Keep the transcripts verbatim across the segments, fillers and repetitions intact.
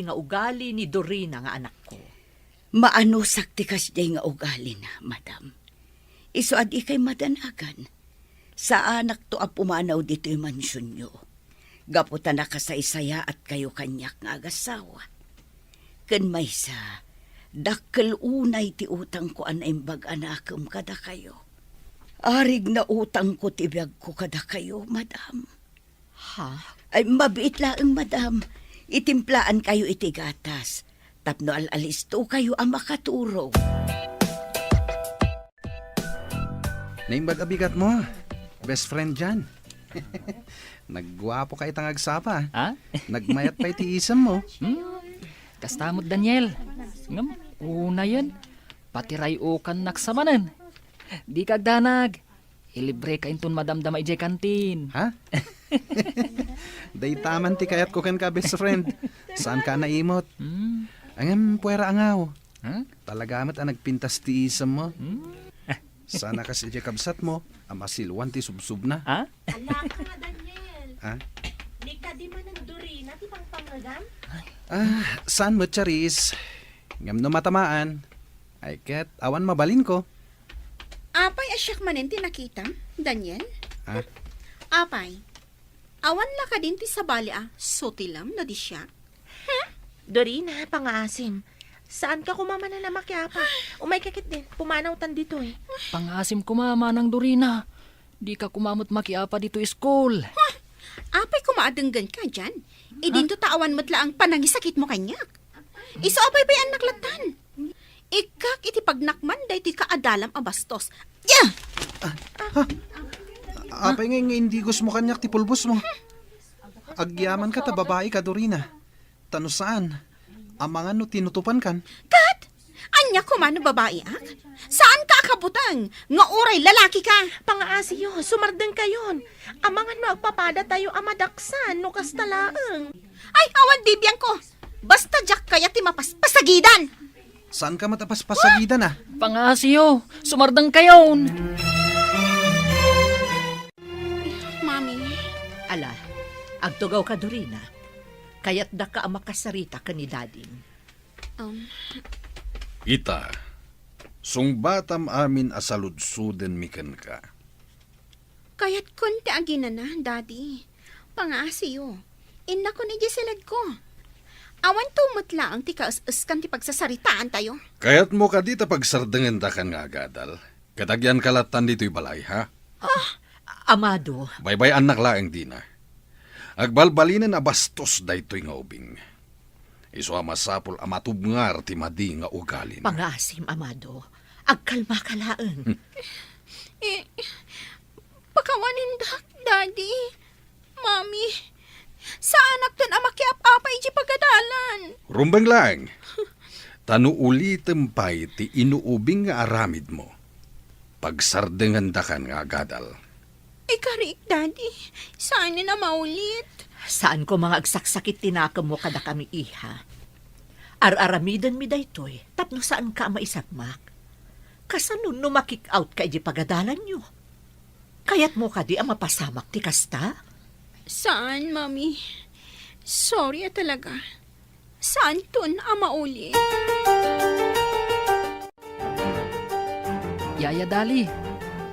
nga ugali ni Dorina nga anakko. Maanusak ti kasdiay nga ugalina, madam. Isu a dikay madanagan. Saanakto a pumanaw ditoy mansionyo. Gapu ta nakasaysayaatkayo kaniak nga agasawa. Ken maysa, dakkel unay ti utangko a naimbag a nakem kadakayo. Arig na utangko ti biagko kadakayo, madam. Ha? Ay, mabiit laeng, madam. Itimplaankayo iti gatas tapno al-alistokayo a makaturog. Naimbag a bigatmo, best friend Jan. Nagguapoka ita nga agsapa. Ha? Nagmayat pay ti isemmo. Hmm? Kasta met, Daniel. Ngem, unayen, pati ray-okannak sa manen. Dika agdanag. Ilibreka inton madamdama idiay kantin. Ha? Dayta man ti kayatko kenka, best friend. Saanka a naimot. Hmm. Ngem, puera a ngaw. Ha? Talaga met a nagpintas ti isemmo. Hmm? Saan a kas idiay kabsatmo a masiluan ti subsubna. Ha? Ala ka nga, Daniel. Ha? Di kadi manen Dorina ti pangpangngegam? Ah, saan met, Charis? Ngem no matamaan, ay ket awan mabalinko. Apay a siak manen ti nakitam, Daniel? Ha? Apay, awan la kadin ti sabali a sutilem no di siak? Dorina, pangaasim. Saanka koma manen a makiapa. Umayka ketdin, pumanawtan ditoy. Pangaasim koma, Manang Dorina. Dika koma met makiapa ditoy school. Huh! Apay koma a denggenka, Jan? Idinto ta awan met laeng panangisakitmo kaniak. Isu a paypay-annak lattan. Ikkak iti pagnakman daytoy kaadalam a bastos. Ya! Ah, ha? Apay nga, nga indigosmo kaniak ti pulbosmo? Agyamanka ta babaika, Dorina. Ta no saan, amangan no tinutupankan. Ket? Ania koma no babaiak? Saanka a kabuteng nga uray lalakika? Pangaasiyo, sumardengkayon. Amangan no agpapadatayo a madaksan no kasta laeng. Ay, awan bibiangko. Basta diak kayat ti mapaspasagidan. Saanka met a paspasagidan, a? Pangaasiyo, sumardengkayon. Mami. Ala, agtugawka, Dorina. Kayatdaka a makasarita ken ni Dadim. Um. Ita, sungbatam amin a saludsodenmi kenka. Kayatkon ti aginana, Daddy. Pangaasiyo. Innakon idiay siledko. Awanto met laeng ti kaes-eskan ti pagsasaritaantayo. Kayatmo kadi ta pagsardengendakan nga agadal? Ket agyanka lattan ditoy balay, ha? Ah, Amado. Baybay-annak laeng dina. Agbalbalinen a bastos daytoy nga ubing. Isu a masapul a matubngar ti madi nga ugalina. Pangaasim, Amado. Agkalmaka laeng. Hmm. Eh, pakawanindak, Daddy. Mami, saanakton a makiap-apa iti pagadalan. Rumbeng laeng. Ta no ulitem pay ti inuubing nga aramidmo, pagsardengendakan nga agadal. Ikarik, Daddy. Saanen a maulit. Saan koma nga agsaksakit ti nakemmo kadakami, iha. Ar-aramidenmi daytoy tapno saanka a maisagmak. Kasano no makik-outka iti pagadalanyo? Kayatmo kadi a mapasamak ti kasta? Saan, Mami. Sorry a talaga. Saanton a maulit. Yaya Dali,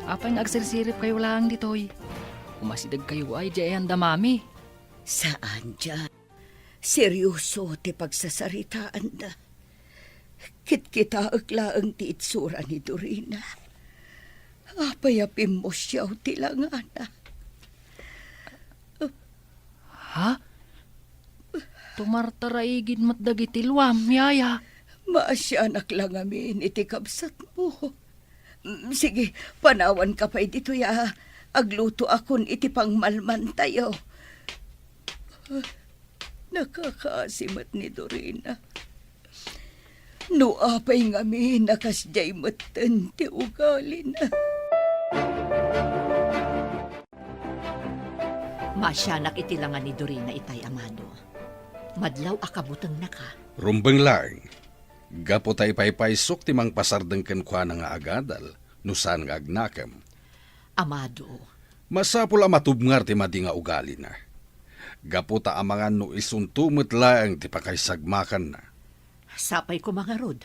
apay nga agsirsiripkayo laeng ditoy? Umasidegkayo ay di ayan da Mami? Saan, Jan. Seryoso ti pagsasaritaanda. Kitkitaek laeng ti itsura ni Dorina. Apay a pimmusiaw ti langana. Ha? Tumartaraigid met dagiti luam, yaya. Maasianak la ngamin iti kabsatmo. Mm, sige, panawanka pay ditoy a aglutoakon iti pangmalmantayo. Nakakaasi met ni Dorina. No apay ngamin a kasdiay metten ti ugalina. Maasianak iti langa ni Dorina itay, Amado. Madlaw a kabutengnaka. Rumbeng laeng. Gapu ta ipaypaysok ti mangpasardeng kenkuana nga agadal, no saan nga agnakem. Amado. Masapul a matubngar ti madi nga ugalina. gapu ta amangan no isunto met laeng ti pakaisagmakanna. Sapay koma ngarud,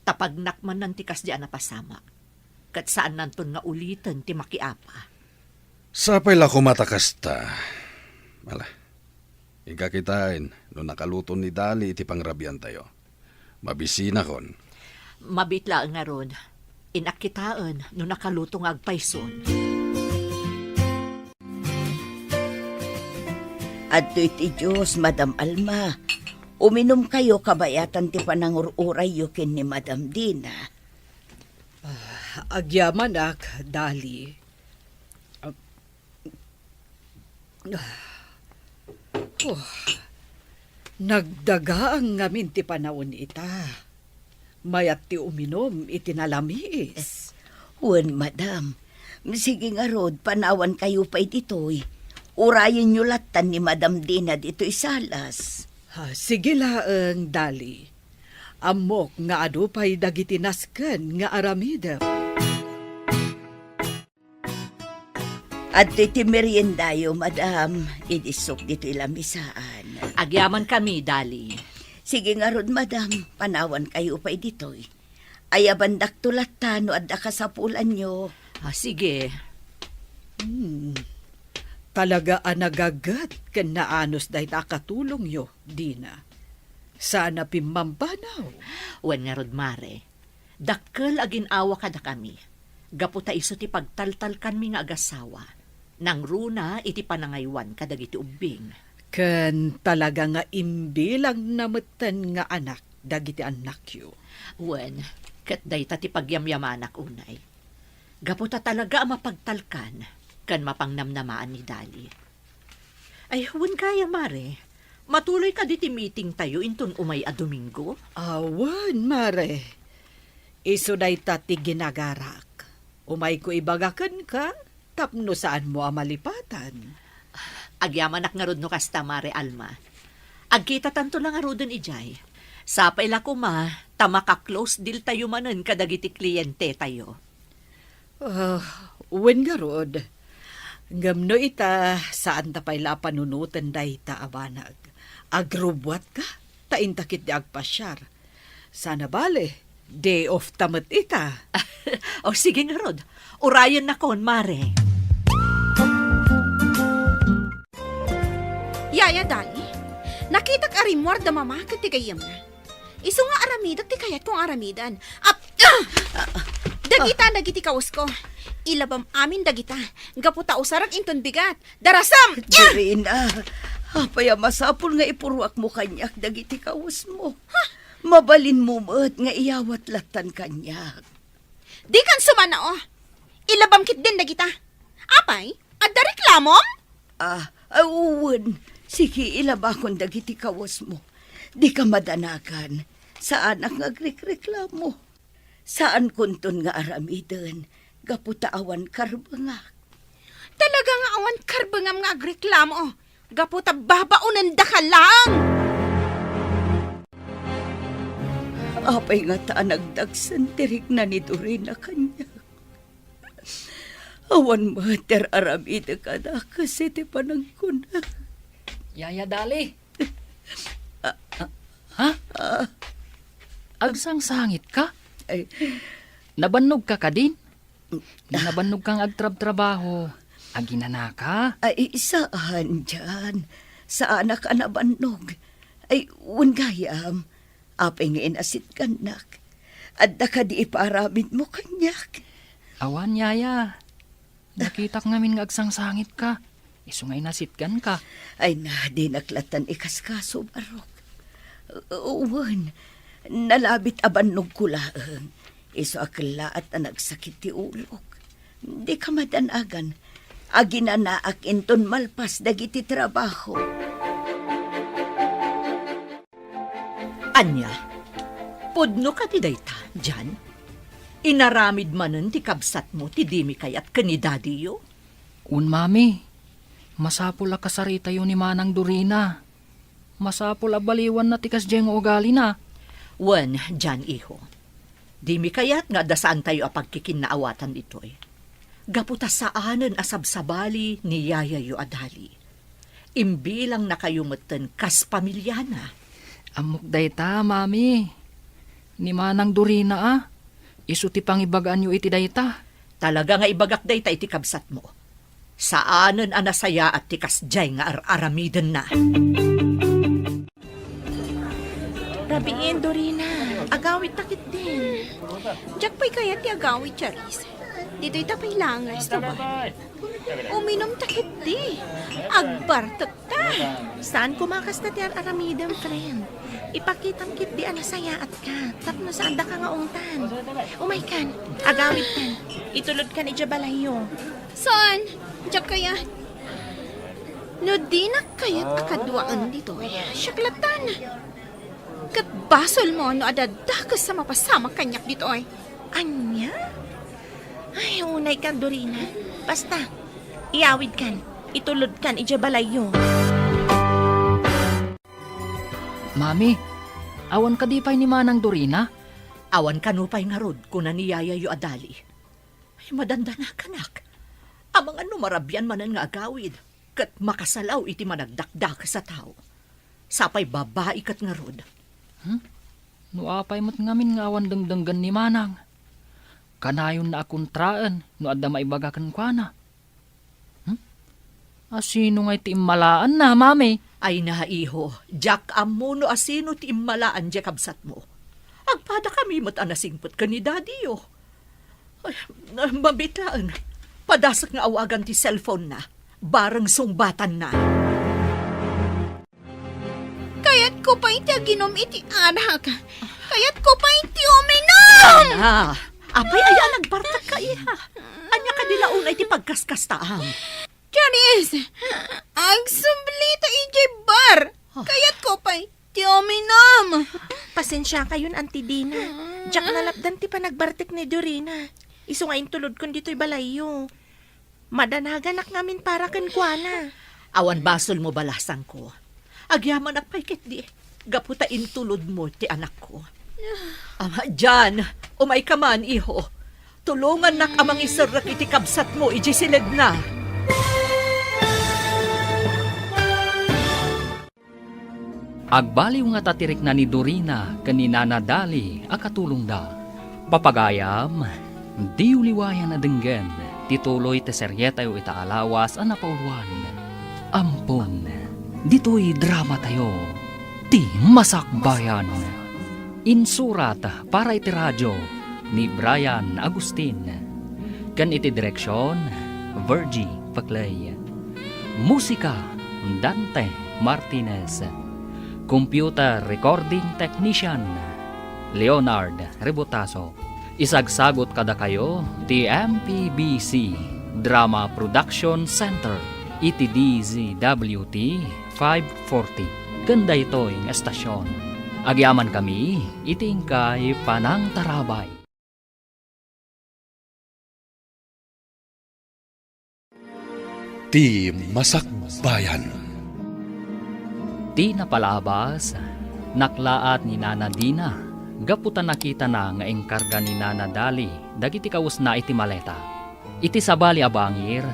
ta pagnak manen ti kasdi a napasamak, ket saannanton nga uliten ti makiapa. Sapay la koma ta kasta. Ala, inka kitaen no nakaluto ni Dali iti pangrabiantayo. Mabisinakon. Mabiit laeng ngarud. Innak kitaen no nakaluto nga agpayson. Adtoy ti juice, Madam Alma. Uminumkayo kabayatan ti panangur-urayyo ken ni Madam Dina. Ah, agyamanak, Dali. Ah, oh, nagdagaang ngamin ti panawen ita. Mayat ti uminum iti nalamiis. Wen, madam. Sige ngarud, panawankayo pay ditoy. Urayenyo lattan ni Madam Dina ditoy salas. Ah, sige laeng, Dali. Ammok nga adu pay dagiti nasken nga aramidem. Adtoy ti meriendayo, madam. Idisok ditoy lamisaan. Agyamankami, Dali. Sige ngarud, madam. Panawankayo pay ditoy. Ayabandakto latta no adda kasapulanyo. Ah, sige. Hmm. Talaga a nagaget ken naanus dayta a katulongyo, Dina. Saan a pimmampanaw. Wen ngarud, Mare. Dakkel a gin-awa kadakami, gapu ta isu ti pagtaltalkanmi nga agasawa, nangruna iti panangaywan kadagiti ubbing. Ken talaga nga imbilangna metten nga anak dagiti annakyo. Wen, ket dayta ti pagyamyamanak unay. Gapu ta talaga a mapagtalkan ken mapangnamnamaan ni Dali. Ay, wen gayam, Mare. Matuloy kadi ti meeting tayo inton umay a Domingo? Awan, Mare. Isu dayta ti ginagarak. Umayko ibaga kenka tapno saanmo a malipatan. Agyamanak ngarud no kasta, Mare Alma. Agkitatanto la ngaruden idiay. Sapay la koma ta maka-close deal tayo manen kadagiti kliente tayo. Ah, wen ngarud. Ngem no ita, saan ta pay la a panunoten dayta a banag. Agrubbuatka, ta inta ketdi agpasiar. Sana bale, day off ta met ita. O, sige ngarud. Urayennakon, Mare. Yaya Dali, nakitak a rimmuar da Mama ken ti gayyemna. Isu nga aramidek ti kayatko nga aramiden. Ap-, ah! Dagita dagiti kawesko. Ilabam amin dagita. Gapu ta usarek inton bigat. Darasam! Dorina, apay a masapul nga ipuruakmo kaniak dagiti kawesmo? Ha? Mabalinmo met nga iyawat lattan kaniak. Dikan sumannao. Ilabam ketdin dagita. Apay, adda reklamom? Ah, ah, wen. Sige, ilabakon dagiti kawesmo. Dika madanagan. Saanak nga agrekreklamo. Saankonton nga aramiden gapu ta awan karbengak. Talaga nga awan karbengam nga agreklamo. Gapu ta babaonendaka laeng. Apay ngata a nagdagsen ti rikna ni Dorina kaniak? Awan met ti ar-aramidek a dakes iti panagkuna. Yaya Dali. Ah, ah, ha? Ah. Agsangsangitka? Ay. Nabannogka kadin? Nabannogkang agtrabtrabaho. Aginanaka? Ay, saan, Jan. Saanak a nabannog. Ay, wen gayam. Apay nga inasitgannak? Adda kadi ipaaramidmo kaniak? Awan, yaya. Nakitak ngamin nga agsangsangitka. Isu nga inasitganka. Ay na, dinak lattan ikaskaso, Barok. Wen, nalabit a bannogko laeng. Isu a kellaat a nagsakit ti ulok. Dika madanagan. Aginanaak inton malpas dagiti trabaho. Ania? Pudno kadi dayta, Jan? Inaramid manen ti kabsatmo ti dimi kayat ken ni dadiyo? Wen, Mami. Masapul a kasaritayo ni Manang Dorina. Masapul a baliwanna ti kasdiay nga ugalina. Wen, Jan, iho. Dimi kayat nga adda saantayo a pagkikinnaawatan ditoy. Gapu ta saanen a sabsabali ni yayayo a Dali. Imbilangnakayo metten kas pamiliana. Ammok dayta, Mami. Ni Manang Dorina a. Isu ti pangibagaanyo iti dayta. Talaga nga ibagak dayta iti kabsatmo. Saanen a nasayaat ti kasdiay nga ar-aramidenna. Rabiin, Dorina. Agawidta ketdin. Diak pay kayat ti agawid, Charis. Ditoy ta pay langas, tuba. Uminumta ketdi. Agbartekta. Saan koma kasta ti ar-aramidem, friend. Ipakitam ketdi a nasayaatka tapno saandaka nga ungtan. Umaykan, agawidkan. Itulodkan idiay balayyo. Saan? Diak kayat. No dinak kayat a kaduaen ditoy, siak lattan. Ket basolmo no adda dakes a mapasamak kaniak ditoy. Ania? Ay, unaykan, Dorina. Basta, iyawidkan, itulodkan idiay balayyo. Mami, awan kadi pay ni Manang Dorina? Awan kano pay ngarud, kuna ni yayayyo a Dali. Ay, madandanakanak. Amangan no marabian manen nga agawid, ket makasalaw iti managdakdakes a tao. Sapay babai ket ngarud. Hmm? No apay met ngamin nga awan dengdenggen ni Manang? Kanayonna a kontraen no adda maibaga kenkuana. Hmm? Asino ngay ti immalaanna, Mami? Ay na, iho, diak ammo no asino ti immalaan diay kabsatmo. Agpadakami met a nasingpet ken ni Dadiyo. Ay, mabit laeng. Padasek nga awagan ti cellphone-na. Bareng sungbatanna. Kayatko pay ti aginom iti arak. Kayatko pay ti uminum! Ah, apay aya a nagbartekka, iha? Ania kadi la unay ti pagkaskastaam? Charis, agsublita idiay bar. Ah. Kayatko pay ti uminum. Pasensiakayon, Auntie Dina. Diak nalapdan ti panagbartek ni Dorina. Isu nga intulodkon ditoy balayyo. Madanaganak ngamin para kenkuana. Awan basolmo, balasangko. Agyamanak pay ketdi, gapu ta intulodmo ti anakko. Ama, Jan, umayka man, iho. Tulongannak a mangiserrek iti kabsatmo idiay siledna. Agbaliw ngata ti rikna ni Dorina ken ni Nana Dali a katulongda. Papagayam, diyo liwayan a denggen ti tuloy ti serietayo ita a lawas a napauluan. Ampon, ditoy dramatayo, ti Masakbayan. Insurat para iti radio ni Brian Agustin, ken iti direksion, Virgie Paclay. Musika, Dante Martinez. Computer recording technician, Leonard Rebotazo. Isagsagot kadakayo ti M P B C Drama Production Center iti D Z W T five forty ken daytoy nga estasion. Agyamankami iti inkay panangtarabay. Ti Masakbayan. Ti napalabas, naklaat ni Nana Dina gapu ta nakitana nga inkarga ni Nana Dali dagiti kawesna iti maleta. Iti sabali a bangir,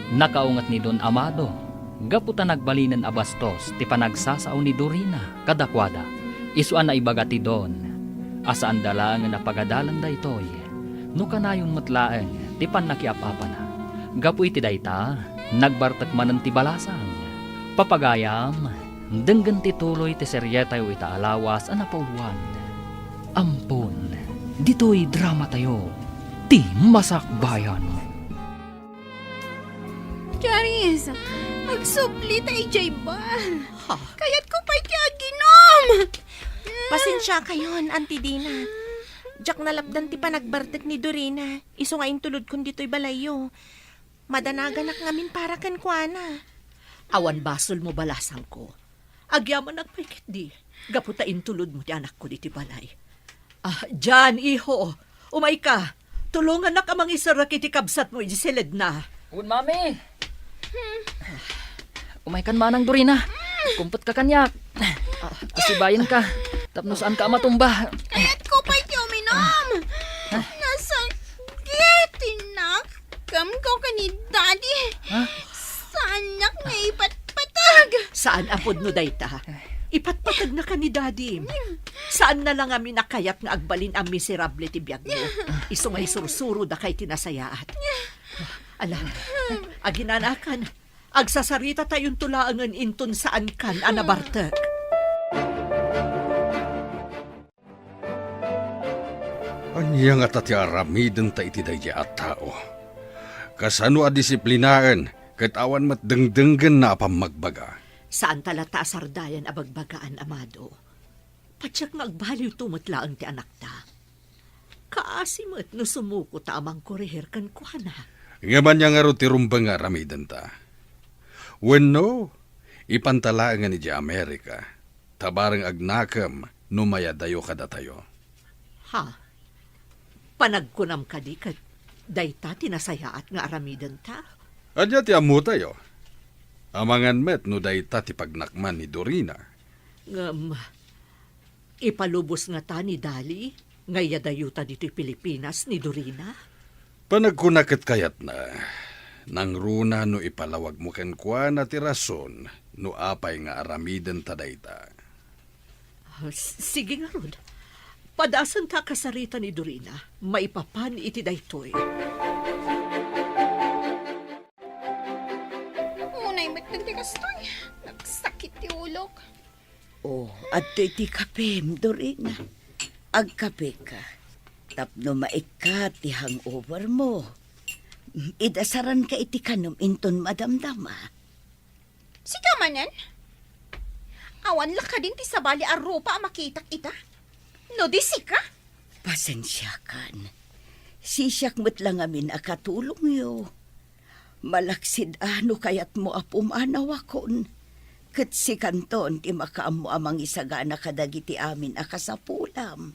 nakaunget ni Don Amado gapu ta nagbalinen a bastos ti panagsasao ni Dorina kadakuada. Isu a naibaga ti Don a saanda laengen a pagadalan daytoy no kanayon met laeng ti pannakiap-apana. Gapu iti dayta, nagbartek manen ti balasang. Papagayam, denggen ti tuloy ti serietayo ita a lawas a napauluan. Ampon, ditoy dramatayo, ti Masakbayan. Charis, agsubli ta idiay bar. Ha? Kayatko pay ti aginom. Pasensiakayon, Auntie Dina. Diak nalapdan ti panagbartek ni Dorina, isu nga intulodkon ditoy balayyo. Madanaganak ngamin para kenkuana. Awan basolmo, balasangko. Agyamanak pay ketdi, gapu ta intulodmo ti anakko ditoy balay. Ah, Jan, iho, umayka. Tulongannak a mangiserrek iti kabsatmo iti siledna. Wen, Mami. Umaykan, Manang Dorina. Kumpetka kaniak. Asibayenka tapno saanka a matumba. Kayatko pay ti uminum. Nasakit ti nakemko ken ni Daddy. Ha? Saannak nga ipatpateg. Ta an-apod no dayta, ipatpategnaka ni Daddy. Saanna la ngamin a kayat nga agbalin a miserable ti biagmo. Isu nga isursuro daka iti nasayaat. Ala, aginanakan, agsasaritatayon to laengen inton saankan a nabartek. Ania ngata ti aramidenta iti daydiay a tao? Kasano a disiplinaen ket awan met dengdenggenna a pammagbaga? Saanta latta a sardayan a bagbagaan, amado. Patiek nga agbaliwto met laeng ti anakta. Kaasi met no sumukota a mangkorehir kenkuana. Ngem ania ngarud ti rumbeng nga aramidenta? Wenno, ipanta laengen idiay Amerika, ta bareng agnakem no mayadayo kadatayo. Ha? Panagkunam kadi ket dayta ti nasayaat nga aramidenta? Ania ti ammotayo? Amangan met no dayta ti pagnakman ni Dorina. Ngem, ipalubos ngata ni Dali nga iyadayota ditoy Pilipinas ni Dorina? Panagkuna ket kayatna, nangruna no ipalawagmo kenkuana ti rason no apay nga aramidenta dayta. Ah, s-, sige ngarud. Padasenta a kasarita ni Dorina maipapan iti daytoy. Unay met ti kastoy. Nagsakit ti ulok. Oh, adtoy ti kapem, Dorina. Agkapeka. Tapno maikkat ti hangover mo. Idasaranka iti kanem inton madamdama. Sika manen? Awan la kadin ti sabali a rupa a makitak ita? No di sika? Pasensiakan. Sisiak met la ngamin a katulongyo. Malaksid a no kayatmo a pumanawakon, ket sikanton ti makaammo a mangisagana kadagiti amin a kasapulam.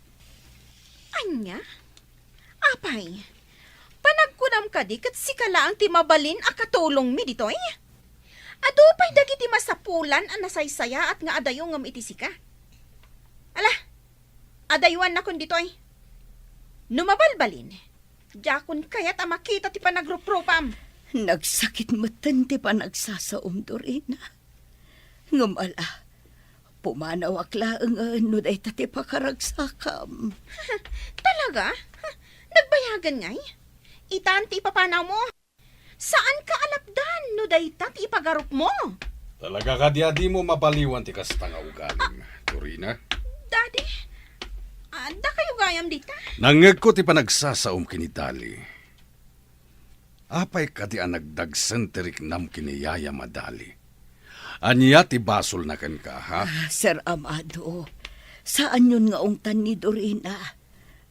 Ania? Apay, panagkunam kadi ket sika laeng ti mabalin a katulongmi ditoy? Adu pay dagiti masapulan a nasaysayaat nga adayongem iti sika. Ala, adayuannakon ditoy. No mabalbalin, diakon kayat a makita ti panagruprupam. Nagsakit metten ti panagsasaom, Dorina. Ngem ala, pumanawak laengen no dayta ti pakaragsakam. Talaga? Nagbayagen ngay? Itan ti ipapanawmo. Saanka a lapdan no dayta ti ipagarupmo. Talaga kadi a dimo mabaliwan ti kasta nga ugalim, Dorina? Daddy, adda kayo gayam dita? Nangngegko ti panagsasaom ken ni Dali. Apay kadi a nagdagsen ti riknam ken ni Yayam a Dali? Ania ti basolna kenka, ha? Ah, Sir Amado, saanyon nga ungtan ni Dorina.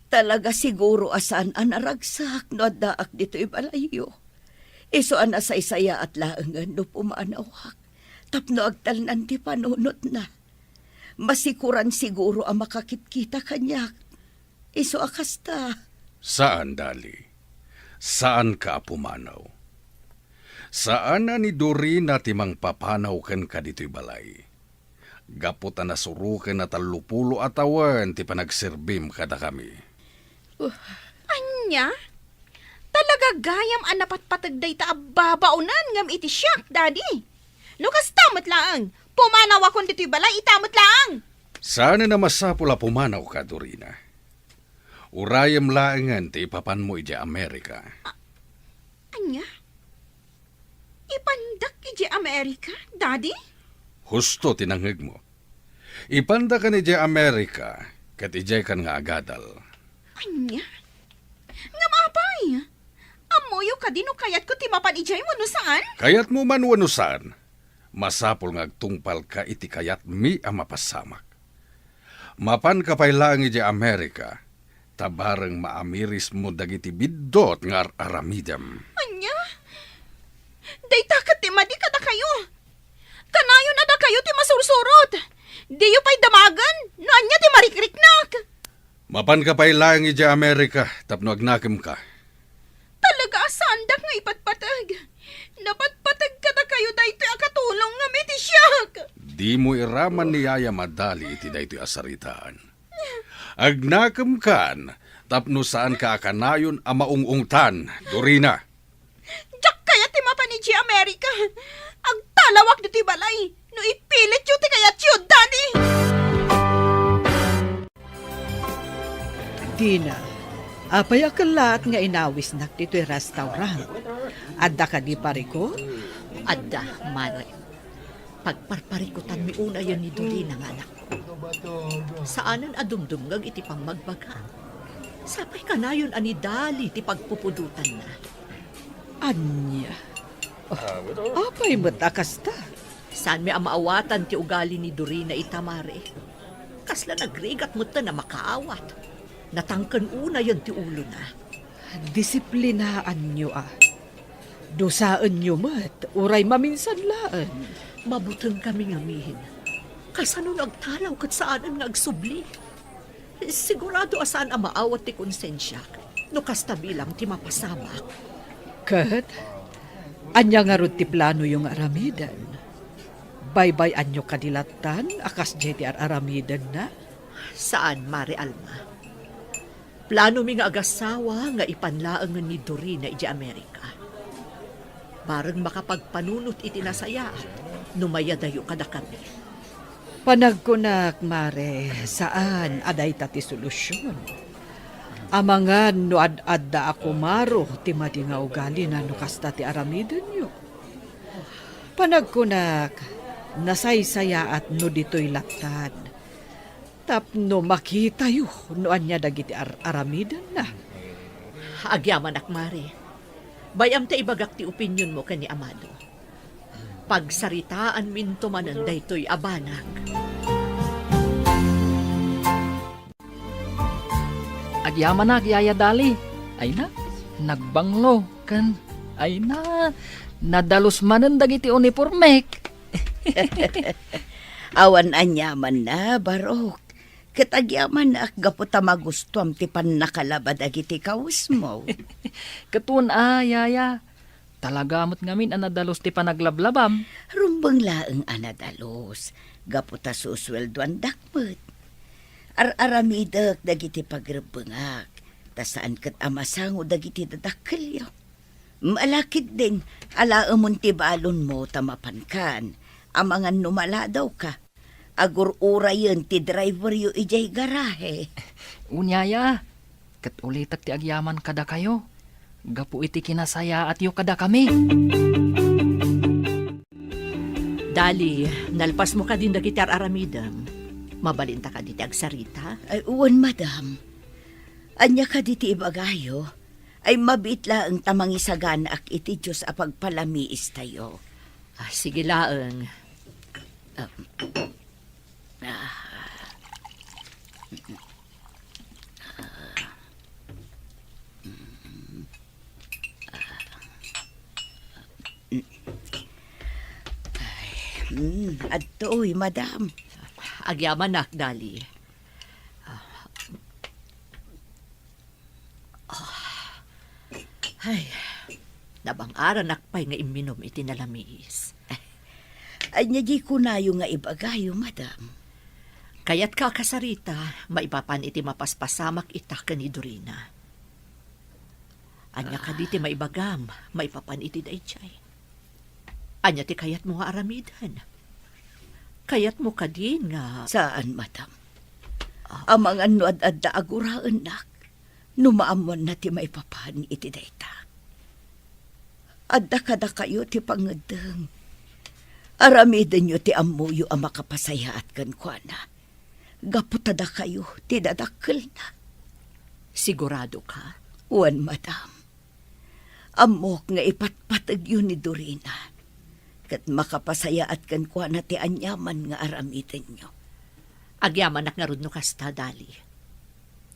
Talaga siguro a saan a naragsak no addaak ditoy balayyo. Isu a nasaysayaat laengen no pumanawak tapno agtalnan ti panunotna. Masikoran siguro a makakitkita kaniak. Isu a kasta. Saan, Dali. Saanka a pumanaw. Saan a ni Dorina ti mangpapanaw kenka ditoy balay. Gapu ta nasuroken a tallopulo a tawen ti panagserbim kadakami. Ania? Talaga gayam a napatpateg dayta a babaonen ngem iti siak, Daddy? No kasta met laeng, pumanawakon ditoy balay ita met laeng. Saanen a masapul a pumanawka, Dorina. Urayem laengen ti ipapanmo idiay Amerika. A-, ania? Ipandak idiay Amerika, Daddy? Husto ti nangngegmo. Ipandakan idiay Amerika, ket idiaykan nga agadal. Ania? Ngem apay? Ammoyo kadi no kayatko ti mapan idiay wenno saan? Kayatmo man wenno saan, masapul nga agtungpalka iti kayatmi a mapasamak. Mapanka pay laeng idiay Amerika, ta bareng maamirismo dagiti biddut nga ar-aramidem. Ania? Dayta ket ti madi kadakayo. Kanayon a dakayo ti masursurot. Diyo pay damagen no ania ti marikriknak. Mapanka pay laeng idiay Amerika tapno agnakemka. Talaga a saandak nga ipatpateg. Napatpateg kadakayo daytoy a katulong ngem iti siak. Dimo iraman ni Yayam a Dali iti daytoy a saritaan. Agnakemkan tapno saanka a kanayon a maung-ungtan, Dorina. Diak kayat ti mapan idiay Amerika. Agtalawak ditoy balay. No ipilityo ti kayatyo, Dani! Dina, apay a kellaat nga inawisnak ditoy restaurant? Adda kadi parikut? Adda, Mare. Pagparparikutanmi unayen ni Dorina nga anakko. Saanen a dumdumngeg iti pammagbaga. Sapay kanayon a ni Dali ti pagpupudotanna. Ania? Oh, apay met a kasta? Saanmi a maawatan ti ugali ni Dorina ita, Mare. Kasla nagrigat metten a makaawat. Natangken unayen ti ulona. Disiplinaanyo a. Dusaenyo met, uray maminsan laeng. Mabutengkami ngamin. Kasano no agtalaw ket saanen nga agsubli? Sigurado a saan a maawat ti konsensiak no kasta bilang ti mapasamak. Ket, ania ngarud ti planoyo nga aramiden? Baybay-anyo kadi lattan a kasdiay ti ar-aramidenna? Saan, Mare Alma. Planomi nga agasawa nga ipan laengen ni Dorina idiay Amerika. Bareng makapagpanunot iti nasayaat no mayadayo kadakami. Panagkunak, Mare, saan a dayta ti solusion. Amangan no ad-adda a kumaro ti madi nga ugalina no kasta ti aramidenyo. Panagkunak, nasaysayaat no ditoy lattan. Tapno makitayo no ania dagiti ar-aramidenna. Agyamanak, Mare. Bay-am ta ibagak ti opinionmo ken ni Amado. Pagsaritaanminto manen daytoy a banag. Agyamanak, Yaya Dali. Ay na, nagbanglo. Ken, ay na, nadalus manen dagiti unipormek. Awan aniamanna, Barok. Ket agyamanak gapu ta magustuam ti pannakalaba dagiti kawesmo. Ket wen a, Yaya. Talaga met ngamin a nadalus ti panaglablabam. Rumbeng laeng a nadalus, gapu ta susueldoandak met. Ar-aramidek dagiti pagrebbengak, ta saan ket a masango dagiti dadakkelyo. Malakitdin, alaemon ti balonmo ta mapankan, amangan no maladawka. Agur-urayen ti driveryo idiay garahe. Unyaya, ket ulitek ti agyaman kadakayo, gapu iti kinasayaatyo kadakami. Dali, nalpasmo kadin dagiti ar-aramidem. Mabalinta kadi ti agsarita? Ay, wen, madam. Ania kadi ti ibagayo? Ay, mabiit laeng ta mangisaganaak iti Dios a pagpalamiistayo. Ah, sige laeng. Ah. Ah. Ay, mm, adtoy, madam. Agyamanak, Dali. Ah. Ay, nabang-aranak pay nga imminom iti nalamiis. Ania di kunayo nga ibagayo, madam? Kayatka a kasarita, maipapan iti mapaspasamak ita ken ni Dorina. Ania kadi ti maibagam maipapan iti daydiay? Ania ti kayatmo nga aramiden? Kayatmo kadi nga Saan, madam. Ah. Amangan no ad-adda a guraennak, no maammoanna ti maipapan iti dayta. Adda kadakayo ti pangngeddeng. Aramidenyo ti ammoyo a makapasayaat kenkuana. Gapu ta dakayo ti dadakkelna. Sigurado ka? Wen, madam. Ammok nga ipatpategyo ni Dorina, ket makapasayaat kenkuana ti aniaman nga aramidenyo. Agyamanak ngarud no kasta, Dali.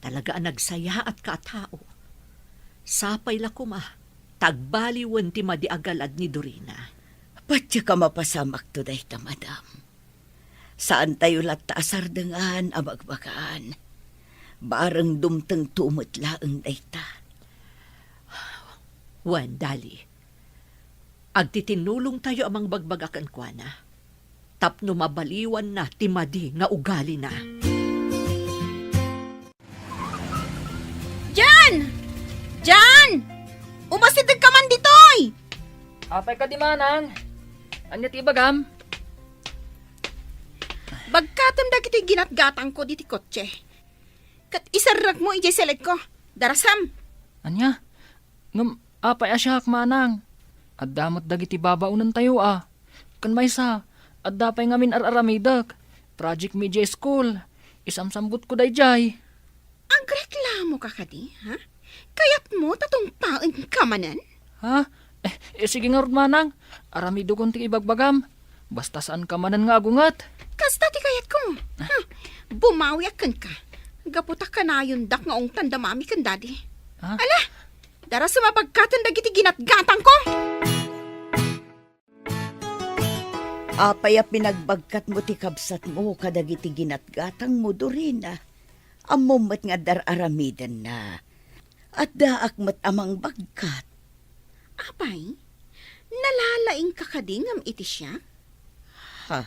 Talaga a nagsayaatka a tao. Sapay la koma ta agbaliwen ti madi a galad ni Dorina. Patiek a mapasamakto dayta, madam. Saantayo latta a sardengan a bagbagaan. Bareng dumtengto met laeng dayta. Wen, Dali. Agtitinnulongtayo a mangbagbaga kenkuana tapno mabaliwanna ti madi nga ugalina. Jan! Jan! Umasidegka man ditoy! Apay kadi, manang? Ania ti ibagam? Bagkatem dagiti ginatgatangko diti kotse. Ket iserrekmo idiay selekko. Darasem. Ania? Ngem apay a siak, manang? Adda met dagiti babaonentayo a. Ken maysa, adda pay ngamin ar-aramidek. Project mi idiay school. Isamsambutko daydiay. Agreklamoka kadi, ha? Kayatmo ta tungpaenka manen? Ha? Eh, eh, sige ngarud, manang. Aramidekon ti ibagbagam. Basta saanka manen nga agunget. Kasta ti kayatko. Ha? Bumawiak kenka. Gapu ta kanayondak nga ungtan da mami ken dadi. Ha? Ala, darasem a bagkaten dagiti ginatgatangko. Apay a pinagbagkatmo ti kabsatmo kadagiti ginatgatangmo, Dorina? Ammom met nga adda ar-aramidenna. Addaak met a mangbagkat. Apay, nalalaingka kadi ngem iti siak? Ha?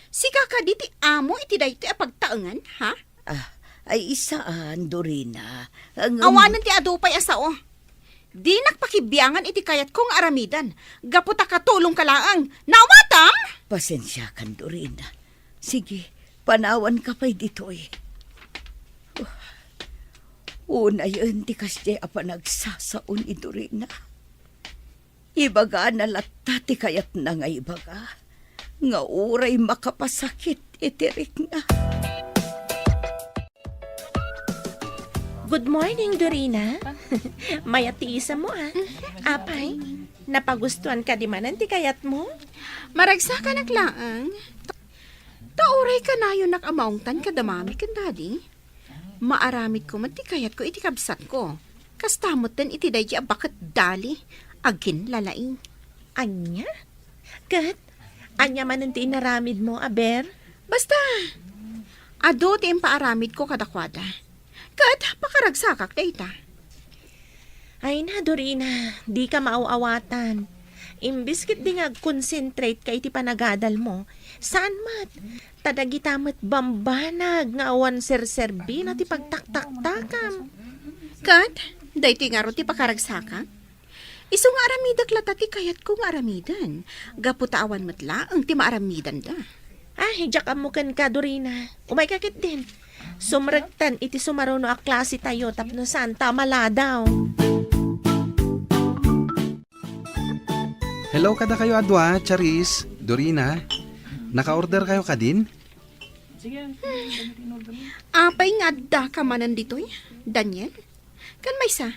Sika kadi ti amo iti daytoy a pagtaengan, ha? Ah, ay, saan, Dorina. Ngem awanen ti adu pay a sao. Dinak pakibiangan iti kayatko nga aramiden, gapu ta katulongka laeng. Naawatam? Pasensiakan, Dorina. Sige, panawanka pay ditoy. Unayen ti kasdiay a panagsasao ni Dorina. Ibagana latta ti kayatna nga ibaga, nga uray makapasakit iti rikna. Good morning, Dorina. Mayat ti isammo, a. Apay, napagustuan kadi manen ti kayatmo? Maragsakanak laeng. Ta uray kanayonak a maungtan kada mami ken dadi. Maaramidko met ti kayatko iti kabsatko. Kasta metten iti daydi a baket dali, aginlalaing. Ania? Ket ania manen ti inaramidmo, aber? Basta, adu ti impaaramidko kadakuada. Ket pakaragsakak dayta. Ay na, Dorina, dika maaw-awatan. Imbes ketdi nga agconcentrate ka iti panagadalmo, saan met, ta dagita met bambanag nga awan serserbina ti pagtaktaktakam. Ket, daytoy ngarud ti pakaragsakak? Isu nga aramidek latta ti kayatko nga aramiden, gapu ta awan met laeng ti maaramidenda. Ah, diak ammo kenka, Dorina. Umayka ketdin. Sumrektan iti sumaruno a klase tayo tapno saan ta a maladaw. Hello kadakayo a dua, Charis, Dorina. Naka-order kayo kadin? Apay nga addaka manen ditoy, Daniel? Ken maysa,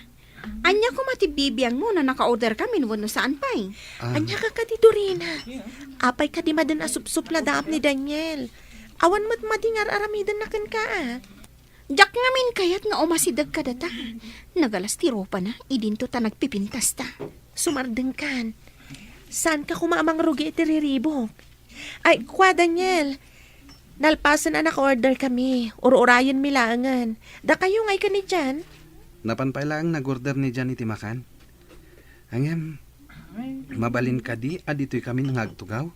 ania koma ti bibiangmo no naka-order ka wenno saan pay? Ah. Ania ka kadi, Dorina? Apay kadi manen a supsupladaam ni Daniel? Awan met madi nga ar-aramidenna kenka, a. Diak ngamin kayat nga umasideg kadata. Nagalas ti ropana, idinto ta nagpipintasta. Sumardengkan. Saanka koma a mangrugi iti riribuk? Ay, kua, Daniel. Nalpasen a naka-order kami. Ur-urayenmi laengen. Dakayo nga ikan ni Jan? Napan pay laeng nag-order ni Jan iti makan. Ngem, mabalin kadi a ditoy kami nga agtugaw?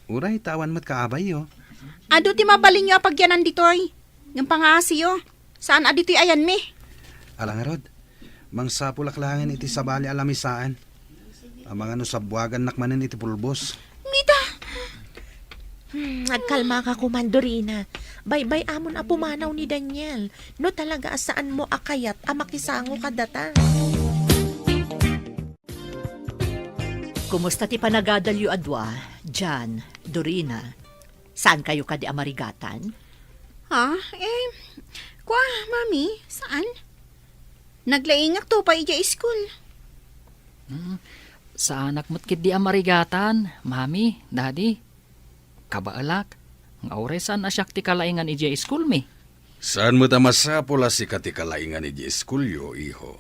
Uray ta awan met kaabayyo. Adu ti mabalinyo a pagyanan ditoy. Ngem pangaasiyo, saan a ditoy ayanmi. Ala ngarud, mangsapulak laengen iti sabali a lamisaan. Amangan no sabbuagannak manen iti pulbos. Mita! Hmm, agkalmaka koman, Dorina. Baybay-amon a pumanaw ni Daniel. No talaga a saanmo a kayat a makisango kadata. Kumusta ti panagadalyo a dua, Jan, Dorina? Saankayo kadi a marigatan? Ha? Eh, kua, Mami, saan? Naglaingak to pay idiay school. Hmm, saanak met ketdi a marigatan, Mami, Daddy. Kabaelak, nga uray saan a siak ti kalaingan idiay school mi. Saan met a masapul a sika ti kalaingan idiay schoolyo, iho.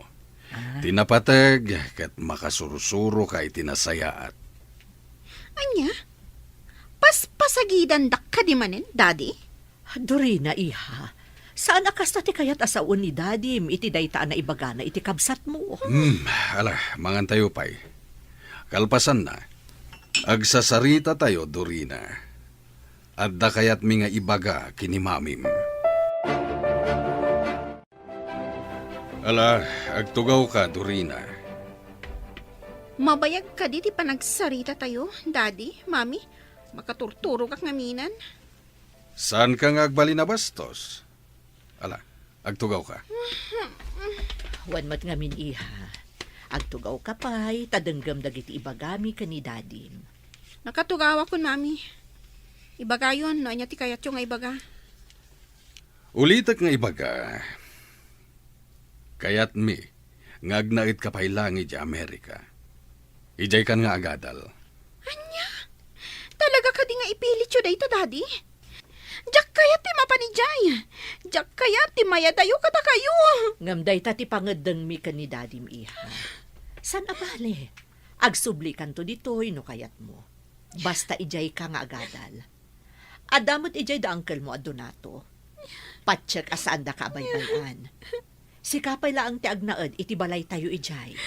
Ah. Ti napateg ket makasursuroka iti nasayaat. Ania? Paspasagidandak kadi manen, Daddy? Dorina, iha, saan a kasta ti kayat a sawen ni Dadim iti dayta a naibagana iti kabsatmo? Hmm, ala, mangantayo pay. Kalpasanna, agsasarita tayo, Dorina. Adda kayatmi nga ibaga ken ni Mamim. Ala, agtugawka, Dorina. Mabayag kadi ti panagsarita tayo, Daddy, Mami? Makaturturogak ngaminen. Saanka nga agbalin a bastos? Ala, agtugawka. Wen met ngamin, iha. Agtugawka pay, ta denggem dagiti ibagami ken ni dadim. Nakatugawakon, Mami. Ibagayon no ania ti kayatyo nga ibaga. Ulitek nga ibaga, kayatmi nga agnaedka pay laeng idiay Amerika. Idiaykan nga agadal. Ania? Talaga kadi nga ipilityo dayta, Daddy? Diak kayat ti mapan idiay. Diak kayat ti mayadayo kadakayo. Ngem dayta ti pangeddengmi ken ni dadim, iha. Saan a bale? Agsublikanto ditoy no kayatmo. Basta idiayka nga agadal. Adda met idiay da uncle mo a Donato. Patiek a saandaka a baybay-an. Sika pay laeng ti agnaed iti balaytayo idiay.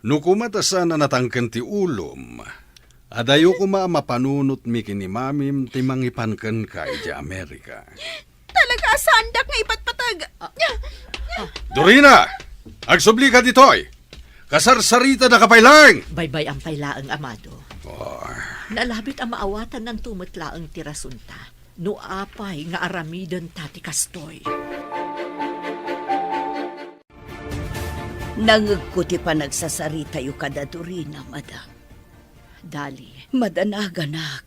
No koma ta saan a natangken ti ulom, adayo koma a mapanunotmi ken ni mamim ti mangipan kenka idiay Amerika. Talaga a saandak nga ipatpateg. Ah. Dorina! Agsublika ditoy! Kasarsaritadaka pay laeng! Baybay-am pay laeng, Amado. Oh. Nalabit a maawatannanto met laeng ti rasonta no apay nga aramidenta ti kastoy. Nangegko ti panagsasaritayo kada Dorina, madam. Dali. Madanaganak.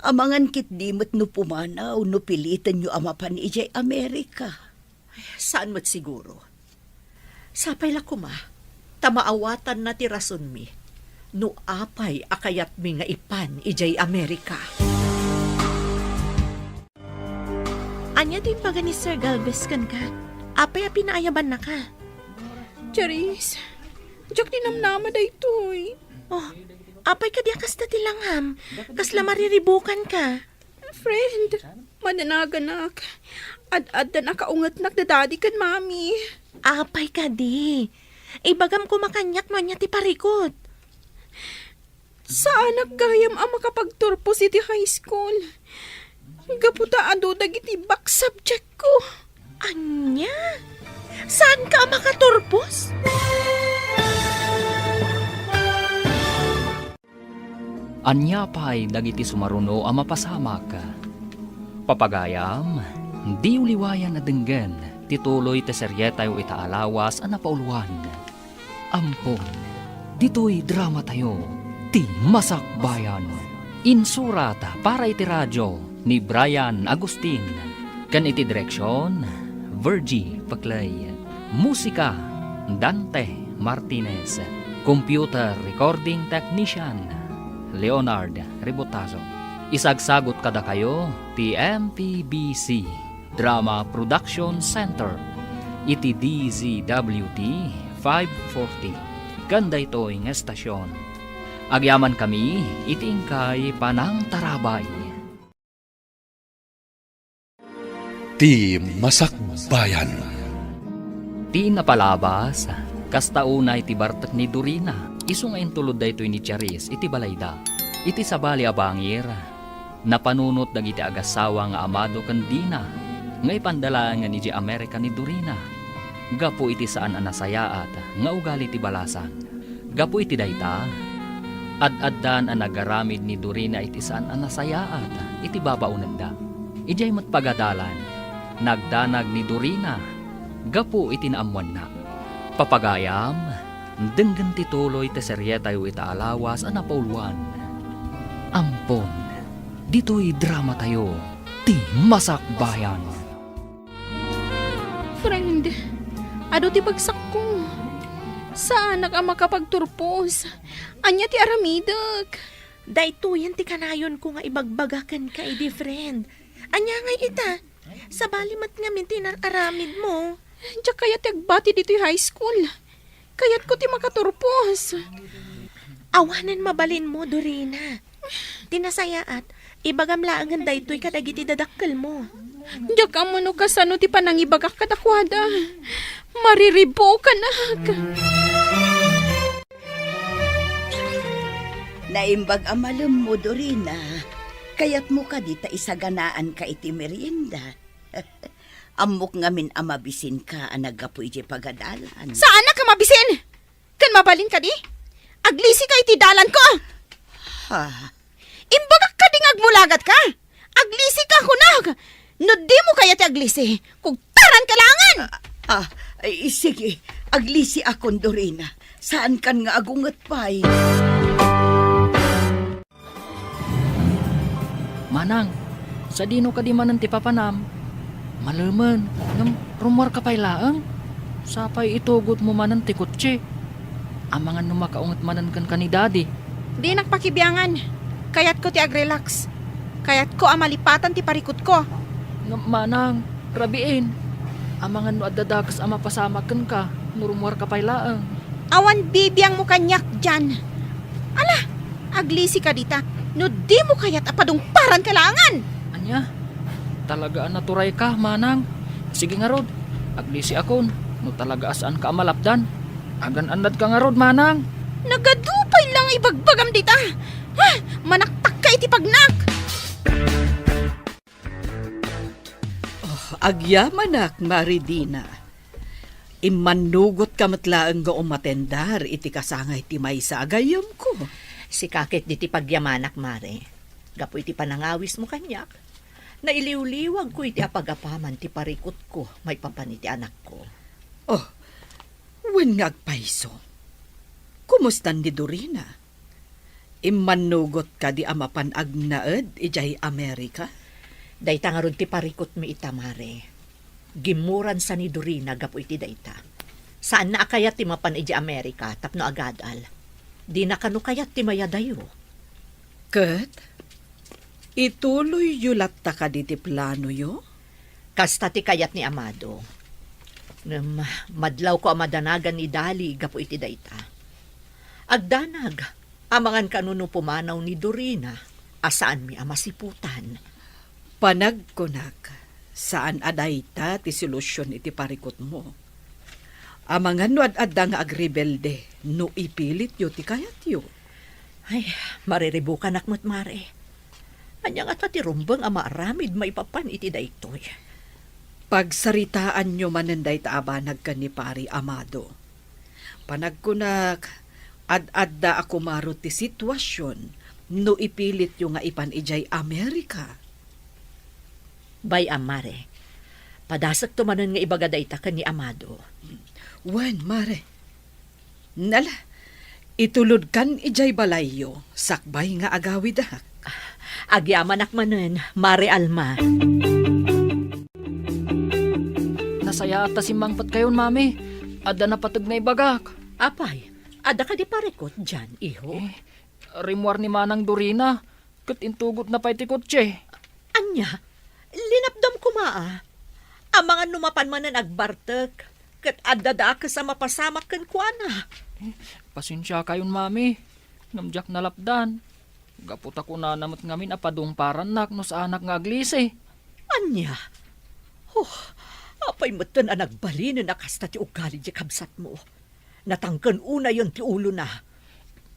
Amangan ketdi met no pumanaw no pilitenyo a mapan idiay Amerika. Saan met siguro. Sapay la koma, ta maawatanna ti rasonmi no apay a kayatmi nga ipan idiay Amerika. Ania ti imbaga ni Sir Galvez kenka? Apay a pinaayabannaka? Charis, diak ti namnama daytoy. Oh, apay kadi a kasta ti langam? Kasla mariribukanka? Friend, madanaganak. Ad-addan a kaungetnak da Daddy ken Mami. Apay kadi? Ibagam koma kaniak no ania ti parikut. Saanak gayam a makapagturpos iti high school. Gapu ta adu dagiti back subject ko. Ania? Saanka a makaturpos? Ania pay dagiti sumaruno a mapasamak? Papagayam, diyo liwayan a denggen ti tuloy ti serietayo ita a lawas a napauluan. Ampon, ditoy dramatayo, Ti Masakbayan. Insurat para iti radio ni Brian Agustin, ken iti direksion, Virgie Peclay. Musika, Dante Martinez. Computer recording technician, Leonard Rebotazo. Isagsagut kadakayo ti M P B C Drama Production Center iti D Z W T five forty ken daytoy nga estasion. Agyamankami iti inkay panangtarabay. Ti Masakbayan. Ti napalabas, kasta unay ti bartek ni Dorina, isu nga intulod daytoy ni Charis iti balayda. Iti sabali a bangir, napanunot dagiti agassawa nga Amado ken Dina nga ipanda laengen idiay Amerika ni Dorina gapu iti saan a nasayaat nga ugali ti balasang. Gapu iti dayta, ad-addan a nagaramid ni Dorina iti saan a nasayaat iti babaonenda. Idiay met pagadalan, nagdanag ni Dorina gapu iti naammoanna. Papagayam, denggen ti tuloy ti serietayo ita a lawas a napauluan. Ampon, ditoy dramatayo, Ti Masakbayan. Friend, adu ti bagsakko. Saanak a makapagturpos. Ania ti aramidek? Daytoyen ti kanayonko nga ibagbaga kenka idi, friend. Ania ngay ita? Sabali met ngamin ti inar-aramidmo. Diak kayat ti agbati ditoy high school. Kayatko ti makaturpos. Awanen mabalinmo, Dorina. Ti nasayaat, ibagam laengen daytoy kadagiti dadakkelmo. Diak ammo no kasano ti panangibagak kadakuada. Mariribukanak. Naimbag a malemmo, Dorina. Kayatmo kadi ta isaganaanka iti merienda? Ammok ngamin a mabisinka a naggapu idiay pagadalan. Saanak a mabisin! Ken mabalin kadi? Aglisika iti dalanko! Ha? Imbagak kadi nga agmulagatka? Aglisika Napakunag! No dimo kayat ti aglisi, kugtaranka laengen! Ah, ah, ay, sige. Aglisiakon, Dorina. Saankan nga agunget pay. Manang, sadino kadi manen ti papanam? Malemen, ngem rummuarka pay laeng. Sapay itugotmo manen ti kotse. Amangan no makaunget manen kenka ni Daddy. Dinak pakibiangan. Kayatko ti agrelax. Kayatko a malipatan ti parikutko. Ngem manang, rabiin. Amangan no adda dakes a mapasamak kenka no rummuarka pay laeng. Awan bibiangmo kaniak, Jan. Ala, aglisika dita. No dimo kayat a padungparanka laengen. Ania? Talaga a naturayka, manang. Sige ngarud, aglisiakon no talaga a saanka a malapdan. Agan-annadka ngarud, manang. Nagadu pay la nga ibagbagam dita. Ha? Manaktakka iti pagnak. Oh, agyamanak, Mari Dina. Immannugotka met laeng nga umatendar iti kasangay ti maysa a gayyemko. Sika ket ditoy pagyamanak, Mare. Gapu iti panangawismo kaniak, nailiwliwagko iti apagapaman ti parikutko maipapan iti anakko. Oh, wen nga agpayso. Kumustan ni Dorina? Immannugot kadi a mapan agnaed idiay Amerika? Dayta ngarud ti parikutmi ita, Mare. Gimmuransa ni Dorina gapu iti dayta. Saanna a kayat ti mapan idiay Amerika tapno agadal. Dina kano kayat ti mayadayo. Ket, ituloyyo latta kadi ti planoyo? Kasta ti kayat ni Amado. Ngem madlawko a madanagan ni Dali gapu iti dayta. Agdanag, amangan kano no pumanaw ni Dorina a saanmi a masiputan. Panagkunak, saan a dayta ti solusion iti parikutmo. Amangan no ad-adda nga agrebelde no ipilityo ti kayatyo. Ay, mariribukanak met, Mare. Ania ngata ti rumbeng a maaramid maipapan iti daytoy? Pagsaritaanyo manen dayta a banag ken ni Pari Amado. Panagkunak, ad-adda a kumaro ti situasion no ipilityo nga ipan idiay Amerika. Bay-am, Mare. Padasekto manen nga ibaga dayta ken ni Amado. Wen, Mare. Nala, itulodkan idiay balayyo, sakbay nga agawidak. Agyamanak manen, Mare Alma. Nasayaat ta simmangpetkayon, Mami. Adda napateg nga ibagak. Apay, adda kadi parikut dian, iho? Eh, rimmuar ni Manang Dorina, ket intugotna pay ti kotse. Ania? Linapdam koma, a. Amangan no mapan manen agbartek, ket adda dakes a mapasamak kenkuana. Pasensiakayon, Mami, ngem diak nalapdan. Gapu ta kunana met ngamin a padungparannak no saanak nga aglisi. Ania? Oh, apay metten a nagbalinen a kasta ti ugali ti kabsatmo? Natangken unayen ti ulona.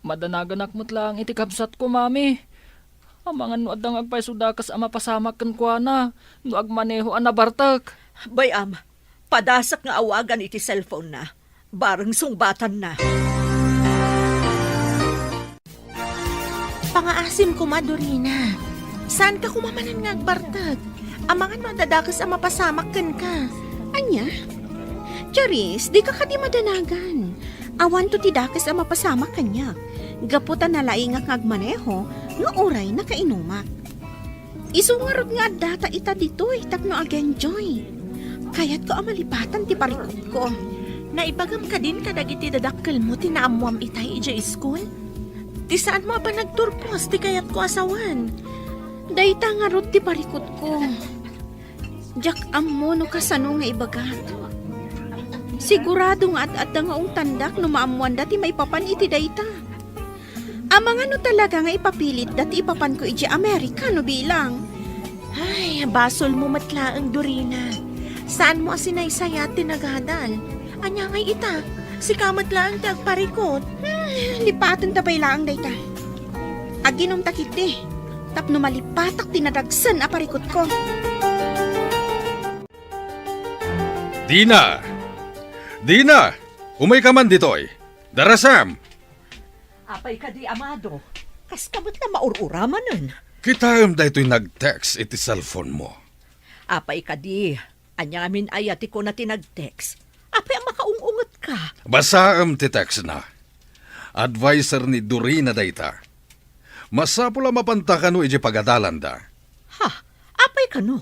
Madanaganak met laeng iti kabsatko, Mami. Amangan no adda nga agpayso dakes a mapasamak kenkuana no agmaneho a nabartek. Bay-am, padasek nga awagan iti cellphone-na. Bareng sungbatanna. Pangaasim koma, Dorina. Saanka koma manen nga agbartek? Amangan no adda dakes a mapasamak kenka. Ania? Charis, dika kadi madanagan. Awanto ti dakes a mapasamak kaniak. Gapu ta nalaingak nga agmaneho no uray nakainumak. Isu ngarud nga addata ita ditoy tapno agenjoy. Kayatko a malipatan ti parikutko. Naibagam kadin kadagiti dadakkelmo ti naammoam itay idiay iskul? Ti saanmo a panagturpos ti kayatko a sawen. Dayta ngarud ti parikutko. Diak ammo no kasano nga ibagak. Sigurado nga ad-adda nga ungtandak no maammoanda ti maipapan iti dayta. Amangan no talaga nga ipapilitda ti ipapanko idiay Amerika no bilang. Ay, basolmo met laeng, Dorina. Saanmo a sinaysayat ti nagadal. Ania ngay ita? Sika met laeng ti agparikut. Hmm, lipatenta pay laeng dayta. Aginumta ketdi tapno malipatak ti nadagsen a parikutko. Dina! Dina! Umayka man ditoy. Darasam! Apay kadi, Amado? Kaska met la maur-uramanen. Kitaem daytoy nag-text iti cellphone mo. Apay kadi? Ania ngamin aya ti kuna ti nag-text? Apay a makaung-ungetka? Basaem ti text na. Adviser ni Dorina dayta. Masapul a mapanta kano iti pagadalanda. Ha? Apay kano?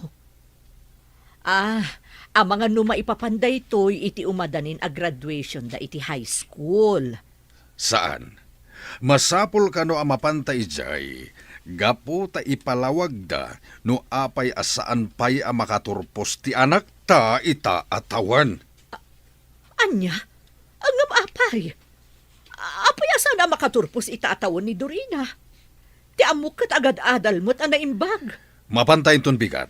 Ah, amangan no maipapan daytoy iti umadanin a graduation da iti high school. Saan. Masapul kano a mapanta idiay, gapu ta ipalawagda no apay a saan pay a makaturpos ti anakta ita a tawen. Ania? Ngem apay? Apay a saan a makaturpos ita a tawen ni Dorina? Ti ammok ket agad-adal met a naimbag. Mapanta inton bigat.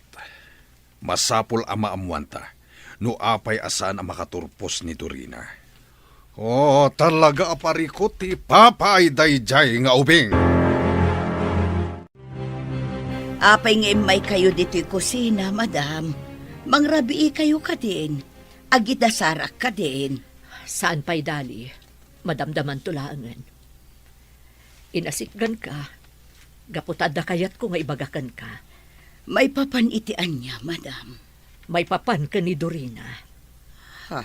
Masapul a maammuanta no apay a saan a makaturpos ni Dorina. Oh, talaga a parikut ti ipapaay daydiay nga ubing. Apay nga immaykayo ditoy kusina, madam? Mangrabiikayo kadin? Agidasarak kadin? Saan pay, Dali. Madamdamanto laengen. Inasitganka, gapu ta adda kayatko nga ibaga kenka. Maipapan iti ania, madam? Maipapan ken ni Dorina. Ha?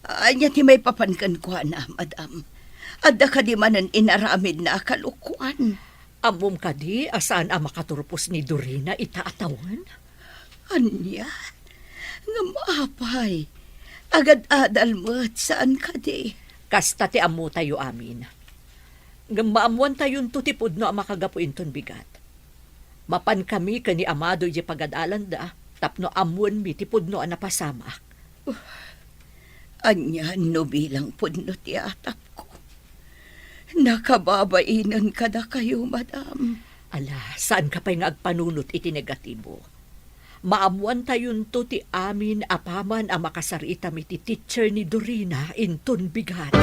Ania ti maipapan kenkuana, madam? Adda kadi manen inaramidna a kalokoan? Ammom kadi a saan a makaturpos ni Dorina ita a tawen? Ania? Ngem apay? Agad-adal met, saan kadi? Kasta ti ammotayo amin. Ngem maammoantayonto ti pudno a makagapu inton bigat. Mapankami ken ni Amado idiay pagadalanda tapno ammoenmi ti pudno a napasamak. Ania no bilang pudno ti atapko? Nakababainen kadakayo, madam. Ala, saanka pay nga agpanunot iti negatibo. Maammoantayonto ti amin apaman a makasaritam iti teacher ni Dorina inton bigat.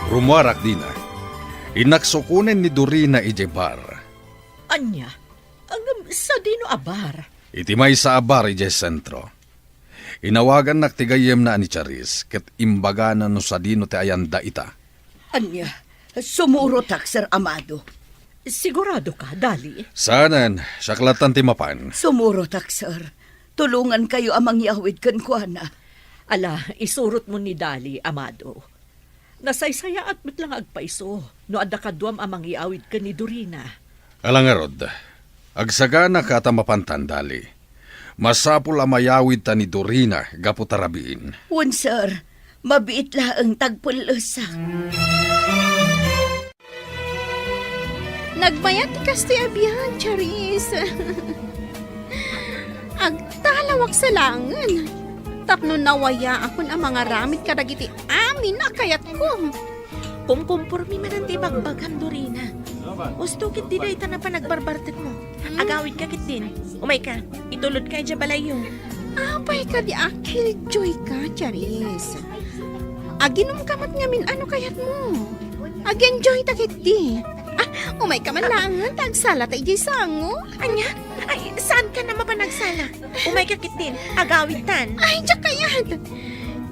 Rummuarak dina. Innak sukonen ni Dorina idiay bar. Ania? Ngem sadino a bar? Iti maysa a bar idiay sentro. Inawagannak ti gayyemna a ni Charis ket imbagana no sadino ti ayanda ita. Ania? Sumurotak, Sir Amado. Siguradoka, Dali? Saanen, siak lattan ti mapan. Sumurotak, sir. Tulongankayo a mangyawid kenkuana. Ala, isurotmo ni Dali, Amado. Nasaysayaat met la nga agpayso no adda kaduam a mangyawid ken ni Dorina. Ala ngarud, agsaganaka ta mapantan, Dali. Masapul a mayawidta ni Dorina gapu ta rabiin. Wen, sir. Mabiit laeng ta agpellesak. Nagmayat ti kastoy a biag, Charis. Agtalawak sa laengen tapno nawayaakon a mangaramid kadagiti amin a kayatko. Kumkumpormi manen ti ibagbagam, Dorina. Usto ketdi dayta napan agbarbartekmo. Agawidka ketdin. Umayka, itulodka idiay balayyo. Apay kadi a killjoyka, Charis? Aginumka met ngamin a no kayatmo. Ag-enjoyta ketdi. Ah, umayka man laengen ta agsalata idiay sango. Ania? Ay, saankan a mapan agsala? Umayka ketdin, agawidtan. Ay, diak kayat.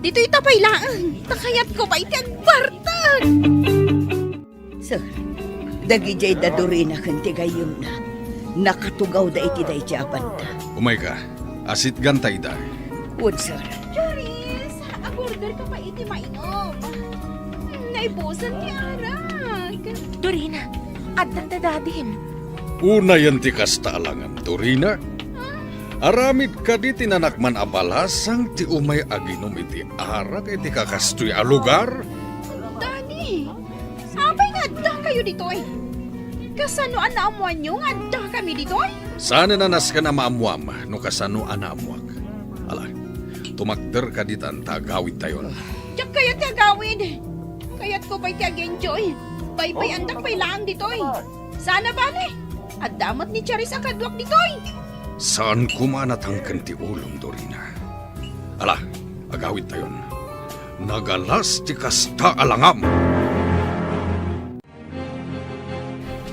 Ditoyta pay laeng, ta kayatko pay ti agbartek. Sir, dagidiay da Dorina ken ti gayyemna, nakatugawda iti daydiay a banda. Umayka, asitganta ida. Wen, sir. Charis, ag-orderka pay iti mainum. Hmm, naibusan ti arak. Dorina, addan da dadim. Unayen ti kasta a langam, Dorina. Aramid kadi ti nanakman a balasang ti umay aginum iti arak iti kakastoy a lugar? Dani, apay nga addakayo ditoy? Kasano a naammoanyo nga addakami ditoy? Saan a nasken a maammoam no kasano a naammoak. Ala, tumakderka ditan ta agawidtayon. Diak kayat ti agawid. Kayatko pay ti ag-enjoy. Paypayandak pay laeng ditoy. Saan a bale, adda met ni Charis a kaduak ditoy. Saan koma a natangken ti ulom, Dorina. Ala, agawidtayon. Nagalas ti kasta a langam.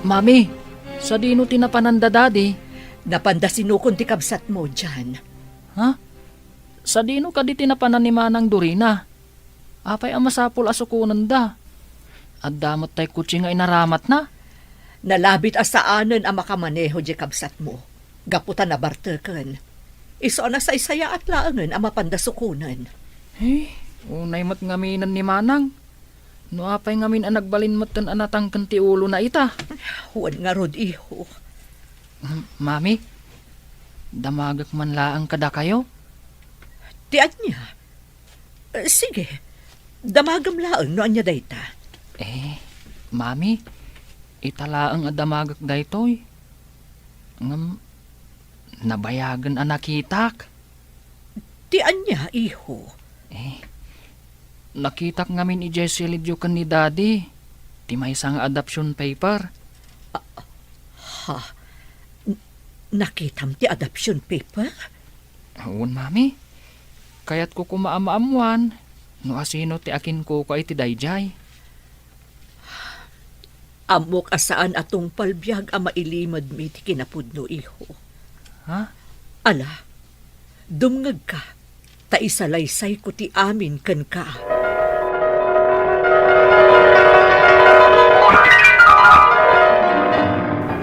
Mami, sadino ti napanan da Dadi? Napan da sinukon ti kabsatmo, Jan. Ha? Sadino kadi ti napanan ni Manang Dorina? Apay a masapul a sukonenda? Adda met tay kotse nga inaramatna. Nalabit a saanen a makamaneho diay kabsatmo, gapu ta nabarteken. Isu a nasaysayaat laengen a mapanda sukonen. Eh, unay met ngaminen ni Manang. No apay ngamin a nagbalin metten a natangken ti ulona ita? Wen ngarud, iho. Mm, Mami, damagek man laeng kadakayo. Ti ania? Eh, sige, damagem laeng no ania dayta. Eh, Mami, ita laeng a damagek daytoy. Ngem, nabayagen a nakitak. Ti ania, iho? Eh, nakitak ngamin idiay silidyo ken ni Daddy ti maysa nga adoption paper. Ah, ha? N-, nakitam ti adoption paper? Wen, Mami. Kayatko koma a maammoan no asino ti akinkukua iti daydiay. Ammok a saan a tungpal biag a mailimedmi ti kinapudno, iho. Ha? Ala, dumngegka, ta isalaysayko ti amin kenka.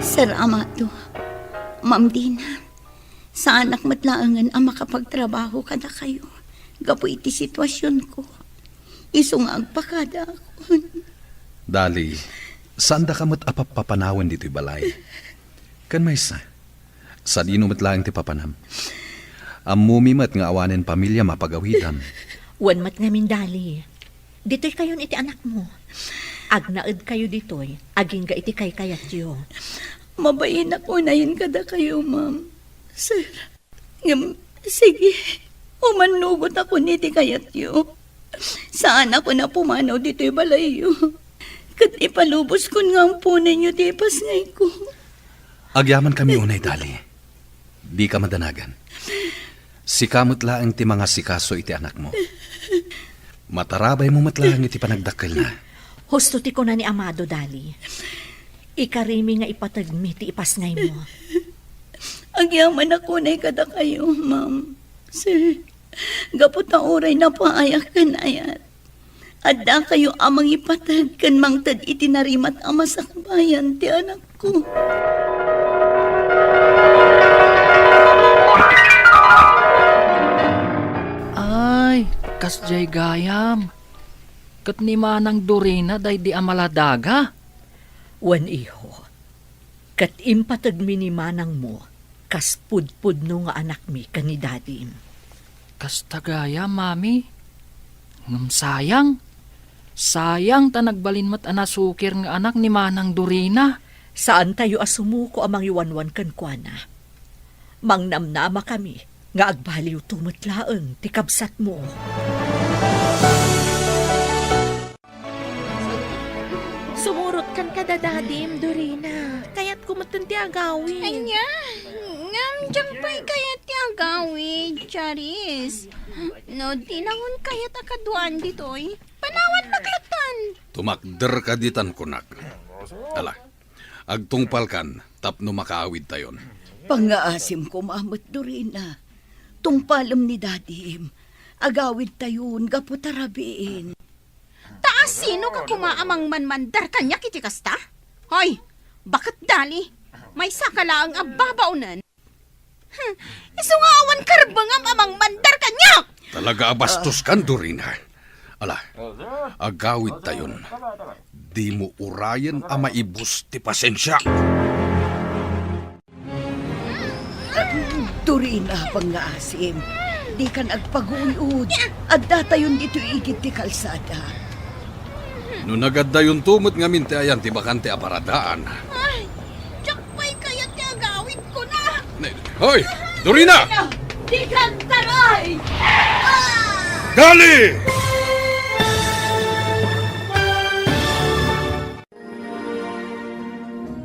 Sir Amado, Ma'am Dina, saanak met laengen a makapagtrabaho kadakayo gapu iti situasionko. Isu nga agpakadaakon. Dali, saandaka met a pappapanawen ditoy balay. Ken maysa, sadino met laeng ti papanam? Ammomi met nga awanen pamiliam a pagawidam. Wen met ngamin, Dali. Ditoykayon iti anakmo. Agnaedkayo ditoy, agingga iti kaykayatyo. Mabainak unayen kadakayo, ma'am. Sir, ngem, sige, umannugotakon iti kayatyo. Saanakon a pumanaw ditoy balayyo. Ket ipaluboskon nga amponenyo ti ipasngayko. Agyamankami unay, Dali. Dika madanagan. Sika met laeng ti mangasikaso iti anakmo. Matarabaymo met laeng iti panagdakkelna. Husto ti kuna ni Amado, Dali. Ikarimi nga ipategmi ti ipasngaymo. Agyamanak unay kadakayo, ma'am. Sir, gapu ta uray napaayak ken ayat, addakayo a mangipateg ken mangted iti narimat a masakbayan ti anakko. Ay, kasdiay gayam. Ket ni Manang Dorina daydi a maladaga? Wen, iho. Ket impategmi ni manangmo kas pudpudno nga anakmi ken ni dadim. Kasta gayam, Mami. Ngem sayang. Sayang ta nagbalin met a nasukir nga anak ni Manang Dorina. Saantayo a sumuko a mangiwanwan kenkuana. Mangnamnamakami nga agbaliwto met laeng ti kabsatmo. Sumurotkan kada dadim, Dorina. Kayatko metten ti agawid. Ania? Ngem diak pay kayat ti agawid, Charis. No di nangon kayat a kaduaan ditoy, panawannak latta. Tumakderka ditan, kunak. Ala, agtungpalkan tapno makaawidtayon. Pangngaasim koma met, Dorina. Tungpalem ni dadim. Agawidtayon gapu ta rabiin. Ta asinoka koma a mangmanmandar kaniak iti kasta? Hoy, baket Dali, maysaka laeng a babaonen. Hmm, isu nga awan karbengam a mangmandar kaniak! Talaga a bastoskan, Dorina. Ala, agawidtayon. Dimo urayen a maibus ti pasensiak. Dorina, pangngaasim, dikan agpaguy-ud. Addatayon ditoy igid ti kalsada. No nagaddayonto met ngamin ti ayan ti bakante a paradaan. Ay, diak pay kayat ti agawidkona. Ne-, hoy, Dorina! Dikan taray! Dali!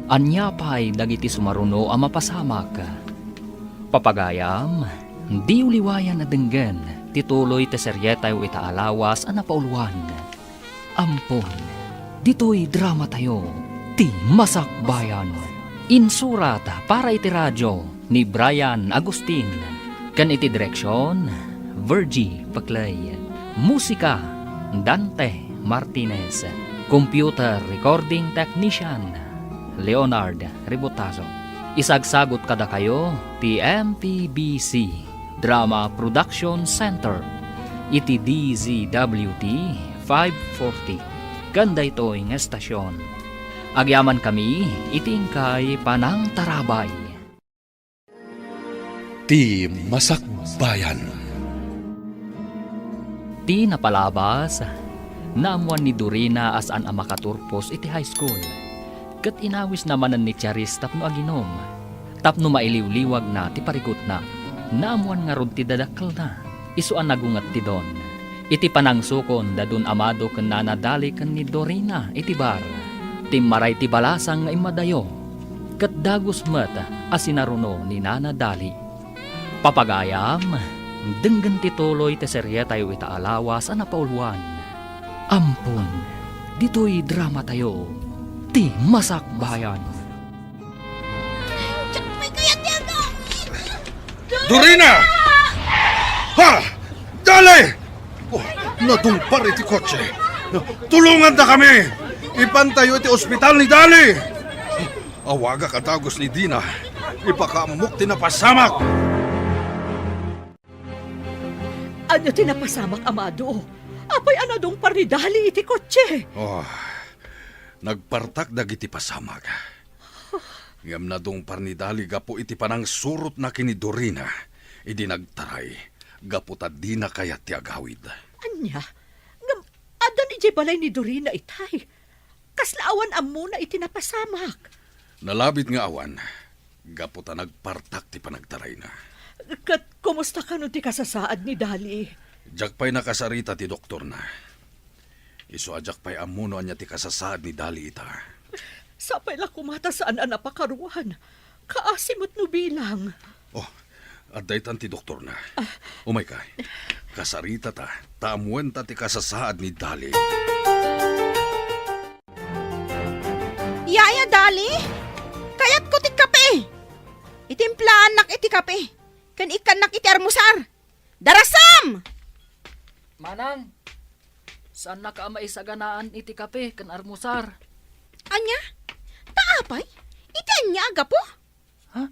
Ania pay dagiti sumaruno a mapasamak? Papagayam, diyo liwayan a denggen ti tuloy ti serietayo ita a lawas a napauluan. Ampon, ditoy dramatayo, Ti Masakbayan. Insurat para iti radio ni Brian Agustin, ken iti direksion, Virgie Peclay. Musika, Dante Martinez. Computer Recording Technician, Leonard Ributazo. Isagsagut kadakayo ti M P B C Drama Production Center iti D Z W T five forty. Ken daytoy nga estasion, agyamankami iti inkay panangtarabay. Ti Masakbayan. Ti napalabas, naammuan ni Dorina a saan a makaturpos iti high school, ket inawisna manen ni Charis tapno aginom, tapno mailiwliwagna ti parikutna. Naammuan ngarud ti dadakkelna, isu a nagunget ti don. Iti panangsukon da Don Amado ken Nana Dali ken ni Dorina iti bar, timmaray ti balasang nga immadayo, ket dagus met a sinaruno ni Nana Dali. Papagayam, denggen ti tuloy ti serietayo ita a lawas a napauluan. Ampon, ditoy dramatayo, Ti Masakbayan. Diak pay kayat ti agawid. Dorina! Ha! Dali! Oh, nadungpar iti kotse. Tulongandakami! Ipantayo iti ospital ni Dali! Awagak a dagus ni Dina. Ipakaammok ti napasamak! Ania ti napasamak, Amado? Apay a nadungpar ni Dali iti kotse? Oh, nagpartak dagiti pasamak. Ngem nadungpar ni Dali gapu iti panangsurotna ken ni Dorina idi nagtaray, gapu ta dina kayat ti agawid. Ania? Ngem addan idiay balay ni Dorina itay? Kasla awan ammona iti napasamak? Nalabit nga awan, gapu ta nagpartak ti panagtarayna. Ket kumusta kano ti kasasaad ni Dali? Diak pay nakasarita ti doktorna. Isu a diak pay ammo no ania ti kasasaad ni Dali ita. Sapay la koma ta saan a napakaruan. Kaasi met no bilang. Oh, adda itan ti doktorna. Ah. Umayka. Kasaritata, ta ammoenta ti kasasaad ni Dali. Yaya Dali, kayatko ti kape. Itimplaannak iti kape, ken ikkannak iti armusar. Darasam! Manang, saannaka a maisaganaan iti kape ken armusar. Ania? Ta apay? Iti ania a gapu? Ha?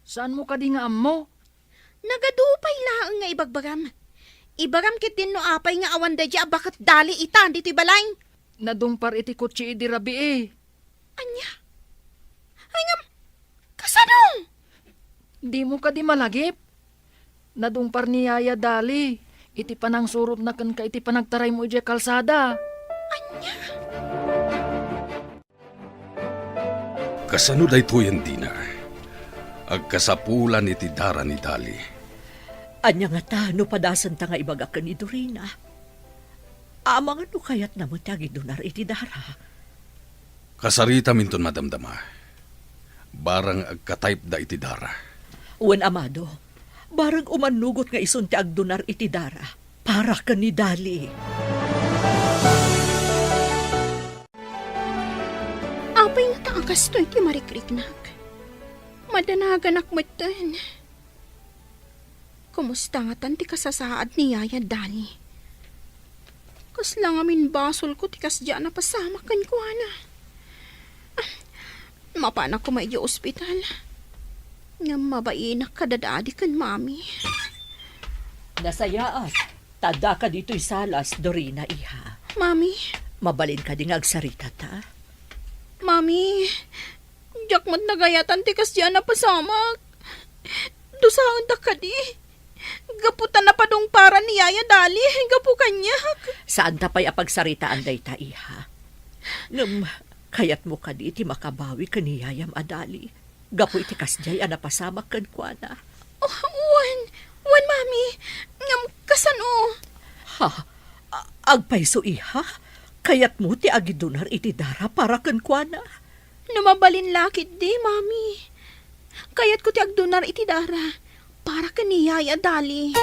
Saanmo kadi nga ammo? Nagadu pay laeng nga ibagbagam. Ibagam ketdin no apay nga awan daydi a baket Dali ita ditoy balay. Nadungpar iti kotse idi rabii. Ania? Ay ngem, kasano? Dimo kadi malagip? Nadungpar ni Yaya Dali iti panangsurotna kenka iti panagtaraymo idiay kalsada. Ania? Kasano daytoyen, Dina? Agkasapulan iti dara ni Dali. Ania ngata no padasenta nga ibaga ken ni Dorina? Amangan no kayatna met ti agidunar iti dara. Kasaritaminton madamdama. Barang agka-type da iti dara. Wen, Amado, barang umannugot nga isun ti agdunar iti dara para ken ni Dali. Apay ngata a kastoy ti marikriknak? Madanaganak metten. Kumusta ngatan ti kasasaad ni Yaya Dali? Kasla ngamin basolko ti kasdiay a napasamak kenkuana. Ah, mapanak koma idiay ospital. Ngem mabainak kadadadi ken Mami. Nasayaat, ta addaka ditoy salas, Dorina, iha. Mami? Mabalin kadi nga agsaritata? Mami, diak met nagayatan ti kasdiay a napasamak. Dusaendak kadi? Gapu ta napadungparan ni Yaya Dali gapu kaniak. Saanta pay a pagsaritaan dayta, iha. Ngem, kayatmo kadi ti makabawi ken ni Yayam a Dali gapu iti kasdiay a napasamak kenkuana? Oh, wen, wen, Mami. Ngem kasano? Ha? A-, agpayso, iha? Kayatmo ti agidunar iti dara para kenkuana? No mabalin la ketdi, Mami. Kayatko ti agdunar iti dara para ken ni Yaya Dali.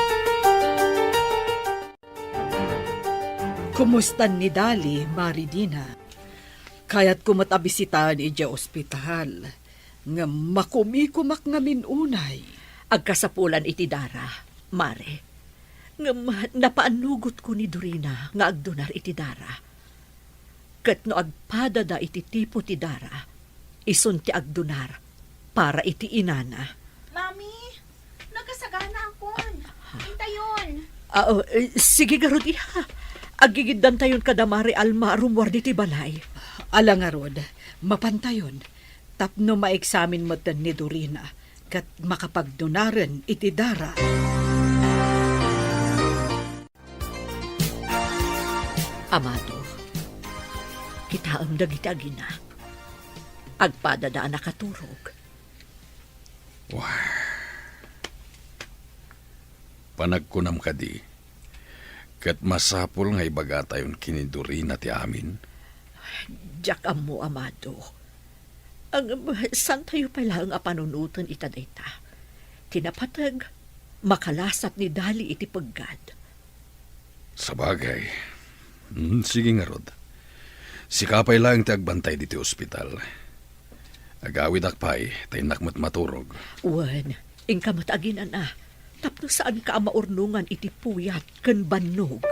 Kumustan ni Dali, Mari Dina? Kayatko met a bisitaen idiay ospital, ngem makumikomak ngamin unay. Agkasapulan iti dara, Mare. Ngem napaannugotko ni Dorina nga agdunar iti dara. Ket no agpadada iti tipo ti dara, isun ti agdunar para iti inana. Mami, nagkasaganaakon. Intayon. Ah, oh, eh, sige ngarud, iha. Aggigiddantayon kada Mari Alma a rummuar ditoy balay. Ala ngarud, mapantayon. Tapno maeksamin metten ni Dorina, ket makapagdunaren iti dara. Amado, kitaem dagiti agina. Agpadada a nakaturog. Wah. Panagkunam kadi, ket masapul nga ibagatayon ken ni Dorina ti amin? Diak ammo, Amado. Ngem, saantayo pay laeng a panunoten ita dayta. Ti napateg, makalasat ni Dali iti peggad. Sabagay. Hmm, sige ngarud. Sika pay laeng ti agbantay ditoy ospital. Agawidak pay, ta innak met maturog. Wen, inka met aginana, tapno saanka a maurnongan iti puyat ken bannog.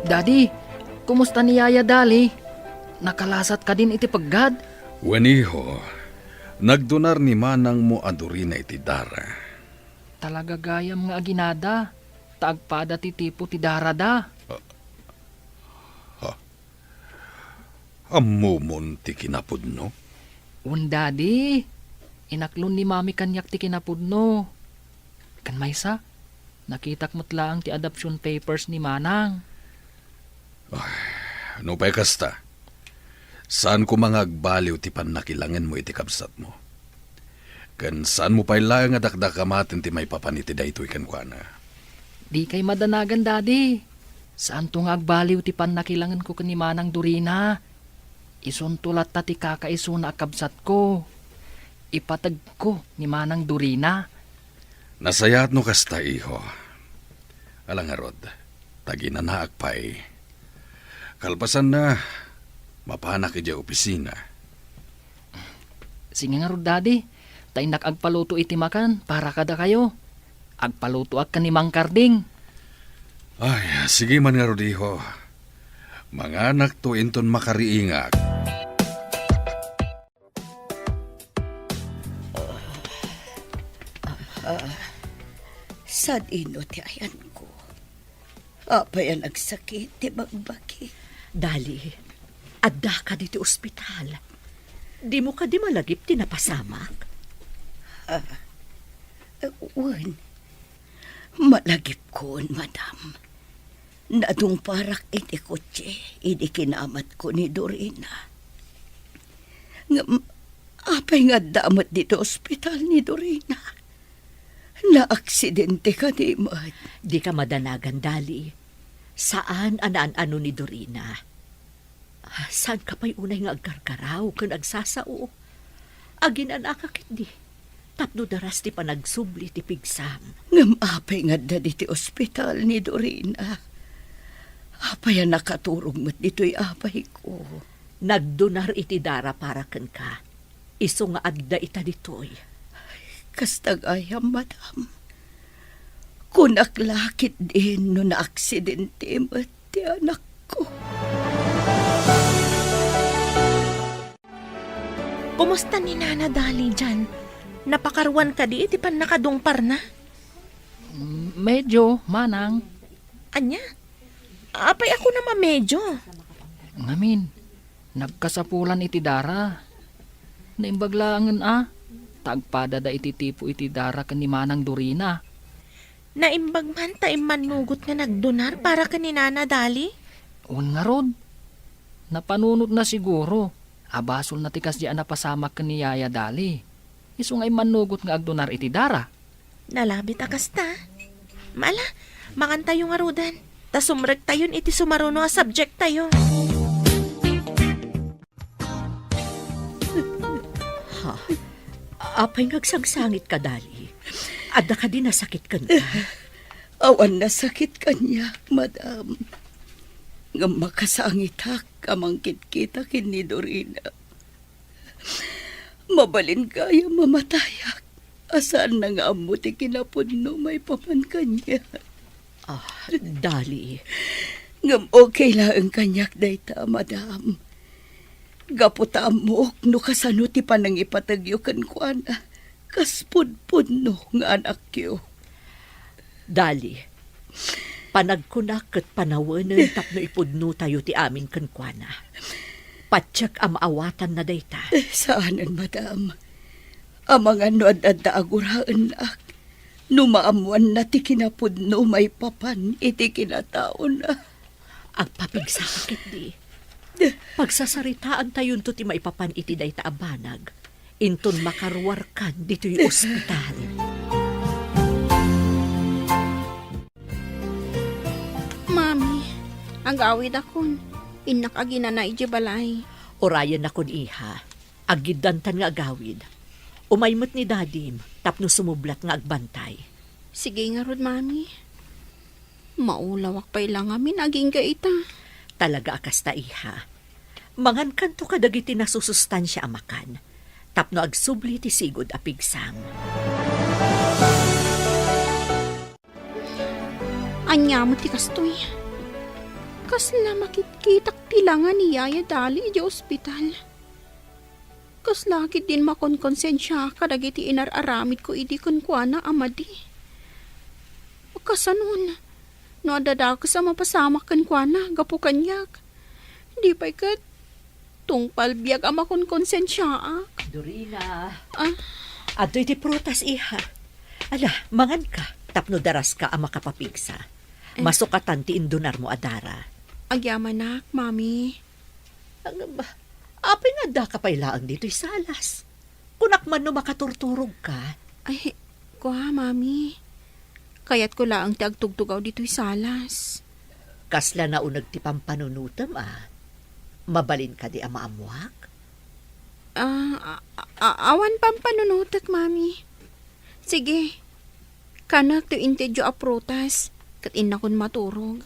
Daddy, kumusta ni Yaya Dali? Nakalasat kadin iti peggad? Wen, iho, nagdunar ni manangmo a Dorina iti dara. Talaga gayam nga aginada, ta agpada ti tipo ti darada. Ha? Ammomon ti kinapudno? Wen, Daddy. Inaklon ni Mami kaniak ti kinapudno. Ken maysa, nakitak met laeng ti adoption papers ni Manang. Ay, nupay kasta, saan koma nga agbaliw ti pannakilangenmo iti kabsatmo. Ken saanmo pay laeng a dakdakamaten ti maipapan iti daytoy kenkuana. Dikay madanagan, Daddy. Saanto nga agbaliw ti pannakilangenko ken ni Manang Dorina. Isunto latta ti kakaisuna a kabsatko. Ipategko ni Manang Dorina. Nasayaat no kasta, iho. Ala ngarud, ta aginanaak pay. Kalpasanna, mapanak idiay opisina. Sige ngarud, Daddy, ta innak agpaluto iti makan para kadakayo. Agpalutoak ken ni Mang Karding. Ay, sige man ngarud, iho. Manganakto inton makariingak. Ah, sad-ino ti ayanko. Apay a nagsakit ti bagbagi? Dali, addaka ditoy ospital. Dimo kadi malagip ti napasamak? Ah, wen. Malagipkon, madam. Nadungparak iti kotse idi kinamatko ni Dorina. Ngem, apay nga adda met ditoy ospital ni Dorina? Naaksidente kadi met? Dika madanagan, Dali. Saan a naan-ano ni Dorina. Ah, saanka pay unay nga agkarkaraw ken agsasao? Aginanaka ketdi, tapno daras ti panagsubli ti pigsam. Ngem apay nga adda ditoy ospital ni Dorina? Apay a nakaturog met ditoy apayko? Nagdunar iti dara para kenka. Isu nga adda ita ditoy. Kasta gayam, madam. Kunak la ketdin no naaksidente met ti anakko. Kumusta ni Nana Dali dian? Napakaruan kadi iti pannakadungparna? Mm, medyo, manang. Ania? Apay a kunam a medyo? Ngamin, nagkasapulan iti dara. Naimbag laengen a, ta agpadada iti tipo iti dara ken ni Manang Dorina. Naimbag man ta immannugot nga nagdunar para ken ni Nana Dali? Wen ngarud, napanunotna siguro a basolna ti kasdi a napasamak ken ni Yaya Dali. Isu nga immannugot nga agdunar iti dara. Nalabit a kasta. Ala, mangantayo ngaruden, ta sumrektayon iti sumaruno a subjecttayo. Ha? Apay nga agsangsangitka, Dali? Adda kadi nasakit kenka? Awan nasakit kaniak, madam. Ngem makasangitak a mangkitkita ken ni Dorina. Mabalin gayam a matayak a saanna nga ammo ti kinapudno maipapan kaniak. Ah, Dali. Ngem okay laeng kaniak dayta, madam. Gapu ta ammok no kasano ti panangipategyo kenkuana, kas pudpudno nga anakyo. Dali, panagkunak ket panawenen tapno ipudnotayo ti amin kenkuana. Patiek a maawatanna dayta. Eh, saanen, madam. Amangan no ad-adda a guraennak, no maammoanna ti kinapudno maipapan iti kinataona. Agpapigsaka ketdi. Pagsasaritaantayonto ti maipapan iti dayta a banag, inton makaruarkan ditoy ospital. Mami, agawidakon. Innak aginana idiay balay. Urayennakon, iha. Aggiddantan nga agawid. Umay met ni Dadim tapno sumublat nga agbantay. Sige ngarud, Mami. Maulawak pay la ngamin agingga ita. Talaga a kasta, iha. Mangankanto kadagiti nasusustansia a makan tapno agsubli ti sigud a pigsam. Ania met ti kastoy? Kasla makitkitak ti langa ni Yaya Dali idiay ospital. Kasla ketdin makonkonsensiak kadagiti inar-aramidko idi kenkuana a madi. Kasanon, no adda dakes a mapasamak kenkuana gapu kaniak, di pay ket tungpal biag a makonkonsensiaak. Dorina. Ah? Adtoy ti prutas, iha. Ala, manganka, tapno daraska a makapapigsa. Eh. Masukatan ti indunarmo a dara. Agyamanak, Mami. Ngem, apay nga addaka pay laeng ditoy salas? Kunak man no makaturturogka. Ay, kua, Mami. Kayatko laeng ti agtugtugaw ditoy salas. Kasla nauneg ti pampanunotem, a? Mabalin kadi a maammoak? Ah, a-, a-, awan pampanunotek, Mami. Sige, kanek ti intedyo a prutas, ket innakon maturog.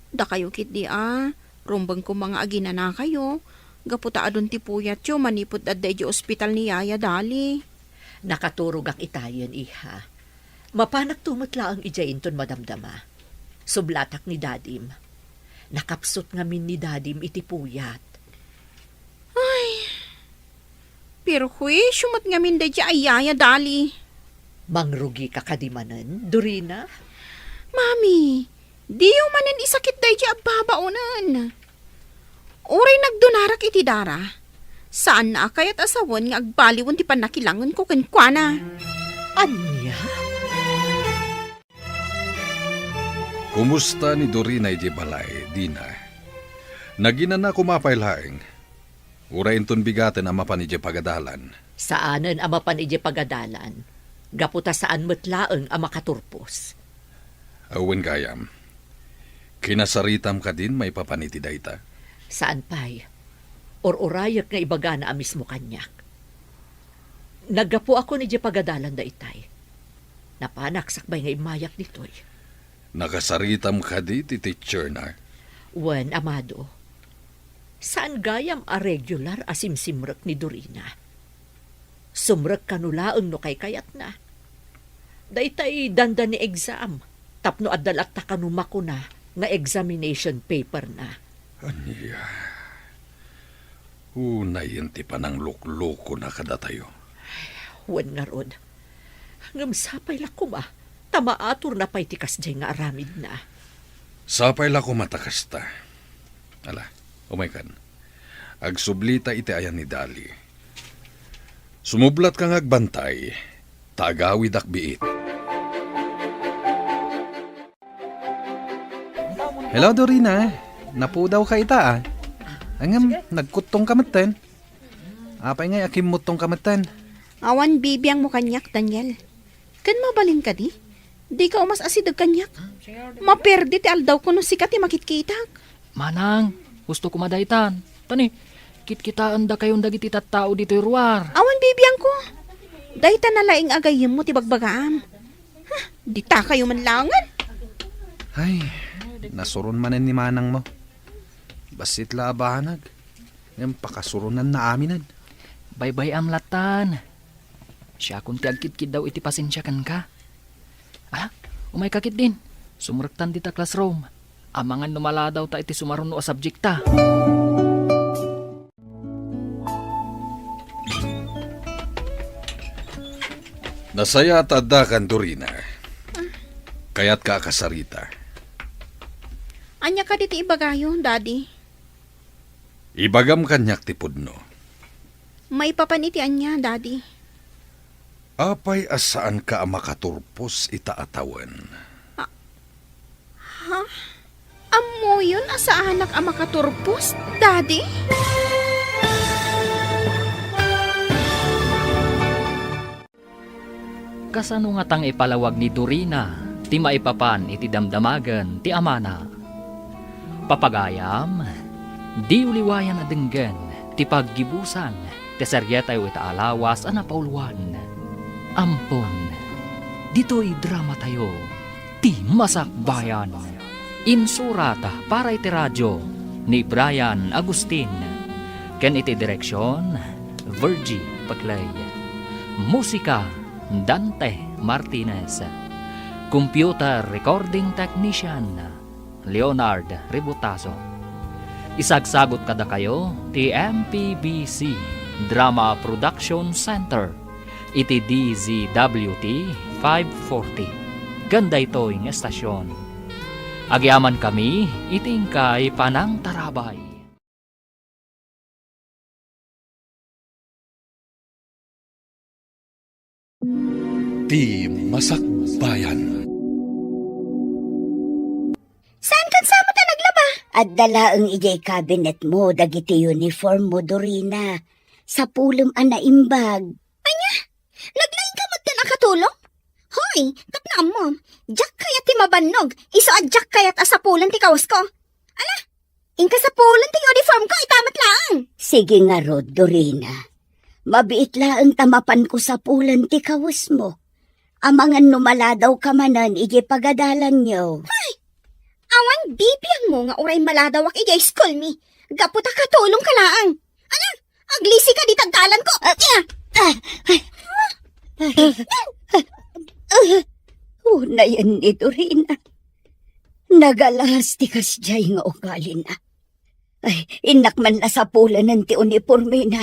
Dakayo ketdi a, rumbeng koma nga aginanakayo, gapu ta adun ti puyatyo manipud adda idiay ospital ni Yaya Dali. Nakaturogak itayen, iha. Mapanakto met laeng idiay inton madamdama. Sublatak ni Dadim. Nakapsut ngamin ni Dadim iti puyat. Ay, perhuisio met ngamin daydiay a Yaya Dali. Mangrugika kadi manen, Dorina? Mami, diyo manen isakit daydiay a babaonen. Uray nagdunarak iti dara, saanna a kayat a sawen nga agbaliwen ti pannakilangenko kenkuana. Ania? Kumusta ni Dorina idiay balay, Dina? Naginana koma pay laeng? Uray inton bigaten a mapan idiay pagadalan? Saanen a mapan idiay pagadalan, gapu ta saan met laeng a makaturpos. Awan gayam. Kinasaritam kadin maipapan iti dayta? Saan pay. Ur-urayek nga ibagana a mismo kaniak. Naggapuakon idiay pagadalan daytay. Napanak sakbay nga immayak ditoy. Nakasaritam kadi ti teacher na? Wen, Amado. Saan gayam a regular a simsimrek ni Dorina. Sumrek kano laeng no kaykayatna. Daytay dandani exam, tapno adda latta kano makuna nga examination paper na. Ania? Unayen ti panangluklukona kadatayo. Wen ngarud. Ngem sapay la koma, ta maaturna pay ti kasdiay nga aramidna. Sapay la koma ta kasta. Ala, umaykan. Agsublita iti ayan ni Dali. Sumublatka nga agbantay, ta agawidak biit. Hello, Dorina. Napudawka ita, a. Ngem, nagkuttongka metten. Apay ngay a kimmuttongka metten? Awan bibiangmo kaniak, Daniel. Ken mabalin kadi? Dika umas-asideg kaniak. Maperdi ti aldawko no sika ti makitkitak. Manang, husto koma daytan. Tani, kitkitaendakayon dagiti tattao ditoy ruar. Awan bibiangko. Dayta na laeng a gayyemmo ti bagbagaam. Huh, ditakayo man laengen. Ay, nasuron manen ni manangmo. Bassit la a banag. Ngem pakasuronnanna aminen. Baybay-am lattan. Siakon ti agkitkiddaw iti pasensia kenka. Ala, umayka ketdin. Sumrektan dita classroom. Amangan no maladawta iti sumaruno a subjekta. Nasayaat ta addakan, Dorina. Kayatka a kasarita. Ania kadi ti ibagayo, Daddy? Ibagam kaniak ti pudno. Maipapan iti ania, Daddy? Apay a saanka a makaturpos ita a tawen? Ah, ha? Ammoyon a saanak a makaturpos, Daddy? Kasano ngatang ipalawag ni Dorina ti maipapan iti damdamagen ti amana? Papagayam, diyo liwayan a denggen ti paggibusan ti serietayo ita a lawas a napauluan. Ampon, ditoy dramatayo, ti Masakbayan. Insurat para iti radio ni Brian Agustin, ken iti direksion, Virgie Paclay. Musika, Dante Martinez. Computer recording technician, Leonard Ributaso. Isagsagut kadakayo ti M P B C Drama Production Center iti D Z W T five forty. Ken daytoy nga estasion, agyamankami iti inkay panangtarabay. Ti Masakbayan. Saan kan samo ta naglaba? Adda laeng idiay cabinet mo dagiti uniform mo, Dorina. Sapulem a naimbag. Ania? Naglaingka met ken a katulong? Hoy, tapno ammom, diak kayat ti mabannog, isu a diak kayat a sapulen ti kawasko. Ala, inka sapulen ti uniform ko, ita met laeng. Sige ngarud, Dorina. Mabiit laeng ta mapanko sapulen ti kawesmo. Amangan no maladawka manen idiay pagadalanyo. Ay! Awan bibiangmo nga uray maladawak idiay school mi. Gapu ta katulongka laeng. Ala, aglisika dita dalan ko. Ah, ah, ah, ah, ah, ah, unayen ni Dorina. Nagalas ti kasdiay nga ugalina. Ay, innak man la sapulenen ti unipormena.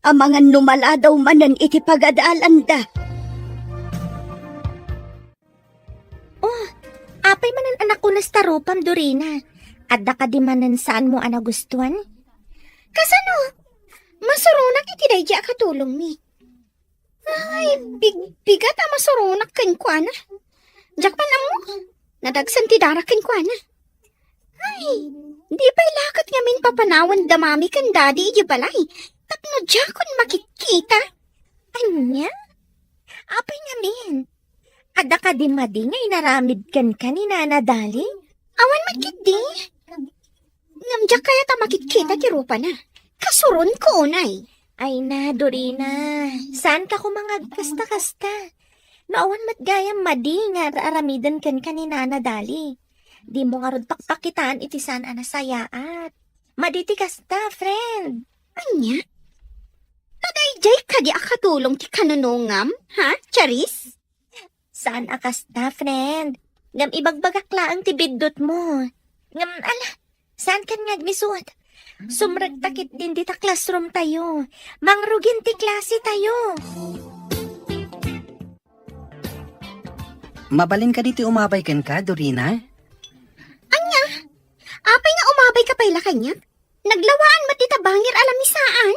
Amangan no maladaw manen iti pagadalanda. Oh, apay manen a nakunas ta rupam, Dorina? Adda kadi manen saanmo a nagustuan? Kasano? Masuronak iti daydi a katulongmi. Ay, big-, bigat a masuronak kenkuana. Diak man ammo, nadagsen ti dara kenkuana. Ay, di pay la ket ngamin papanawan da mami ken daddy idiay balay tapno diakon makitkita. Ania? Apay ngamin? Adda kadi madi nga inaramid kenka ni Nana Dali? Awan met ketdi. Ngem diak kayat a makitkita ti rupana. Kasuronko unay. Ay na, Dorina. Saanka koma nga agkasta-kasta. No awan met gayam madi nga ar-aramiden kenka ni Nana Dali, dimo ngarud pakpakitaan iti saan a nasayaat. Madi ti kasta, friend. Ania? Nadaydiay kadi a katulong ti kanunongam, ha, Charis? Saan a kasta, friend. Ngem ibagbagak laeng ti biddutmo. Ngem, ala, saankan nga agmisut? Sumrekta ketdin dita classroom tayo. Mangrugin ti klase tayo. Mabalin kadi ti umabay kenka, Dorina? Ania? Apay nga umabayka pay la kaniak? Naglawaan met ita bangir a lamisaan?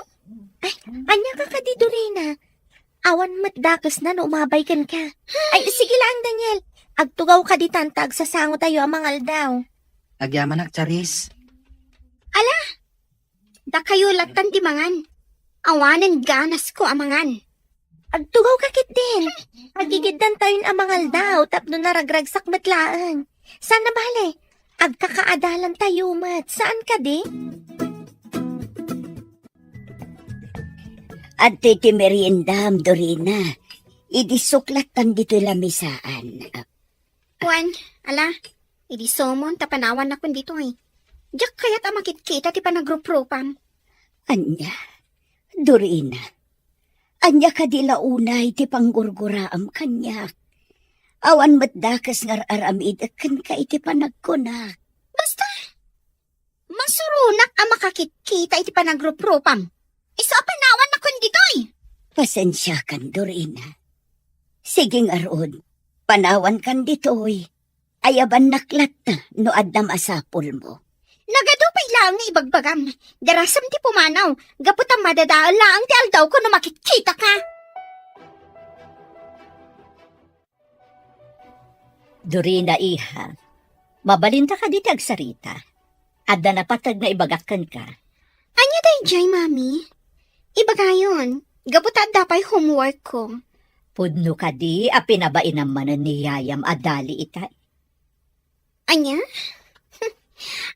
Ay, ania ka kadi, Dorina? Awan met dakesna no umabay kenka. Ay, sige laeng, Daniel. Agtugaw kadi ta agsasango tayo a mangaldaw. Agyamanak, Charis. Ala, dakayo lattan ti mangan. Awanen ganasko a mangan. Agtugawka ketdin. Agigiddan tayon a mangaldaw tapno naragragsak met laeng. Saan a bale, agkakaadalan tayo met. Saan kadi? Adtoy ti meriendam, Dorina. Idi suklattan ditoy lamisaan. Wen, ala, idi sumon ta panawannakon ditoy. Diak kayat a makitkita ti panagruprupam. Ania, Dorina, ania kadi la unay ti panggurguraam kaniak? Awan met dakes nga ar-aramidek kenka iti panagkunak. Basta, masuronak a makakitkita iti panagruprupam. Isu a panawanakon ditoy. Pasensiakan, Dorina. Sige ngarud, panawankan ditoy. Ayabannak latta no adda masapulmo. Nagadu pay laeng nga ibagbagam. Darasem ti pumanaw, gapu ta madadael laeng ti aldawko no makitkitaka. Dorina, iha, mabalinta kadi ti agsarita? Adda napateg nga ibagak kenka. Ania daydiay, Mami? Ibagayon, gapu ta adda pay homework ko. Pudno kadi a pinabainam manen ni yayam a Dali itay? Ania?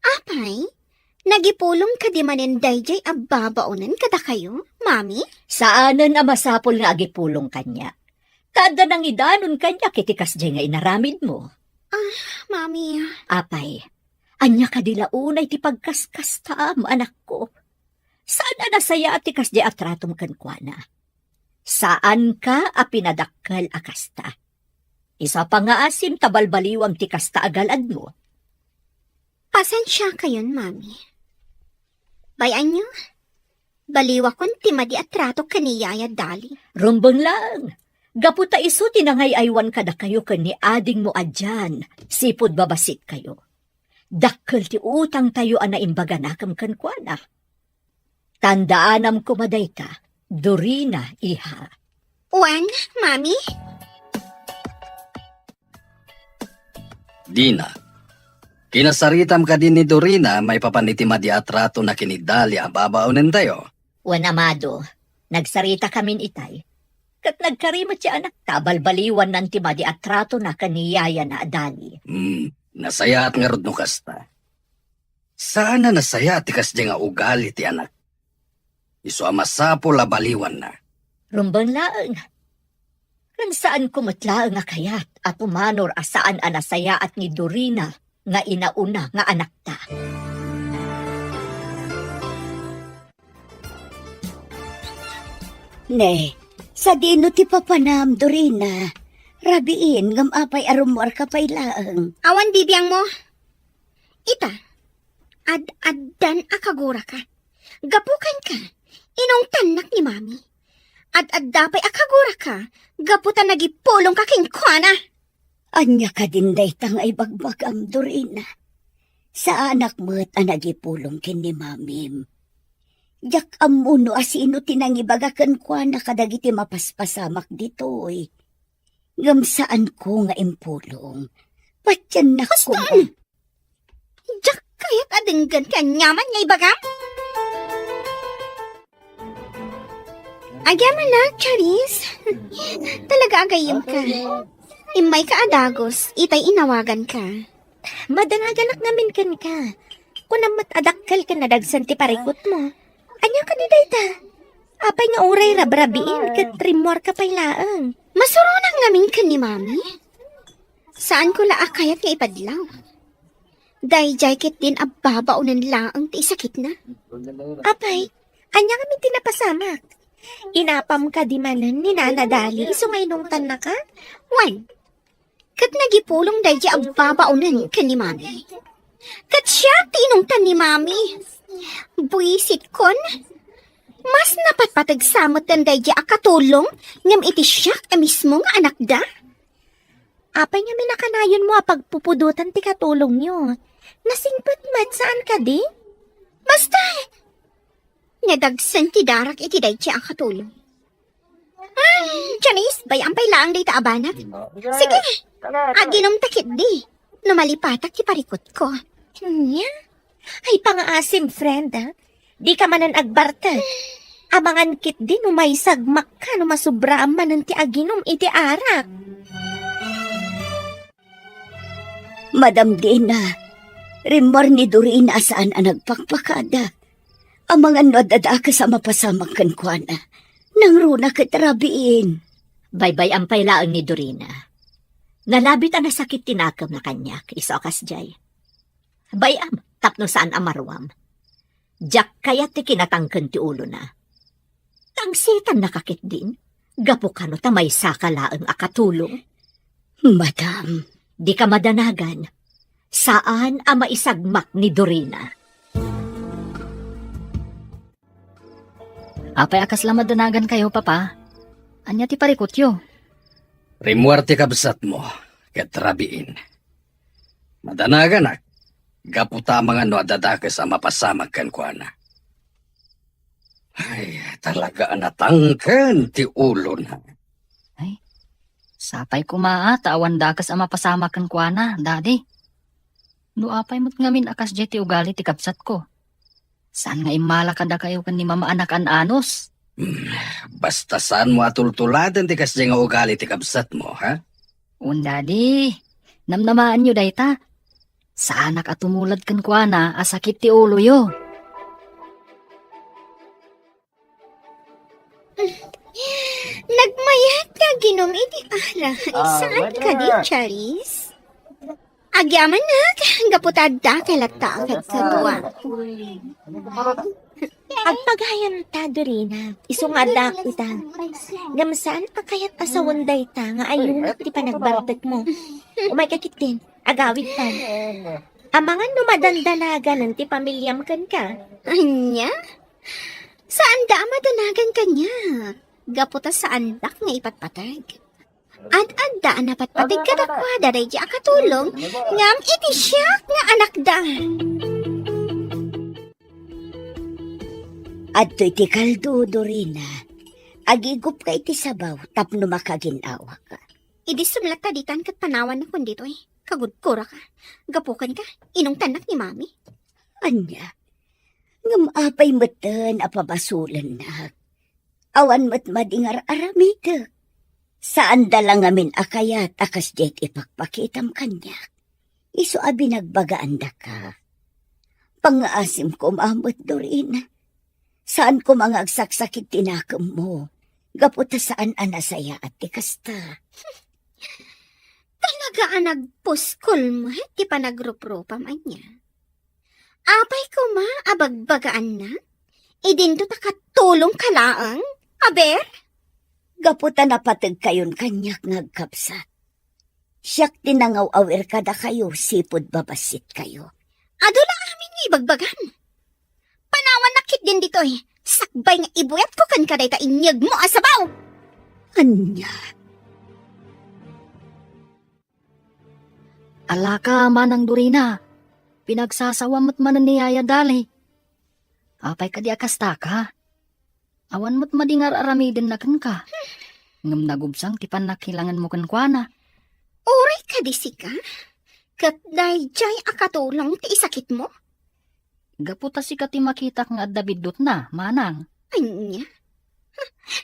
Apay, nagipulong kadi manen daydiay a babaonen kadakayo, Mami? Saanen a masapul nga agipulong kaniak. Ta adda nangidanon kaniak iti kasdiay nga inaramidmo. Ah, Mami. Apay, ania kadi la unay ti pagkaskastaam, anakko? Saan a nasayaat ti kasdiay a tratom kenkuana. Saanka a pinadakkel a kasta. Isu a pangngaasim ta balbaliwam ti kasta a gal-admo. Pasensiakayon, Mami. Bay-anyo, baliwakon ti madi a trato ken ni Yaya Dali. Rumbeng laeng, gapu ta isu ti nangay-aywan kadakayo ken ni adingmo a Jan, sipud babassit kayo. Dakkel ti utangtayo a naimbaganakem kenkuana. Tandaanam koma dayta, Dorina, iha. Wen, Mami? Dina, kinasaritam kadi ni Dorina maipapan iti madi a tratona ken ni Dali a babaonentayo? Wen, Amado, nagsaritakamin itay. Ket nagkari met ti anakta a balbaliwannan ti madi a tratona ken ni yayana a Dali. Hmm, nasayaat ngarud no kasta. Saan a nasayaat ti kasdiay nga ugali ti anak. Isu a masapul a baliwanna. Rumbeng laeng. Ken saanko met laeng a kayat a pumanor a saan a nasayaat ni Dorina nga inauna nga anakta. Ne, sadino ti papanam, Dorina? Rabiin, ngem apay a rummuarka pay laeng? Awan bibiangmo. Ita, ad-addan a kaguraka. Gapu kenka, inungtannak ni Mami. Ad-adda pay a kaguraka, gapu ta nagipulongka kenkuana. Ania kadin dayta nga ibagbagam, Dorina? Saanak met a nagipulong ken ni Mamim. Diak ammo no asino ti nangibaga kenkuana kadagiti mapaspasamak ditoy. Ngem saanko nga impulong. Patiennak koma. Diak kayat a denggen ti aniaman nga ibagam. Agyamanak, Charis. Talaga agayemka. Immayka a dagus, itay inawaganka. Madanaganak ngamin kenka. Kunam met a dakkel ken nadagsen ti parikutmo. Ania kadi dayta? Apay nga uray rabrabiin ket rimmuarka pay laeng? Masuronak ngamin ken ni Mami. Saanko la a kayat nga ipadlaw. Daydiay ketdin a babaonen laeng ti isakitna. Apay, ania ngamin ti napasamak? Inapam kadi manen ni Nana Dali isu nga inungtannaka? Wen, ket nagipulong daydiay a babaonen ken ni Mami. Ket siak ti inungtan ni Mami. Buisitkon, mas napatpateg sa metten daydiay a katulong ngem iti siak a mismo nga anakda. Apay ngamin a kanayonmo a pagpupudotan ti katulongyo? Nasingpet met, saan kadi? Basta, nadagsen ti darak iti daydiay a katulong. Ay, Janice, bay-am pay laeng dayta a banag. Sige, aginumta ketdi no malipatak ti parikutko. Nia? Ay, pangaasim, friend, ah. Dika manen agbartek. Amangan ketdi no maisagmakka no masubraam manen ti aginum iti arak. Madam Dina, rimmuar ni Dorina a saan a nagpakpakada. Amangan no adda dakes a mapasamak kenkuana. Nangruna ket rabiin. Baybay-am pay laeng ni Dorina. Nalabit a nasakit ti nakemna kaniak, isu a kasdiay. Bay-am, tapno saan a maruam. Diak kayat ti kinatangken ti ulona. Tangsitannaka ketdin, gapu kano ta maysaka laeng a katulong. Madam, dika madanagan. Saan a maisagmak ni Dorina. Apay a kasla madanagankayo, Papa? Ania ti parikutyo? Rimmuar ti kabsatmo, ket rabiin. Madanaganak, gapu ta amangan no adda dakes a mapasamak kenkuana. Ay, talaga a natangken ti ulona. Ay, sapay koma a ta awan dakes a mapasamak kenkuana, Daddy. No apay met ngamin a kasdiay ti ugali ti kabsatko. Saan nga immala kadakayo ken ni Mama a nakaan-anos? Hmm, basta saanmo a tultuladen ti kasdiay nga ugali ti kabsatmo, ha? Wen, Daddy, namnamaanyo dayta. Saanak a tumulad kenkuana a sakit ti uloyo. Nagmayat nga aginum iti arak. Ah, saan kadi, Charis? Agyamannak, gapu ta adda kay latta a kadkadua. Agpagayam ta, Dorina. Isu nga adda ita. Ngem saan a kayat a sawen dayta nga ayunak ti panagbartekmo. Umayka ketdin, agawidtan. Amangan no madandanagan ti pamiliam kenka. Ania? Saanda a madanagan kaniak. Gapu ta saandak nga ipatpateg. Ad-adda a napatpateg kadakuada daydi a katulong, ngem iti siak nga anakda. Adtoy ti kaldo, Dorina. Agigupka iti sabaw tapno makagin-awaka. Idi sumlatta ditan ket panawannakon ditoy. Kagurguraka. Gapu kenka, inungtannak ni Mami. Ania? Ngem apay metten a pabasolennak? Awan met madi nga ar-aramidek. Saanda la ngamin a kayat a kasdiay ti ipakpakitam kaniak. Isu a binagbagaandaka. Pangngaasim koma met, Dorina. Saan koma nga agsaksakit ti nakemmo. Gapu ta saan a nasayaat ti kasta. Talaga a nagpuskol met ti panagruprupam, ania? Apay koma a bagbagaannak? Idinto ta katulongka laeng? Aber? Gapu ta napategkayon kaniak nga agkabsat. Siak ti nangaw-awir kadakayo sipud babassitkayo. Adu la amin nga ibagbagam. Panawannak ketdin ditoy, sakbay nga ibuyatko kenka dayta inyegmo a sabaw. Ania? Alaka, Manang Dorina, pinagsasawa met manen ni Yaya Dali. Apay kadi a kastaka? Awan met madi nga ar-aramidenna kenka. Ngem nagubsang ti pannakilangenmo kenkuana. Uray kadi sika? Ket daydiay a katulong ti isakitmo? Gapu ta sika ti makitak nga adda biddutna, manang. Ania?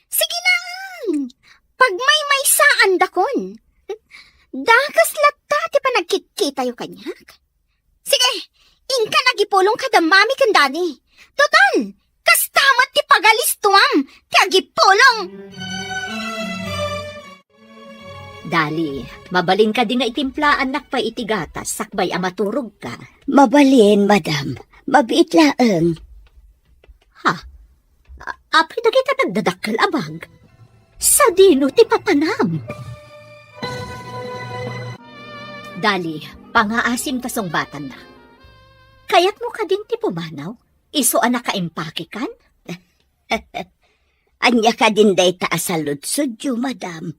Sige laeng! Pagmaymaysaandakon. Dakes latta ti panagkitkitayo kaniak. Sige, inkan agipulong kada mami ken daddy. Total, kasta met ti pagalistuam ti agipulong. Dali, mabalin kadi nga itimplaannak pay iti gatas sakbay a maturogka? Mabalin, madam. Mabiit laeng. Ha? A-, apay dagita nagdadakkel a bag? Sadino ti papanam? Dali, pangaasim ta sungbatanna. Kayatmo kadin ti pumanaw? Isu a nakaimpakekan? Ania kadin dayta a saludsodyo, madam?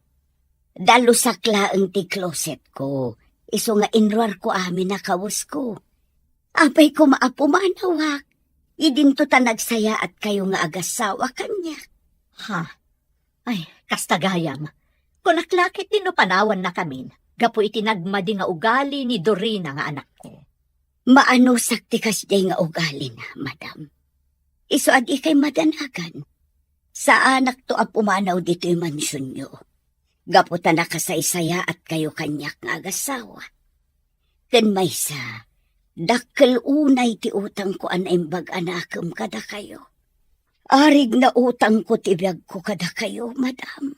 Dalusak laeng ti closetko, isu nga inruarko amin a kawesko. Apay koma a pumanawak, idinto ta nagsayaatkayo nga agassawa kaniak. Ha? Ay, kasta gayam. Kunak la ketdi no panawannakamin, gapu iti nagmadi nga ugali ni Dorina nga anakko. Maanusak ti kasdiay nga ugalina, madam. Isu a dikay madanagan. Saanakto a pumanaw ditoy mansionyo. Gapu ta nakasaysayaatkayo kaniak nga agassawa. Ken maysa, dakkel unay ti utangko a naimbag a nakem kadakayo. Arig nautangko ti biagko kadakayo, madam.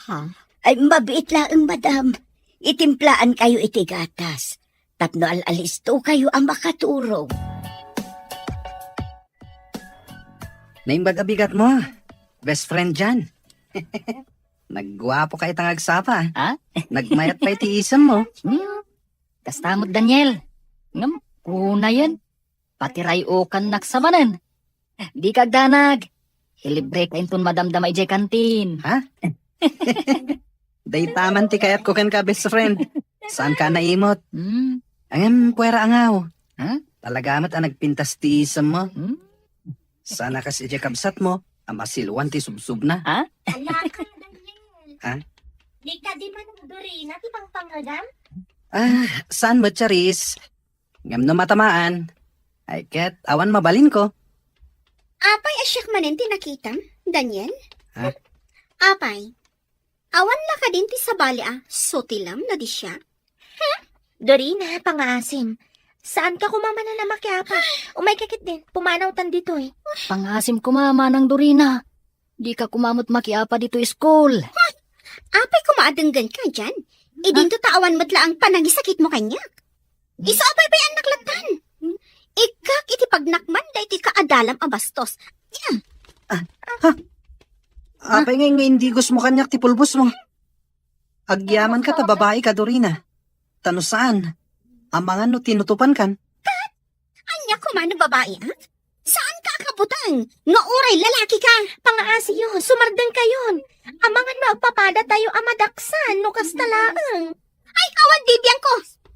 Ha? Ay, mabiit laeng, madam. Itimplaankayo iti gatas tapno al-alistokayo a makaturog. Naimbag a bigatmo, best friend Jan. Nagguapoka ita nga agsapa. Ha? Nagmayat pay ti isemmo. Hmm? Kasta met, Daniel. Ngem, kunayen, patiray-okannak sa manen. Dika agdanag. Ilibreka inton madamdama idiay kantin. Ha? Dayta man ti kayatko kenka, best friend. Saanka a naimot. Hmm. Ngem, puera angaw. Ha? Talaga met a nagpintas ti isemmo. Hmm? Saan a kas idiay kabsatmo a masiluan ti subsubna. Ha? Ala ka, Daniel. Ha? Di kadi man Dorina ti pangpangagam? Ah, saan met, Charis? Ngem no matamaan, ay ket awan mabalinko. Apay a siak manen ti nakitam, Daniel? Ha? Apay, awan la kadin ti sabali a sutilem no di siak? Hmm? Dorina, pangaasim. Saanka koma manen a makiapa. Umayka ketdin, pumanawtan ditoy. Pangaasim koma, Manang Dorina. Dika koma met makiapa ditoy school. Apay koma a denggenka dian? Idinto ta awan met laeng panangisakitmo kaniak. Isu a paypayannak lattan. Ikkak iti pagnakman daytoy kaadalam a bastos. Ah, ha? Apay nga indigosmo kaniak ti pulbosmo? Agyamanka ta babaika, Dorina. Ta no saan, amangan no tinutupankan. Ania koma no babaia? Saanka a kabuteng nga uray lalakika? Pangaasiyo, sumardengkayon. Amangan no agpapadatayo a madaksan no kasta laeng. Ay, awan bibiangko.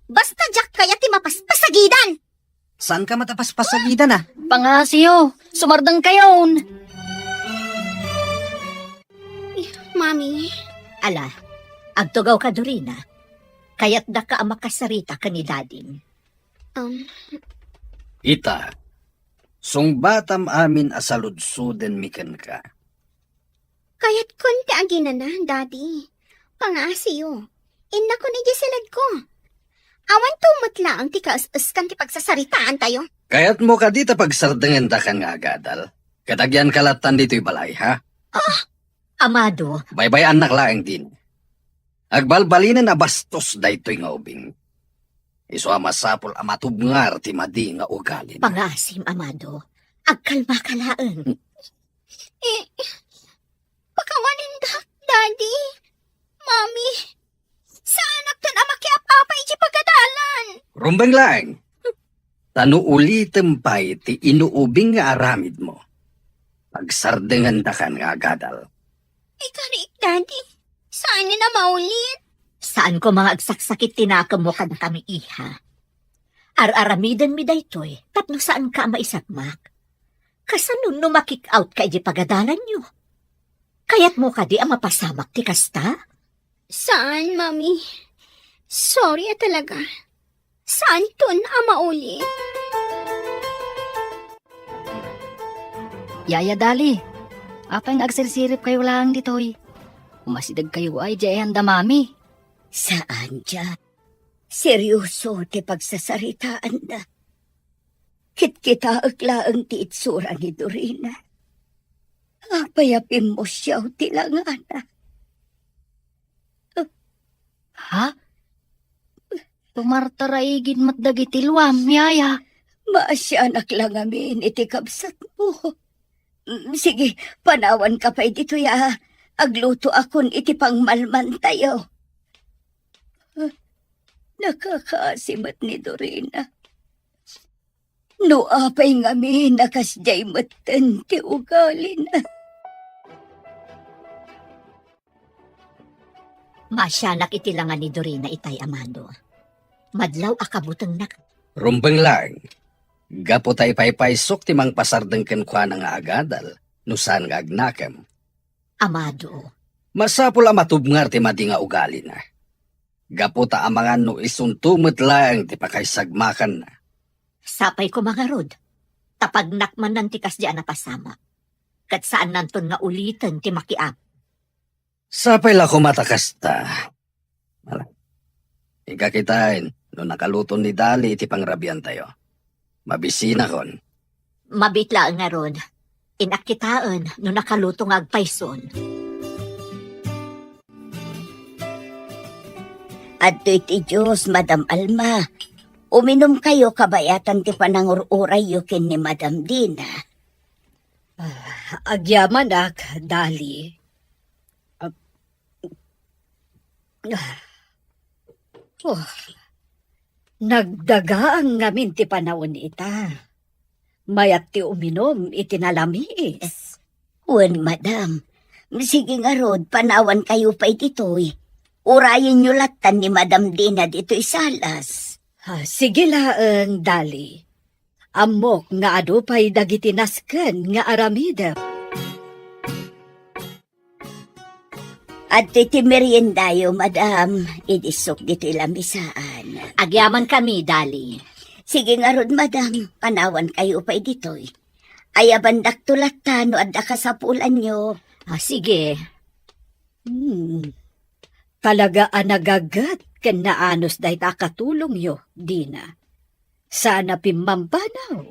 Basta diak kayat ti mapaspasagidan. Saanka met a paspasagidan, a? Pangaasiyo, sumardengkayon. Mami. Ala, agtugawka, Dorina. Kayatdaka a makasarita ken ni Dadim. Um. Ita, sungbatam amin a saludsodenmi kenka. Kayatkon ti aginana, Daddy. Pangaasiyo. Innakon idiay siledko. Awanto met laeng ti kaes-eskan ti pagsasaritaantayo. Kayatmo kadi ta pagsardengendakan nga agadal? Ket agyanka lattan ditoy balay, ha? Ah! Amado. Baybay-annak laeng din. Agbalbalinen a bastos daytoy nga ubing. Isu a masapul a matubngar ti madi nga ugalina. Pangaasim, Amado. Agkalmaka laeng. Eh, pakawanindak, Daddy, Mami. Saanakton a makiap-apa iti pagadalan. Rumbeng laeng. Ta no ulitem pay ti inuubing nga aramidmo, pagsardengendakan nga agadal. Ikarik, Daddy. Saan nga maulit? Saan koma nga agsaksakit ti nakemmo kadakami, iha. Ar-aramidenmi daytoy tapno saanka a maisagmak. Kasano no ma-kick out ka iti pagadalanyo? Kayatmo kadi a mapasamak ti kasta? Saan, Mami. Sorry a talaga. Saanton a maulit. Yaya Dali, apay nga agsirsiripkayo laeng ditoy? Umasidegkayo ay diay anda Mami? Saan, Jack. Serioso ti pagsasaritaanda. Kitkitaek laeng ti itsura ni Dorina. Apay a pimmusiaw ti langana. Ha? Tumartaraigid met dagiti luam, yaya. Maasianak la ngamin iti kabsatmo. Mm, sige, panawanka pay ditoy a aglutoakon iti pangmalmantayo. Ah, nakakaasi met ni Dorina. No apay ngamin a kasdiay metten ti ugalina. Maasianak iti langa ni Dorina itay, Amado. Madlaw a kabutengnak. Rumbeng laeng. Gapu ta ipaypaysok ti mangpasardeng kenkuana nga agadal, no saan nga agnakem. Amado. Masapul a matubngar ti madi nga ugalina. Gapu ta amangan no isunto met laeng ti pakaisagmakanna. Sapay koma ngarud, ta pagnakmanan ti kasdi a napasamak. Ket saannanton nga uliten ti makiap. Sapay la koma ta kasta. Ala. Inka kitaen no nakaluton ni Dali iti pangrabiantayo. Mabisinakon. Mabiit laeng ngarud. Innak kitaen no nakaluto nga agpayson. Adtoy ti Dios, Madam Alma. Uminumkayo kabayatan ti panangur-urayyo ken ni Madam Dina. Ah, agyamanak, Dali. Ah, Ah. Oh. Nagdagaang ngamin ti panawen ita. Mayat ti uminum iti nalamiis. Wen, madam. Sige ngarud, panawankayo pay ditoy. Urayenyo lattan ni Madam Dina ditoy salas. Ah, sige laeng, Dali. Ammok nga adu pay dagiti nasken nga aramidem. Adtoy ti meriendayo, madam, idi isok ditoy lamisaan. Agyamankami, Dali. Sige ngarud, madam, panawankayo pay ditoy. Ayabandakto latta no adda kasapulanyo. Ah, sige. Hmm. Talaga a nagaget ken naanus dayta a katulongyo, Dina. Saan a pimmampanaw.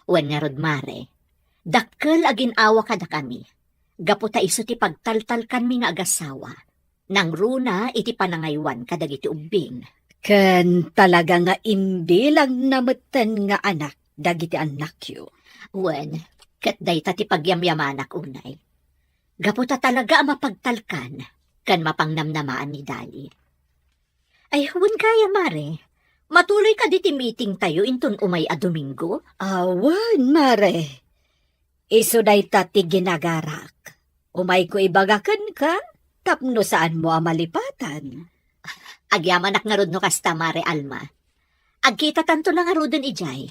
Wen ngarud, Mare, dakkel a gin-awa kadakami, gapu ta isu ti pagtaltalkanmi nga agasawa, nangruna iti panangaywan kadagiti ubbing. Ken talaga nga imbilangna metten nga anak dagiti annakyo. Wen, ket dayta ti pagyamyamanak unay. Gapu ta talaga a mapagtalkan ken mapangnamnamaan ni Dali. Ay, wen gayam, Mare, matuloy kadi ti meetingtayo inton umay a Domingo? Awan, Mare. Isu dayta ti ginagarak. Umayko ibaga kenka tapno saanmo a malipatan. Agyamanak ngarud no kasta, Mare Alma. Agkitatanto la ngaruden idiay.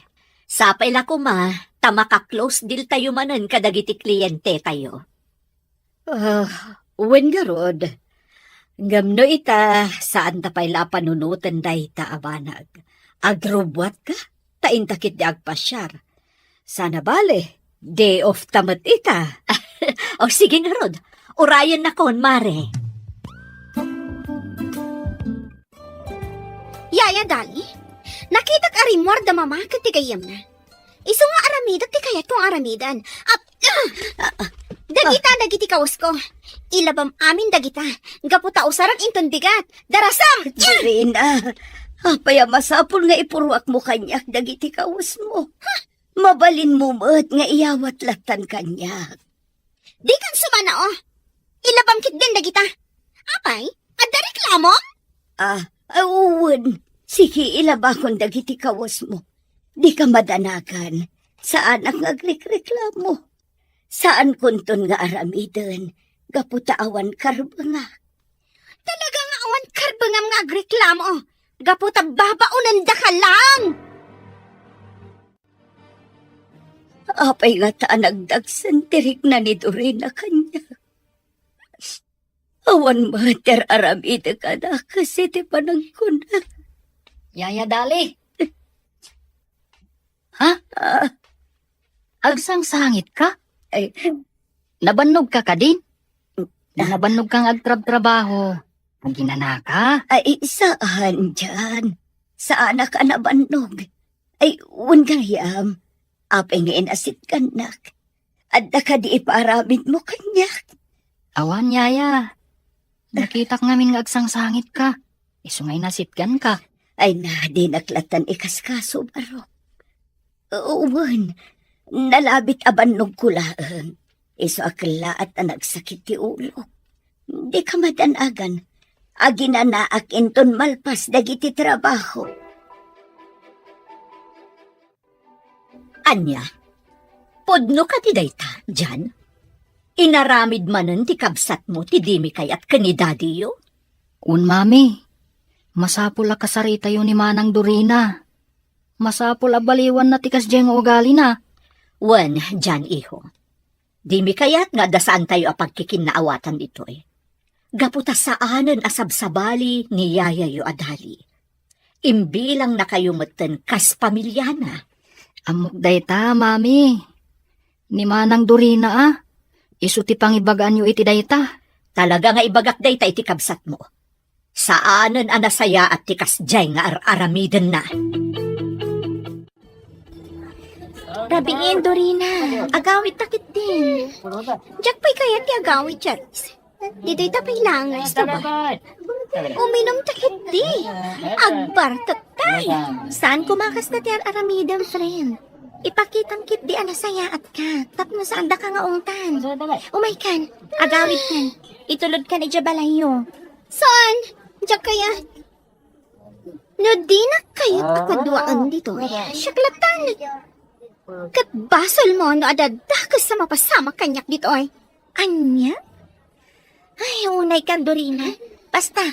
Sapay la koma ta maka-close deal tayo manen kadagiti klientetayo. Ah, wen ngarud. Ngem no ita, saanta pay la a panunoten dayta a banag. Agrubbuatka, ta inta ketdi agpasiar. Saan a bale, day off ta met ita. O, sige ngarud. Urayennakon, Mare. Yaya, Dali, nakitak a rimmuar da Mama ket ti gayyemna. Isu nga aramidek ti kayatko nga aramiden. Ap-, ah! Dagita dagiti kawasko. Ilabam amin dagita. Gapu ta usarem inton bigat. Darasam! Dorina, apay a masapul nga ipuruakmo kaniak dagiti kawasmo? Mabalinmo met nga iyawat lattan kaniak. Dikan sumanao. Ilabam ketdin dagita. Apay, adda reklamom? Ah, ah, wen. Sige, ilabakon dagiti kawasmo. Dika madanagan. Saanak nga agrikreklamo. Saankonton nga aramiden gapu ta awan karbengak. Talaga nga awan karbengam nga agreklamo. Gapu ta babaonendaka laeng. Apay ngata a nagdagsen ti rikna ni Dorina kaniak? Awan met ti ar-aramidek a dakes iti panagkuna. Yaya Dali. Ha? Ah. Agsangsangitka? Ay. Nabannogka kadin? Na- Nabannogka nga agtrabtrabaho. Aginanaka? Ay, saan, Jan. Saanak a nabannog. Ay, wen gayam. Apay nga inasitgannak? Adda kadi ipaaramidmo kaniak? Awan, yaya. Nakitak ngamin nga agsangsangitka. Isu nga inasitganka. Ay na, dinak lattan ikaskaso, barok. Wen, nalabit a bannogko laeng. Isu a kellaat a nagsakit ti ulo. Dika madanagan. Aginanaak inton malpas dagiti trabaho. Ania? Pudno kadi dayta, Jan? Inaramid manen ti kabsatmo ti dimi kayat ken ni dadiyo? Wen, mami. Masapul a kasaritayo ni Manang Dorina. Masapul a baliwanna ti kasdiay nga ugalina. Wen, Jan, iho. Dimi kayat nga adda saantayo a pagkikinnaawatan ditoy. Gapu ta saanen a sabsabali ni yayayo a Dali. Imbilangnakayo metten kas pamiliana. Ammok dayta, mami. Ni Manang Dorina a, isu ti pangibagaanyo iti dayta. Talaga nga ibagak dayta iti kabsatmo. Saanen a nasayaat ti kasdiay nga ar-aramidenna. Rabiin, Dorina. Agawidta ketdin. Diak pay kayat ti agawid, Charis. Ditoy ta pay langes, diba? Uminumta ketdi. Agbartekta. Saan koma kasta ti ar-aramidem, friend. Ipakitam ketdi a nasayaatka. Tapno saandaka nga ungtan. Umaykan. Agawidkan. Itulodkan idiay balayyo. Saan? Diak kayat. No dinak kayat a kaduaan ditoy, siak latan. Ket basolmo no adda dakes a mapasamak kaniak ditoy. Ania? Ay, unaykan, Dorina. Basta,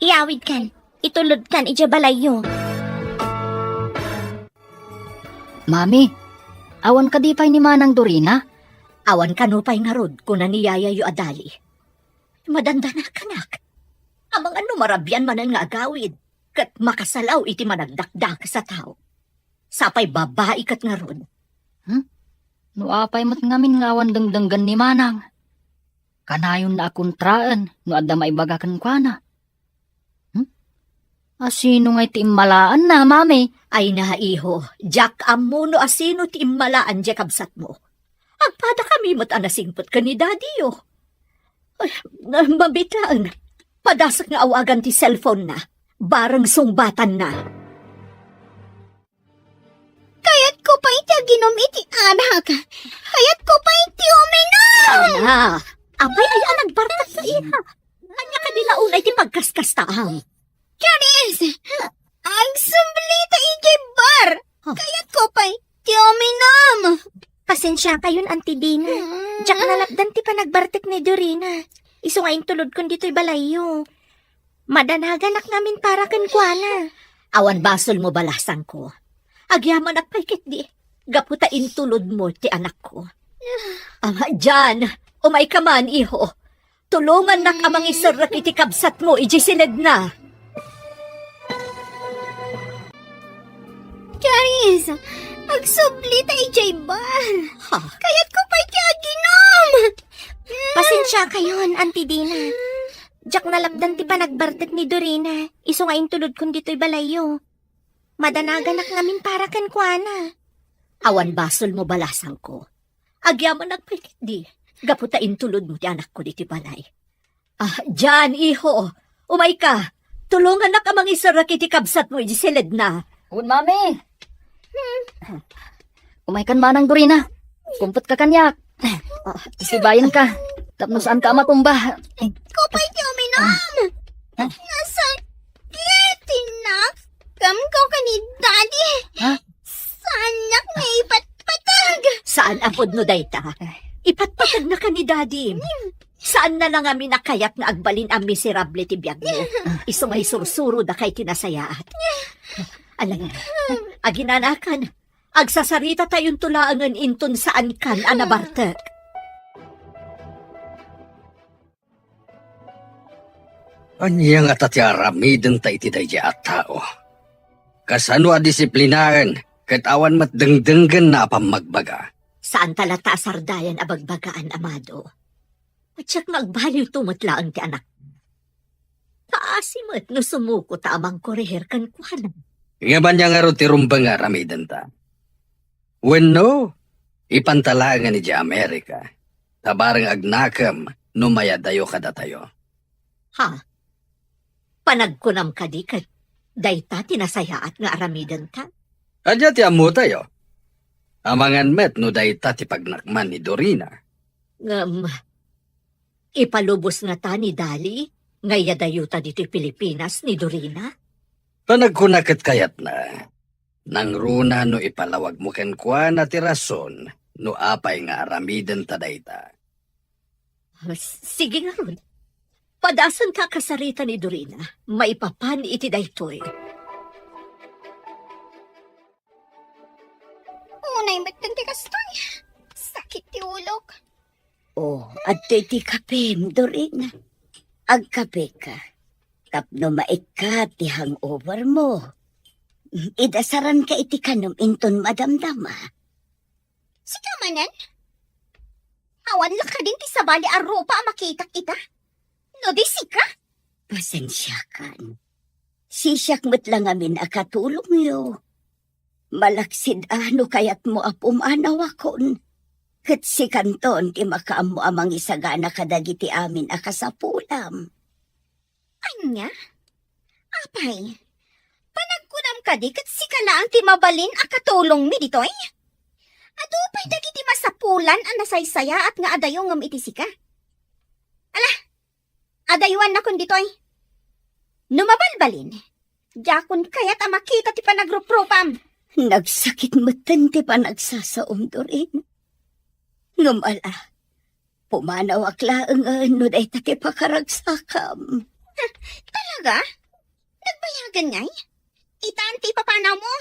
iyawidkan, itulodkan idiay balayyo. Mami, awan kadi pay ni Manang Dorina? Awan kano pay ngarud, kuna ni yayayo a Dali. Madandanakanak. Amangan no marabian manen nga agawid, ket makasalaw iti managdakdakes a tao. Sapay babai ket ngarud. Hmm? No apay met ngamin nga awan dengdenggen ni Manang? Kanayonna a kontraen no adda maibaga kenkuana. Hmm? Asino ngay ti immalaanna, Mami? Ay na, iho, diak ammo no asino ti immalaan diay kabsatmo. Agpadakami met a nasingpet ken ni Daddy-yo. Ay, na-, mabitaen. Padasek nga awagan ti cellphone-na. Bareng sungbatanna. Kayatko pay ti aginom iti arak. Kayatko pay ti uminom. Ana, apay aya a nagbartekka, iha? Ania kadi la unay ti pagkaskastaam? Charis! Agsublita idiay bar! Huh. Kayatko pay ti uminom! Pasensiakayon, Auntie Dina. Mm. Diak nalapdan ti panagbartek ni Dorina. Isu nga intulodkon ditoy balayyo. Madanaganak ngamin para kenkuana. Awan basolmo, balasangko. Agyamanak pay ketdi, gapu ta intulodmo ti anakko. Ah, Jan, umayka man, iho. Tulongannak a mangiserrek iti kabsatmo idiay siledna. Charis, agsublita idiay bar. Ha? Kayatko pay ti aginom. Pasensiakayon, Auntie Dina. Diak nalapdan ti panagbartek ni Dorina, isu nga intulodkon ditoy balayyo. Madanaganak ngamin para kenkuana. Awan basolmo, balasangko. Agyamanak pay ketdi, gapu ta intulodmo ti anakko ditoy balay. Ah, Jan, iho, umayka. Tulongannak a mangiserrek iti kabsatmo idiay siledna. Wen, Mami. Umaykan, Manang Dorina. Kumpetka kaniak. Ah, isibayenka. Tapno saanka a matumba. Ko pay ti uminom. Ah. Nasakit ti nakemko ken ni Daddy. Ha? Saannak nga ipatpateg. Saan a pudno dayta. Ipatpategna ken ni Daddy. Saanna la ngamin a kayat nga agbalin a miserable ti biagmo. Isu nga isursuro dakayo ti nasayaat. Ala, aginanakan. Agsasaritatayon to laengen inton saankan a nabartek. Ania ngata ti aramidenta iti daydiay a tao? Kasano a disiplinaen ket awan met dengdenggenna a pammagbaga? Saanta latta a sardayan a bagbagaan, amado. Diak nga agbaliwto met laeng ti anak. Paasi met no sumuko ta a mangkorehir kenkuana. Ngem ania ngarud ti rumbeng nga aramidenta? Wenno, ipanta laengen idiay Amerika, ta bareng agnakem no mayadayo kadatayo. Ha? Panagkunam kadi ket dayta ti nasayaat nga aramidenta? Ania ti ammotayo? Amangan met no dayta ti pagnakman ni Dorina. Ngem, ipalubos ngata ni Dali nga iyadayota ditoy Pilipinas ni Dorina? Panagkuna ket kayatna, nangruna no ipalawagmo kenkuana ti rason no apay nga aramidenta dayta. Ah, s-, sige ngarud. Padasenta a kasarita ni Dorina maipapan iti daytoy. Unay metten ti kastoy. Sakit ti ulok. Oh, adtoy ti kapem, Dorina. Agkapeka. Tapno maikkat ti hangover mo. Idasaranka iti kanem inton madamdama. Sika manen? Awan la kadin ti sabali a rupa a makitak ita? No di sika? Pasensiakan. Sisiak met la ngamin a katulongyo. Malaksid a no kayatmo a pumanawakon, ket sikanton ti makaammo a mangisagana kadagiti amin a kasapulam. Ania? Apay, panagkunam kadi ket sika laeng ti mabalin a katulongmi ditoy? Adu pay dagiti masapulan a nasaysayaat nga adayo ngem iti sika. Ala, adayuannakon ditoy. No mabalbalin, diakon kayat a makita ti panagruprupam. Nagsakit metten ti panagsasaom, Dorina. Ngem ala, pumanawak laengen no dayta ti pakaragsakam. Talaga? Nagbayagan ngay? Itan ti ipapanawmo?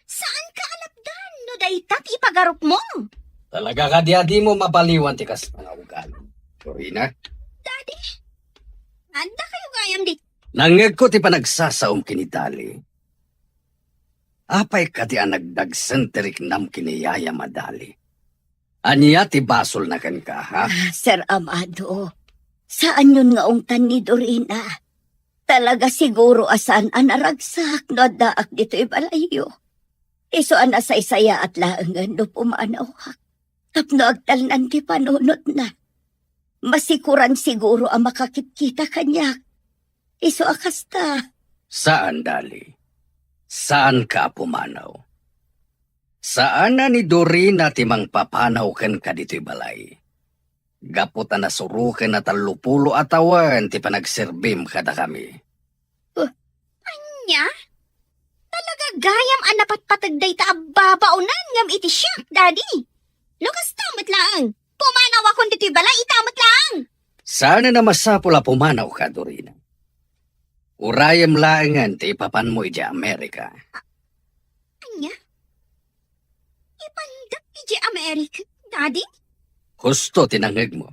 Saanka a lapdan no dayta ti ipagarupmo? Talaga kadi a dimo mabaliwan ti kasta nga ugali, Dorina? Daddy, adda kayo gayam di. Nangngegko ti panagsasaom ken ni Dali. Apay kadi a nagdagsen ti riknam ken ni Yaya Madali? Ania ti basolna kenka, ha? Ah, Sir Amado, saanyon nga ungtan ni Dorina. Talaga siguro a saan a naragsak no addaak ditoy balayyo. Isu a nasaysayaat laengen no pumanawak tapno agtalnan ti panunotna. Masikoran siguro a makakitkita kaniak. Isu a kasta. Saan, Dali. Saanka a pumanaw. Saan a ni Dorina ti mangpapanaw kenka ditoy balay. Gapu ta nasuroken a tallopulo a tawen ti panagserbim kadakami. Uh, ania? Talaga gayam a napatpateg dayta a babaonan ngem iti siak, Daddy. No kasta met laeng, pumanawakon ditoy balay ita met laeng. Saan a masapul a pumanawka, Dorina. Urayem laengen ti ipapanmo idiay Amerika. Ania? Ipandak idiay Amerika, Daddy? Husto ti nangngegmo.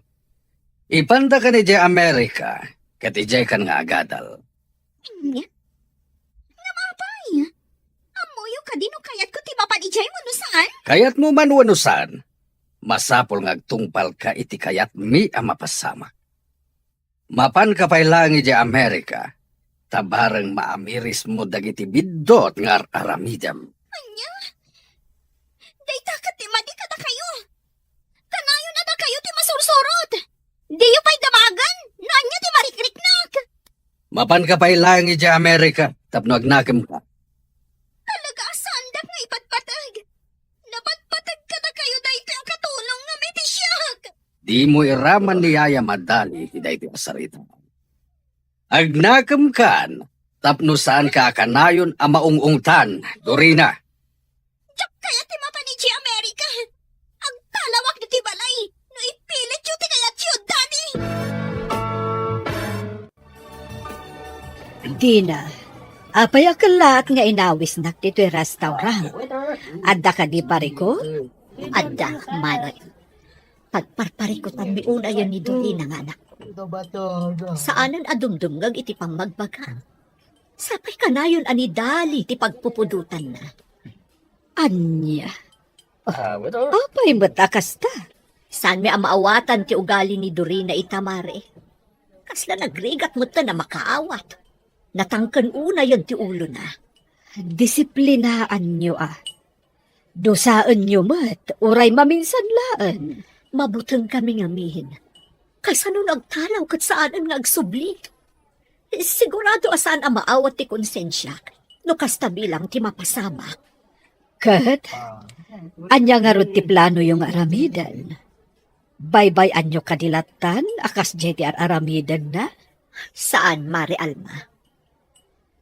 Ipandakan idiay Amerika, ket idiaykan nga agadal. Ania? Ngem apay? Ammoyo kadi no kayatko ti mapan idiay wenno saan? Kayatmo man wenno saan, masapul nga agtungpalka iti kayatmi a mapasamak. Mapanka pay laeng idiay Amerika, ta bareng maamirismo dagiti biddut nga ar-aramidem. Ania? Dayta ket ti madi kadakayo. Kanayon a dakayo ti masursurot. Diyo pay damagen no ania ti marikriknak. Mapanka pay laeng idiay Amerika tapno agnakemka. Talaga a saandak nga ipatpateg. Napatpateg kadakayo daytoy a katulong ngem iti siak. Dimo iraman ni Yaya Madali ti daytoy a sarita. Agnakemkan tapno saanka a kanayon a maung-ungtan, Dorina. Diak kayat ti mapan idiay Amerika. Agtalawak ditoy balay no ipilityo ti kayatyo, Daddy. Dina, apay a kellaat nga inawisnak ditoy restaurant? Adda kadi parikut? Adda, Mare. Pagparparikutanmi unayen ni Dorina nga anakko. Saanen a dumdumngeg iti pammagbaga. Sapay kanayon a ni Dali ti pagpupudotanna. Ania? Apay met a kasta? Saanmi a maawatan ti ugali ni Dorina ita, Mare. Kasla nagrigat metten a makaawat. Natangken unayen ti ulona. Disiplinaanyo a. Dusaenyo met, uray maminsan laeng. Mabutengkami ngamin. Kasano no agtalaw ket saanen nga agsubli? Sigurado a saan a maawat ti konsensiak no kasta bilang ti mapasamak. Ket, ania ngarud ti planoyo nga aramiden? Baybay-anyo kadi lattan a kasdiay ti ar-aramidenna? Saan, Mare Alma.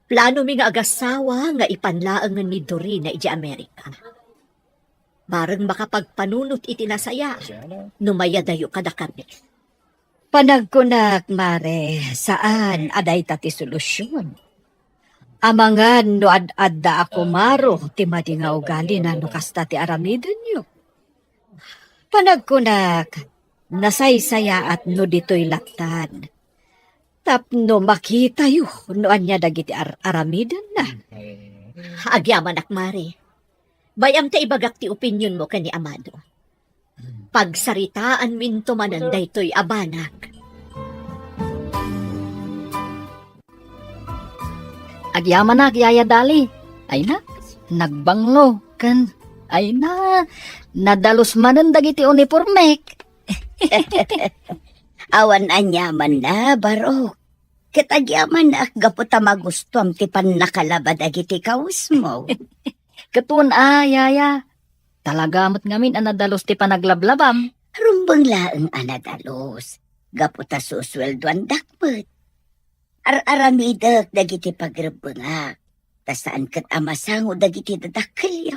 Planomi nga agasawa nga ipan laengen ni Dorina idiay Amerika. Bareng makapagpanunot iti nasayaat no mayadayo kadakami. Panagkunak, Mare, saan a dayta ti solusion. Amangan no ad-adda a kumaro ti madi nga ugalina no kasta ti aramidenyo. Panagkunak, nasaysayaat no ditoy lattan. Tapno makitayo no ania dagiti ar-aramidenna. Agyamanak, Mare. Bay-am ta ibagak ti opinionmo ken ni Amado. Pagsaritaanminto manen daytoy a banag. Agyamanak, Yaya Dali. Ay na, nagbanglo, ken, ay na, nadalus manen dagiti uniformek. Awan aniamanna, Barok. Ket agyamanak gapu ta magustuam ti pannakalaba dagiti kawesmo. Ket wen a, Yaya. Talaga met ngamin a nadalus ti panaglablabam. Rumbeng laeng a nadalus, gapu ta susueldoandak met. Ar-aramidek dagiti pagrebbengak, ta saan ket a masango dagiti dadakkelyo.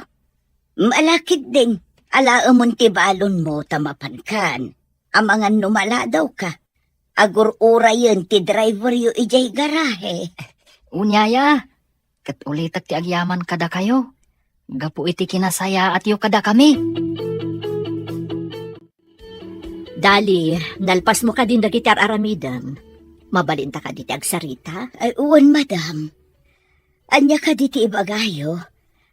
Ala ketdin, alaemon ti balonmo ta mapankan. Amangan no maladawka, agur-urayen ti driveryo idiay garahe. Unyaya, ket ulitek ti agyaman kadakayo, gapu iti kinasayaatyo kadakami. Dali, nalpasmo kadin dagiti ar-aramidem. Mabalinta kadi ti agsarita? Ay, wen, madam. Ania kadi ti ibagayo?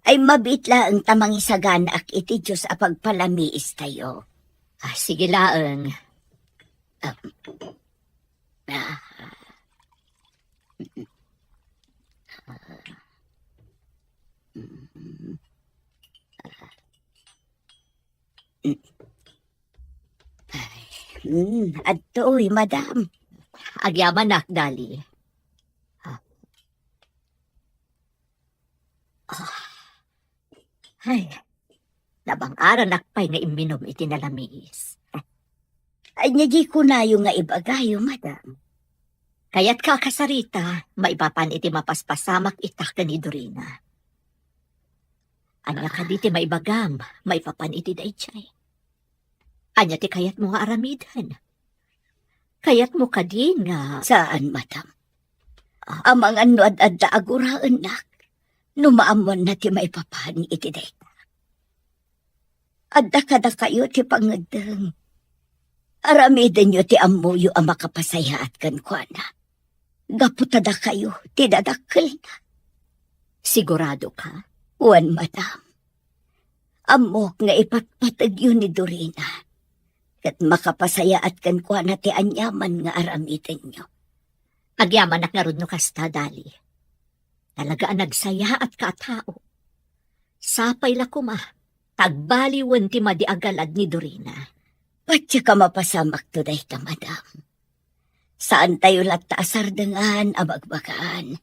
Ay, mabiit laeng ta mangisaganaak iti Dios a pagpalamiistayo. Ah, sige laeng. Ah. Ah. Ay, mm, adtoy, madam. Agyamanak, Dali. Ah. Ah. Ay, nabang-aranak pay nga imminum iti nalamiis. Ania di kunayo nga ibagayo, madam? Kayatka a kasarita, maipapan iti mapaspasamak ita ken ni Dorina. Ania kadi ti maibagam maipapan iti daydiay? Ania ti kayatmo nga aramiden? Kayatmo kadi nga saan, madam. Amangan no ad-adda a guraennak, no maammoanna ti maipapan iti dayta. Adda kadakayo ti pangeddeng. Aramidenyo ti ammoyo a makapasayaat kenkuana. Gapu ta dakayo ti dadakkelna. Sigurado ka? Wen, madam. Ammok nga ipatpategyo ni Dorina, ket makapasayaat kenkuana ti aniaman nga aramidenyo. Agyamanak ngarud no kasta, Dali. Talaga a nagsayaatka a tao. Sapay la koma, ta agbaliwen ti madi a galad ni Dorina. Patiek a mapasamakto dayta, madam. Saantayo latta a sardengan a bagbagaan.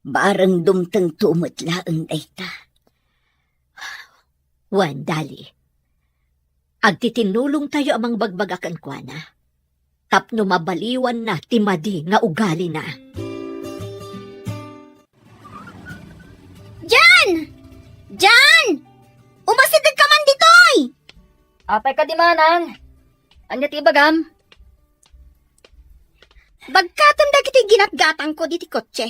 Bareng dumtengto met laeng dayta. Wen, Dali. Agtitinnulongtayo a mangbagbaga kenkuana tapno mabaliwanna ti madi nga ugalina. Jan! Jan! Umasidegka man ditoy! Apay kadi, manang? Ania ti ibagam? Bagkatem dagiti ginatgatangko diti kotse.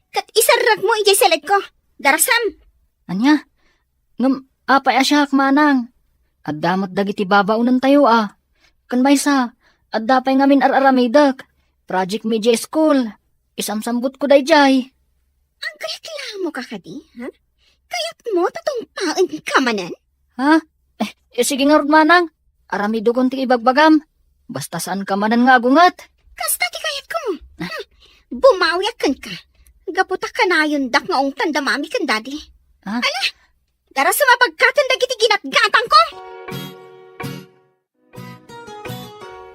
Ket iserrekmo idiay seledko. Darasam! Ania? Ngem apay a siak, manang? Adda met dagiti babaonentayo a. Ken maysa, adda pay ngamin ar-aramidek. Project mi idiay school. Isamsambutko daydiay. Agreklamoka kadi, ha? Kayatmo ta tungpaenka manen? Ha? Eh, eh, sige ngarud, manang. Aramidekon ti ibagbagam. Basta saanka manen nga agunget. Kasta ti kayatko. Ah. Hmm. Bumawiak kenka. Gapu ta kanayondak nga ungtan da mami ken dadi. Ah? Ala, darasam a bagkaten dagiti ginatgatangko.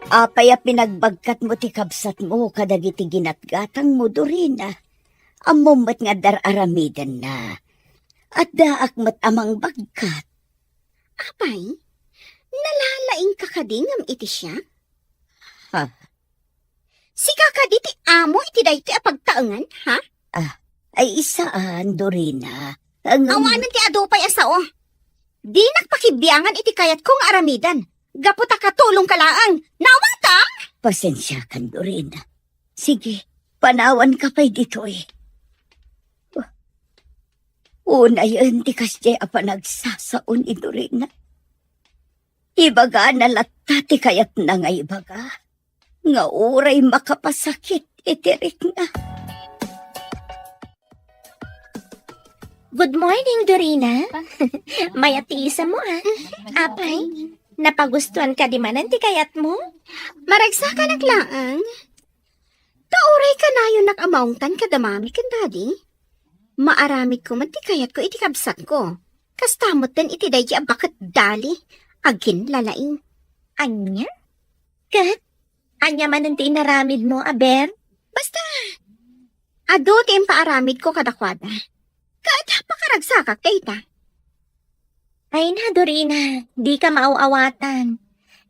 Apay a pinagbagkatmo ti kabsatmo kadagiti ginatgatangmo, Dorina? Ammom met nga adda ar-aramidenna. Addaak met a mangbagkat. Apay, nalalaingka kadi ngem iti siak? Ha? Sika kadi ti amo iti daytoy a pagtaengan, ha? Ah, ay, saan, Dorina. Ang Awanen ti adu pay a sao. Dinak pakibiangan iti kayatko nga aramiden. Gapu ta katulongka laeng. Naawatam? Pasensiakan, Dorina. Sige, panawanka pay ditoy. Unayen ti kasdiay a panagsasao ni Dorina. Ibagana latta ti kayatna nga ibaga, nga uray makapasakit iti rikna. Good morning, Dorina. Mayat ti isem mo, ah. Apay, napagustuan ka di manen ti kayat mo? Maragsakanak laeng. Ta uray kanayonak a maungtan kada mami ken dadi. Maaramidko met ti kayatko iti kabsatko. Kasta metten iti daydi a baket Dali. Aginlalaing. Ania? Ket? Ania manen ti inaramidmo, aber? Basta, adu ti impaaramidko kadakuada. Ket pakaragsakak dayta. Ay na, Dorina, dika maaw-awatan.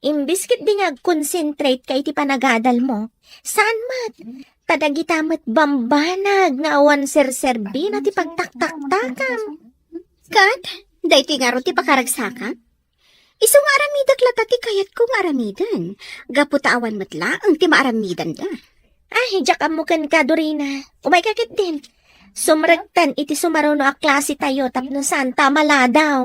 Imbes ketdi nga agconcentrate ka iti panagadalmo, saan met, Ta dagita met bambanag nga awan serserbina ti pagtaktaktakam. Ket, daytoy ngarud ti pakaragsakam? Isu nga aramidek latta ti kayatko nga aramiden, gapu ta awan met laeng ti maaramidenda. Ay, diak ammo kenka, Dorina. Umayka ketdin. Sumrektan iti sumaruno a klase tayo tapno saan ta maladaw.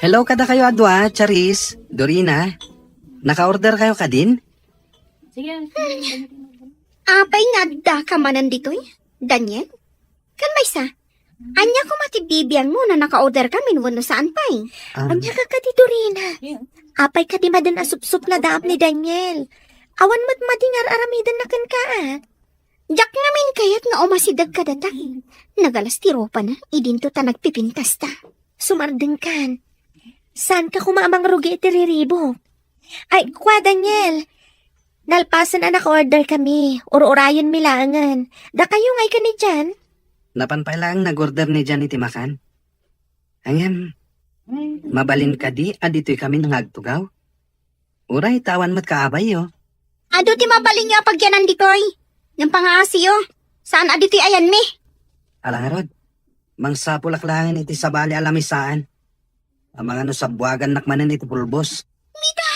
Hello kadakayo a dua, Charis, Dorina. Naka-order kayo kadin? Apay nga adda ka manen ditoy, Daniel? Ken maysa, ania koma ti bibiangmo no naka-order ka wenno saan pay? Um, Ania ka kadi, Dorina? Apay kadi maden a supsupnadaam ni Daniel? Awan met madi nga ar-aramidenna kenka, a? Diak ngamin kayat nga umasideg kadata. Nagalas ti ropana, idinto ta nagpipintas ta. Sumardengkan. Saanka koma a mangrugi iti riribuk? Ay, kua, Daniel. Nalpasen a naka-order kami. Ur-urayenmi laengen. Dakayo nga ikani dian? Napan pay laeng nag-order ni Jan iti makan. Ngem, mabalin kadi a ditoy kami nga agtugaw? Uray ta awan met kaabayyo. Adu ti mabalinyo a pagyanan ditoy. Ngem pangaasiyo, saan a ditoy ayanmi. Ala ngarud, mangsapulak laengen iti sabali a lamisaan. Amangan no sabbuagannak manen iti pulbos. Mita!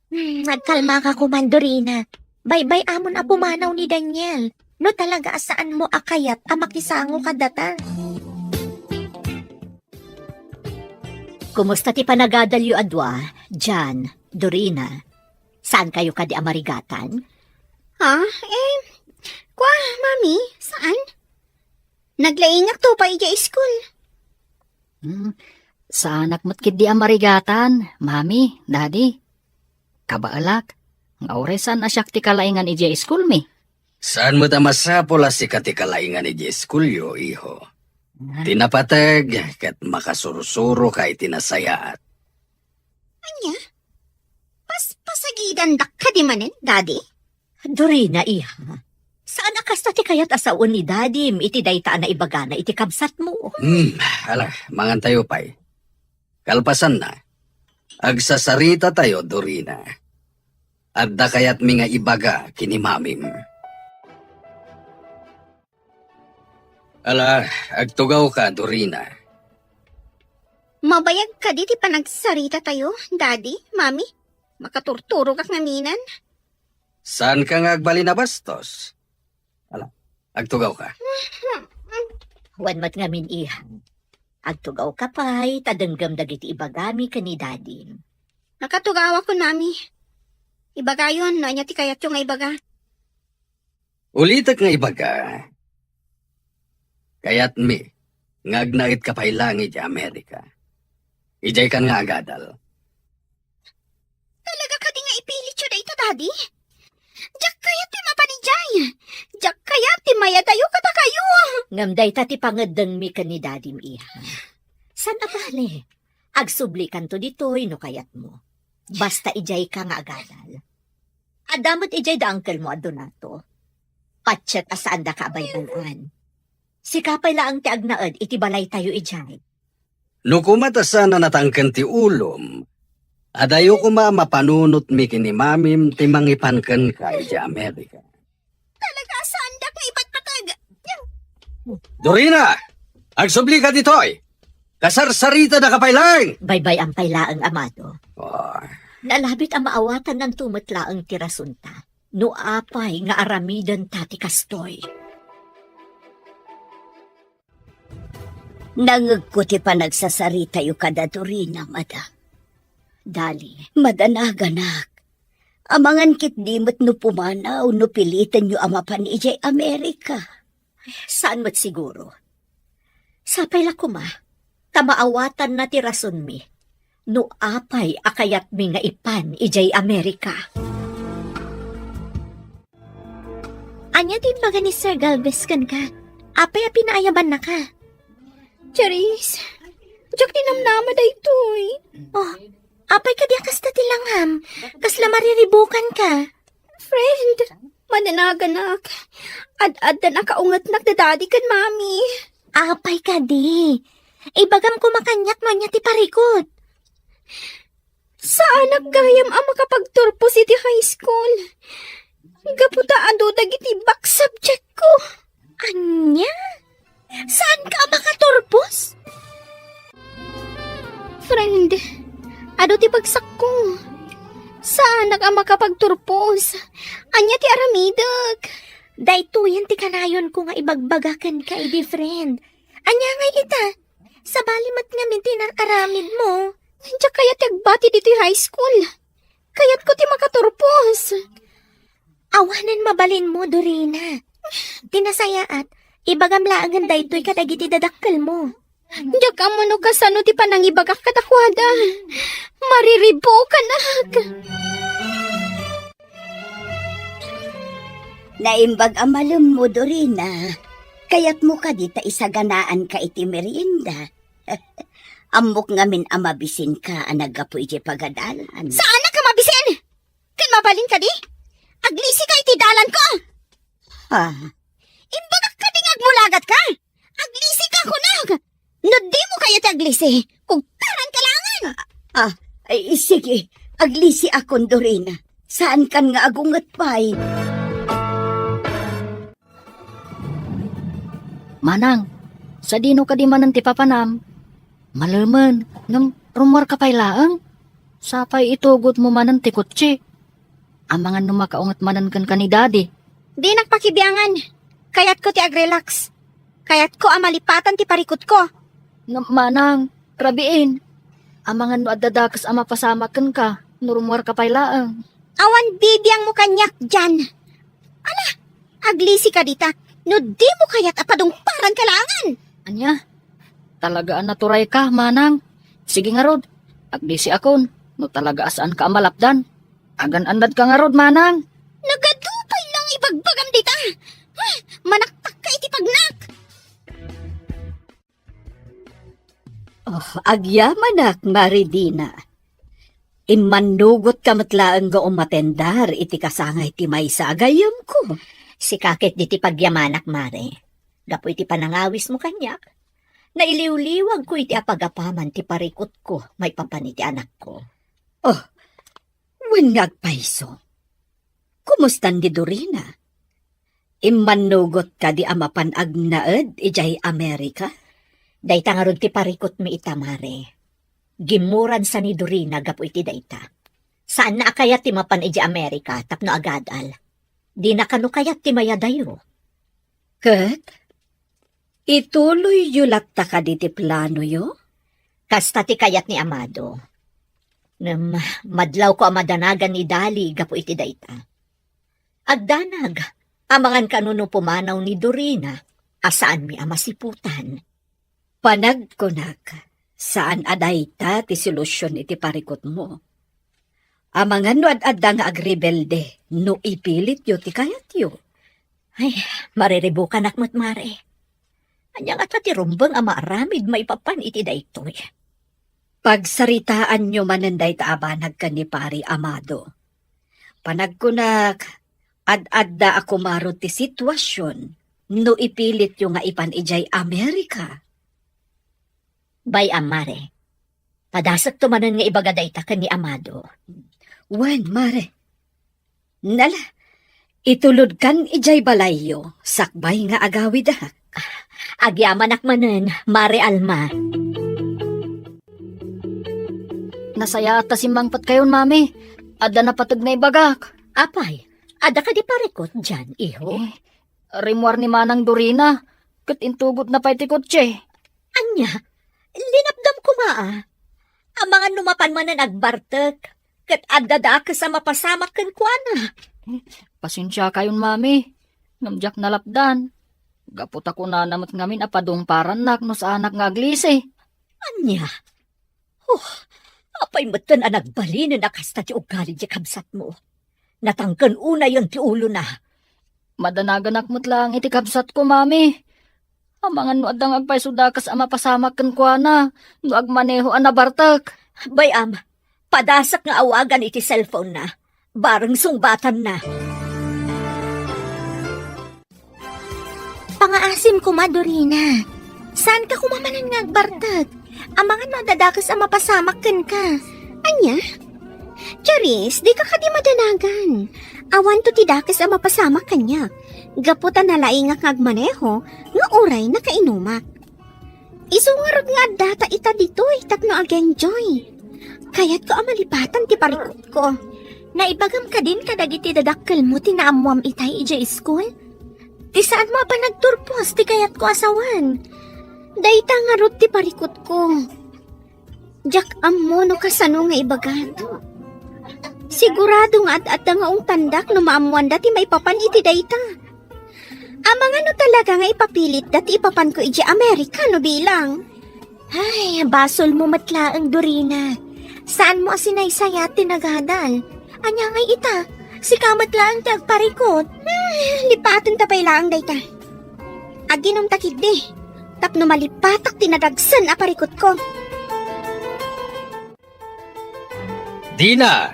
Hmm, nagkalmaka koma, Dorina. Baybay-amon a pumanaw ni Daniel. No talaga a saanmo a kayat a makisango kadata. Kumusta ti panagadalyo a dua, Jan, Dorina? Saankayo kadi a marigatan? Ha? Eh, kua, Mami, saan? Naglaingak to pay idiay school. Hmm, saanak met ketdi a marigatan, Mami, Daddy. Kabaelak, nga uray saan a siak ti kalaingan idiay school mi. Saan met a masapul a sika ti kalaingan idiay schoolyo, iho. Ah. Ti napateg ket makasursuro ka iti nasayaat. Ania? Pas-, pasagidandak kadi manen, Daddy? Dorina, iha. Saan a kasta ti kayat a sawen ni Dadim iti dayta a naibagana iti kabsatmo? Hmm, ala, mangantayo pay. Kalpasanna, agsasarita tayo, Dorina. Adda kayatmi nga ibaga ken ni Mamim. Ala, agtugaw ka, Dorina. Mabayag kadi ti panagsarita tayo, Daddy, Mami? Makaturturogak ngaminen. Saan ka nga agbalin a bastos? Ala, agtugaw ka. Wen met ngamin, iha. Agtugaw ka pay, ta denggem dagiti ibagami ken ni Dadim. Nakatugawakon, Mami. Ibagayon no ania ti kayatyo nga ibaga. Ulitek nga ibaga, kayatmi nga agnaed ka pay laeng idiay Amerika. Idiay kan nga agadal. Talaga kadi nga ipilityo dayta, Daddy? Diak kayat ti mapan idiay. Diak kayat ti mayadayo kadakayo. Ngem dayta ti pangeddengmi ken ni Dadim, iha. Saan a bale? Agsublikanto ditoy no kayatmo. Basta idiay ka nga agadal. Adda met idiay da angkelmo a Donato. Patiek a saandaka a baybayan. Sika pay laeng ti agnaed iti balaytayo idiay. No koma ta saan a natangken ti ulom, adayo koma a mapanunotmi ken ni Mamim ti mangipan kenka idiay Amerika. Talaga a saandak nga ipatpateg. Dorina! Agsublika ditoy! Kasarsaritadaka pay laeng! Baybay-am pay laeng, amado. Oh. Nalabit a maawatannanto met laeng ti rasunta. No apay nga aramidenta ti kastoy. Nangegko ti panagsasaritayo kada Dorina, madam. Dali, madanaganak. Amangan ketdi met no pumanaw no pilitenyo a mapan idiay Amerika. Saan met siguro. Sapay la koma, ta maawatanna ti rasonmi no apay a kayatmi nga ipan idiay Amerika. Ania ti imbaga ni Sir Galvez kenka? Apay a pinaayabannaka? Charis, diak ti namnama daytoy. Oh, apay kadi a kasta ti langam? Kasla mariribukanka? Friend, madanaganak. Ad-addan a kaungetnak da Daddy ken Mommy. Apay kadi? Ibagam koma kaniak no ania ti parikut. Saanak gayam a makapagturpos iti high school. Gapu ta adu dagiti back subject ko. Ania? Saanka a makaturpos? Friend, adu ti bagsakko. Saanak a makapagturpos. Ania ti aramidek? Daytoyen ti kanayonko nga ibagbaga kenka idi, friend. Ania ngay ita? Sabali met ngamin ti inaramidmo. Diak kayat ti agbati ditoy high school. Kayatko ti makaturpos. Awanen mabalinmo, Dorina. Ti nasayaat, ibagam laengen daytoy kadagiti dadakkelmo. Diak ammo no kasano ti panangibagak kadakuada. Mariribukanak. Naimbag a malemmo, Dorina. Kayatmo kadi ta isaganaanka iti merienda? Ammok ngamin a mabisinka a naggapu iti pagadalan. Saanak a mabisin? Ken mabalin kadi? Aglisika iti dalanko! Ah. Imbagak kadi nga agmulagatka? Aglisika, kunak! No dimo kayat ti aglisi, kugtaranka laengen! Ah, ay, sige. Aglisiakon, Dorina. Saankan nga agunget pay. Manang, sadino kadi manen ti papanam? Malemen, ngem rummuarka pay laeng. Sapay itugotmo manen ti kotse. Amangan no makaunget manen kenka ni Daddy. Dinak pakibiangan. Kayatko ti agrelax. Kayatko a malipatan ti parikutko. Ngem manang, rabiin. Amangan no adda dakes a mapasamak kenka no rummuarka pay laeng. Awan bibiangmo kaniak, Jan. Ala, aglisika dita no dimo kayat a padungparanka laengen. Ania? Talaga a naturayka, manang. Sige ngarud, aglisiakon no talaga a saanka a malapdan. Agan-annadka ngarud, manang. Nagadu pay la nga ibagbagam dita. Ah, manaktakka iti pagnak. Oh, agyamanak, Mare Dina. Immannugotka met laeng nga umatendar iti kasangay ti maysa a gayyemko. Sika ket ditoy pagyamanak, Mare. Gapu iti panangawismo kaniak, nailiwliwagko iti apagapaman ti parikutko maipapan iti anakko. Oh, wen nga agpayso. Kumustan ni Dorina? Immannugot kadi a mapan agnaed idiay Amerika? Dayta ngarud ti parikutmi ita, Mare. Gimmuransa ni Dorina gapu iti dayta. Saanna a kayat ti mapan idiay Amerika tapno agadal. Dina kano kayat ti mayadayo. Ket ituloyyo latta kadi ti planoyo? Kasta ti kayat ni Amado. Ngem madlawko a madanagan ni Dali gapu iti dayta. Agdanag, amangan kano no pumanaw ni Dorina a saanmi a masiputan. Panagkunak, saan a dayta ti solusion iti parikutmo. Amangan no ad-adda nga agrebelde no ipilityo ti kayatyo. Ay, mariribukanak met, Mare. Ania ngata ti rumbeng a maaramid maipapan iti daytoy? Pagsaritaanyo manen dayta a banag ken ni Pari Amado. Panagkunak, ad-adda a kumaro ti situasion no ipilityo nga ipan idiay Amerika. Bay-am, Mare. Padasekto manen nga ibaga dayta ken ni Amado. Wen, Mare. Nala, itulodkan idiay balayyo, sakbay nga agawidak. Agyamanak manen, Mare Alma. Nasayaat ta simmangpetkayon, Mami. Adda napateg nga ibagak. Apay, adda kadi parikut dian, iho? Eh, rimmuar ni Manang Dorina, ket intugotna pay ti kotse. Ania? Linapdam koma, a. Amangan no mapan manen agbartek, ket adda dakes a mapasamak kenkuana. Pasensiakayon, Mami, ngem diak nalapdan. Gapu ta kunana met ngamin a padungparannak no saanak nga aglisi. Ania? Oh, apay metten a nagbalinen a kasta ti ugali ti kabsatmo? Natangken unayen ti ulona. Madanaganak met laeng iti kabsatko, Mami. Amangan no adda nga agpayso dakes a mapasamak kenkuana no agmaneho a nabartek. Bay-am, padasek nga awagan iti cellphone-na. Bareng sungbatanna. Pangaasim koma, Dorina. Saanka koma manen nga agbartek? Amangan no adda dakes a mapasamak kenka. Ania? Charis, dika kadi madanagan. Awanto ti dakes a mapasamak kaniak. Gapu ta nalaingak nga agmaneho, nga uray nakainumak. Isu ngarud nga addata ita ditoy tapno ag-enjoy. Kayatko a malipatan ti parikutko. Naibagam kadin kadagiti dadakkelmo ti naammoam itay idiay school? Ti saanmo a panagturpos ti kayatko a sawen. Dayta ngarud ti parikutko. Diak ammo no kasano nga ibagam. Sigurado nga ad-adda nga ungtandak no maammoanda ti maipapan iti dayta. Amangan no talaga nga ipapilitda ti ipapanko idiay Amerika no bilang. Ay, basolmo met laeng, Dorina. Saanmo a sinaysayat ti nagadal. Ania ngay ita? Sika met laeng ti agparikut. Ay, lipatenta pay laeng dayta. Aginumta ketdi, tapno malipatak ti nadagsen a parikutko. Dina!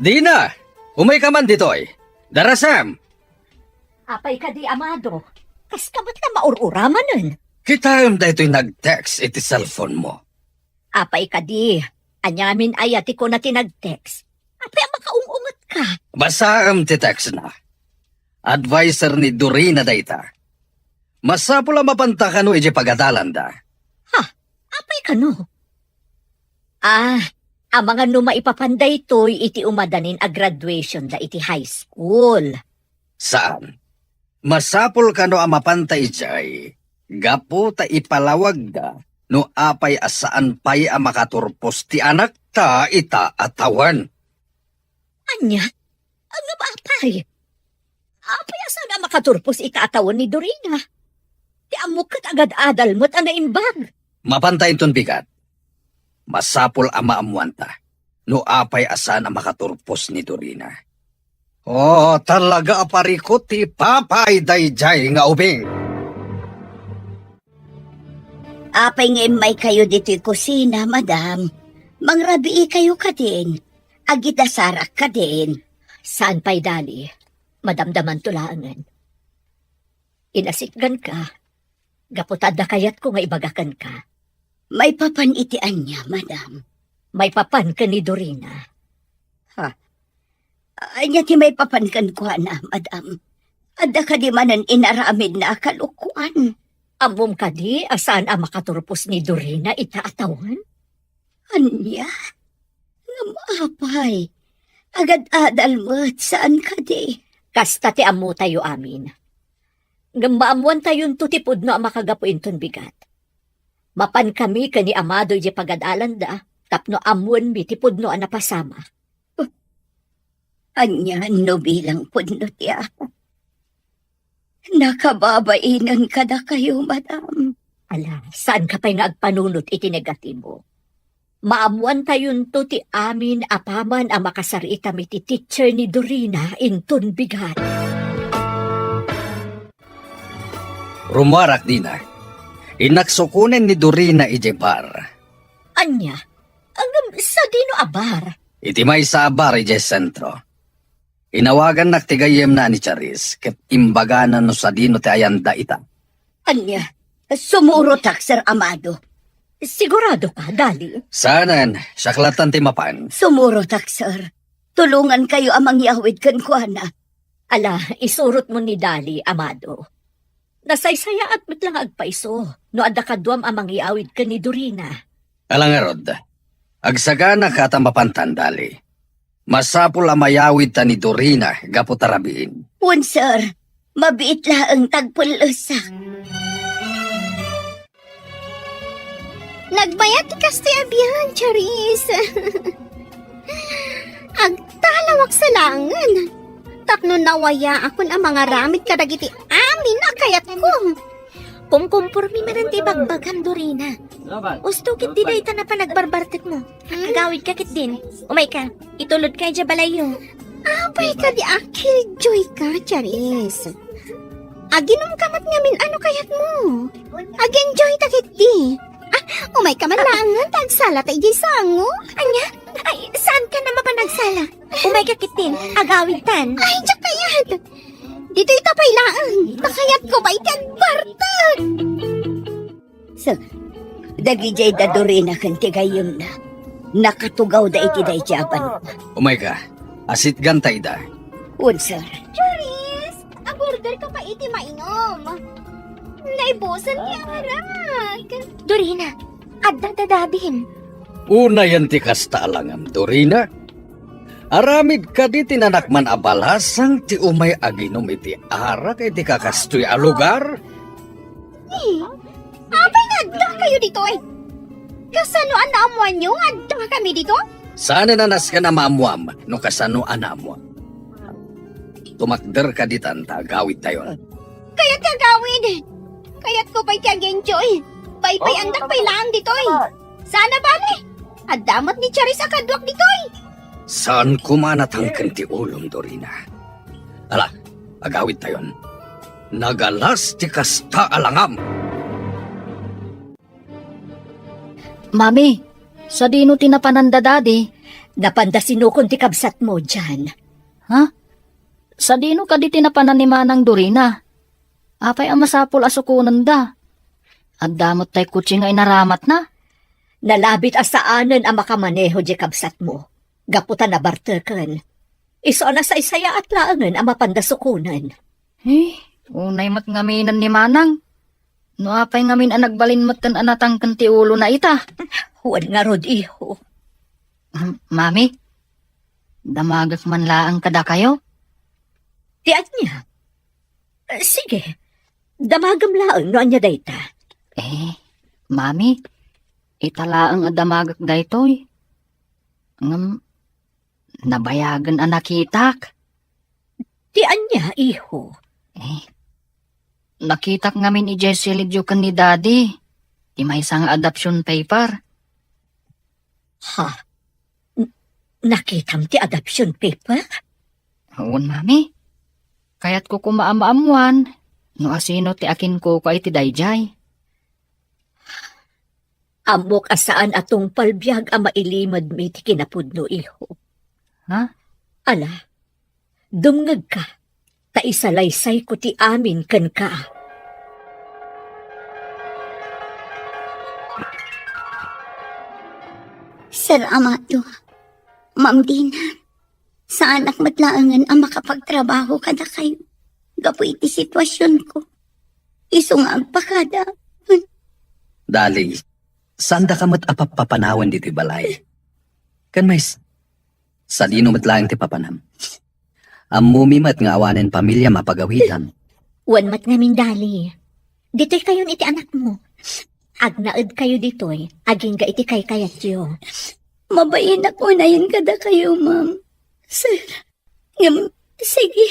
Dina! Umayka man ditoy! Darasam! Apay kadi, Amado? Kaska met nga maur-uramanen? Kitaem daytoy nag-text iti cellphone mo. Apay kadi? Aniamin aya ti kuna ti nag-text? Apay a makaung-ungetka? Basaem ti text na. Adviser ni Dorina dayta. Masapul a mapanta kano idiay pagadalanda. Ha? Apay kano? Ah, amangan no maipapan daytoy iti umadanin a graduationda iti high school. Saan? Masapul kano a mapanta idiay gapu ta ipalawagda no apay a saan pay a makaturpos ti anakta ita a tawen. Ania? Ngem apay? Apay a saan a makaturpos ita a tawen ni Dorina? Ti ammok ket agad-adal met a naimbag. Mapanta inton bigat. Masapul a maammoanta no apay a saan a makaturpos ni Dorina. Oh, talaga a parikut ti ipapay daydiay nga ubing. Apay nga immaykayo ditoy kusina, madam? Mangrabiikayo kadin? Agidasarak kadin? Saan pay, Dali. Madamdamanto laengen. Inasitganka, gapu ta adda kayatko nga ibaga kenka. Maipapan iti ania, madam? Maipapan ken ni Dorina. Ha? Ania ti maipapan kenkuana, madam? Adda kadi manen inaramidna a kalokoan? Ammom kadi a saan a makaturpos ni Dorina ita a tawen? Ania? Ngem apay? Agad-adal met, saan kadi? Kasta ti ammotayo amin. Ngem maammoantayonto ti pudno a makagapu inton bigat. Mapankami ken ni Amado idiay pagadalanda tapno ammoenmi ti pudno a napasamak. Ania no bilang pudno ti Apo? Nakababainen kadakayo, madam. Ala, saanka pay nga agpanunot iti negatibo. Maammoantayonto ti amin apaman a makasaritam iti teacher ni Dorina inton bigat. Rummuarak, Dina. Innak sukonen ni Dorina idiay bar. Ania? Ngem sadino a bar? Iti maysa a bar idiay sentro. Inawagannak ti gayyemna a ni Charis ket imbagana no sadino ti ayanda ita. Ania? Sumurotak, Sir Amado. Sigurado ka, Dali? Saanen, siak lattan ti mapan. Sumurotak, sir. Tulongankayo a mangyawid kenkuana. Ala, isurotmo ni Dali, Amado. Nasaysayaat met la nga agpaiso no adda kaduam a mangyawid ken ni Dorina. Ala ngarud, agsagana ket a mapantan, Dali. Masapul a mayawidta ni Dorina gapu ta rabiin. Wen, sir. Mabiit laeng ta agpellesak. Nagbayat ti kastoy a biag, Charis. Agtalawak sa laengen. Tapno nawayaakon a mangaramid kadagiti amin a kayatko. Kumkumpormi manen ti ibagbagam, Dorina. Usto ketdi dayta a panagbarbartekmo. Hmm? Agawidka ketdin. Umayka. Itulodka idiay balayyo. Apay kadi a killjoy ka, Charis. Aginumka met ngamin a no kayatmo. Ag-enjoyta ketdi. Ah, umayka man laengen ta agsalata idiay sango. Ania? Ay, saankan a mapan agsala? Umayka ketdin, agawidtan. Ay, diak kayat. Ditoyta pay laeng, ta kayatko pay ti agbartek. So, dagidiay da Dorina ken ti gayyemna. Nakatugawda iti daydi a banua. Umayka, asitganta ida. Wen, sir. Charis, agorder ka pa iti mainom. Naibusen ti arak. Dorina, adda dadadim. Unayen ti kasta a langam, Dorina. Aramid kadi ti nanakman a balasang ti umay aginom iti arak iti kakastoy a lugar? Eh, apay nga adda kayo ditoy? Kasano a naammuanyo nga adda kami dito? Saan a nasken a maammuam no kasano a naammuam? Tumakder ka ditan ta agawidtayon. Kayat ti agawid. Kayatko pay ti agenjoy. Paypayandak pay laeng ditoy. Saan a bale, adda met ni Charis a kaduak ditoy. Saan koma natangken ti ulom, Dorina. Ala, agawidtayon. Nagalas ti kasta a langam. Mami, sadino ti napanan da Dadi? Napanda sinukon ti kabsatmo, Jan. Ha? Sadino kadi ti napanan ni Manang Dorina? Apay a masapul a sukonenda? Adda met tay kotse nga inaramatna? Nalabit a saanen a makamaneho diay kabsatmo, gapu ta nabarteken. Isu a nasaysayaat laengen a mapanda sukonen. Eh, unay met ngaminen ni Manang. No apay ngamin a nagbalin metten a natangken ti ulona ita? Wen ngarud, iho. M-, Mami, damagek man laeng kadakayo? Ti ania? Eh, sige, damagem laeng no ania dayta. Eh, Mami, ita laeng a damagek daytoy. Ngem, nabayagen a nakitak. Ti ania, iho? Eh, nakitak ngamin idiay silidyo ken ni Daddy ti maysa nga adoption paper. Ha? N-, nakitam ti adoption paper? Wen, Mami. Kayatko koma a maammuan no asino ti akinkukua iti daydiay. Ammok a saan a tungpal biag a mailimedmi ti kinapudno, iho. Ha? Ala, dumngegka, ta isalaysayko ti amin kenka. Sir Amado, Ma'am Dina, saanak met laengen a makapagtrabaho kadakayo gapu iti situasionko. Isu nga agpakada. Dali, saandaka met a pappapanawen ditoy balay. Ken mais, sadino met laeng ti papanam? Ammomi met nga awanen pamiliam a pagawidan. Wen met ngamin, Dali. Ditoy kayon iti anakmo. Agnaed kayo ditoy, agingga iti kaykayatyo. Mabainak unayen kadakayo, ma'am. Sir, ngem, sige,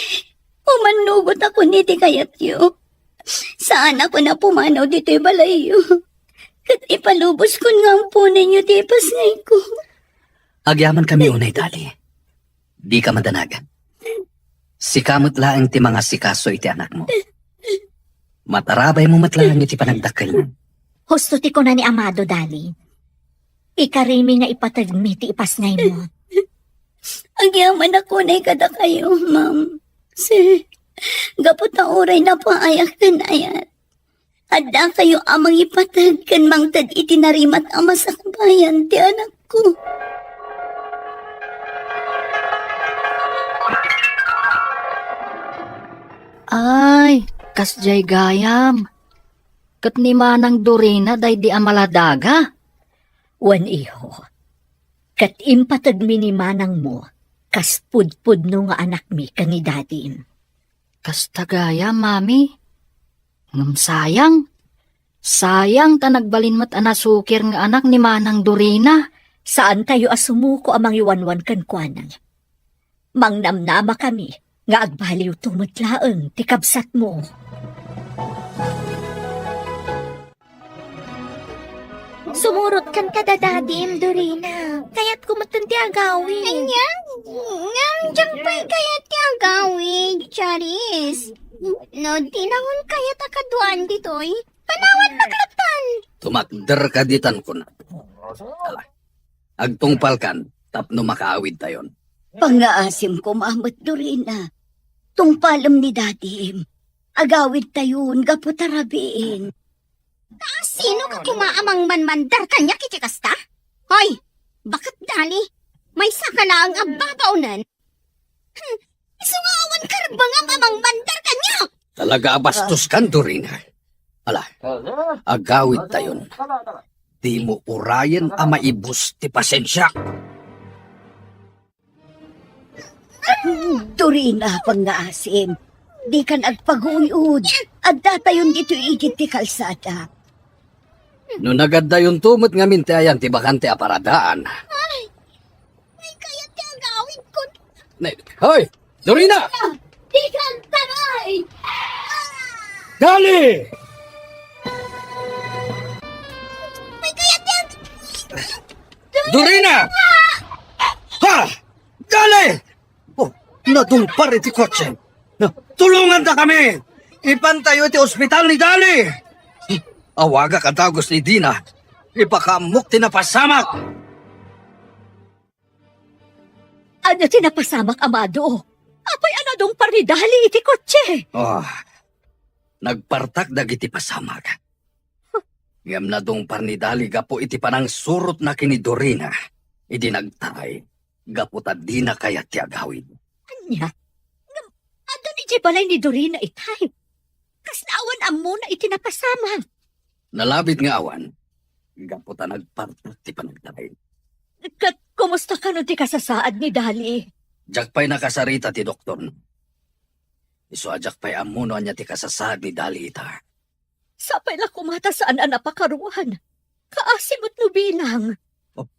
umannugotakon iti kayatyo. Saanakon a pumanaw ditoy balayyo. Ket ipaluboskon nga amponenyo ti ipasngayko. Agyamankami unay, Dali. Dika madanag. Sika met laeng ti mangasikaso iti anakmo. Matarabaymo met laeng iti panagdakkelna. Husto ti kuna ni Amado, Dali. Ikarimi nga ipategmi ti ipasngaymo. Agyamanak unay kadakayo, ma'am. Sir, gapu ta uray napaayak ken ayat, addakayo a mangipateg ken mangted iti narimat a masakbayan ti anakko. Ay, kasdiay gayam. Ket ni Manang Dorina daydi a maladaga? Wen, iho. Ket impategmi ni manangmo kas pudpudno nga anakmi ken ni dadim. Kasta gayam, Mami. Ngem sayang. Sayang ta nagbalin met a nasukir nga anak ni Manang Dorina. Saantayo a sumuko a mangiwanwan kenkuana. Mangnamnamakami nga agbaliwto met laeng ti kabsatmo. Sumurotkan kada dadim, Dorina. Kayatko metten ti agawid. Ania? Ngem diak pay kayat ti agawid, Charis. No dinakon kayat a kaduaan ditoy, panawannak lattan. Tumakderka ditan, kuna. Ala, agtungpalkan tapno makaawidtayon. Pangngaasim koma met, Dorina. Tungpalem ni dadim. Agawidtayon gapu ta rabiin. Sino ka koma a mangmanmandar kaniak iti kasta? Hoy! Baket Dali, maysa ka laeng a babaonen. Hmm, isu nga awan karbengam a mangmandar kaniak. Talaga a bastos kan, Dorina. Ala, agawidtayon. Dimo urayen a maibus ti pasensiak. Dorina, pangngaasim, dikan agpaguy-ud. Addatayon ditoy igid ti kalsada. No nagaddayonto met ngamin ti ayan ti bakante a paradaan. Ay, may kayat ti agawidko. Ne-, hoy! Dorina! Dikan taray! Dali! May kayat ti ag- Dorina! Ha! Dali! Oh, nadungpar iti kotse. Na, tulonganta kami! Ipantayo iti ospital ni Dali! Awagak a dagus ni Dina. Ipakaammok ti napasamak! Ania ti napasamak, Amado? Apay a nadungpar ni Dali iti kotse? Oh, nagpartak dagiti pasamak. Ngem nadungpar ni Dali gapu iti panangsurotna ken ni Dorina idi nagtaray, gapu ta dina kayat ti agawid. Ania? Ngem adda idiay balay ni Dorina itay. Kasla awan ammona iti napasamak. Nalabit nga awan, gapu ta nagpartak ti panagtaray. Ket kumusta kano ti kasasaad ni Dali? Diak pay nakasarita ti doktorna. Isu a diak pay ammo no ania ti kasasaad ni Dali ita. Sapay la koma ta saan a napakaruan. Kaasi met no bilang. Oh,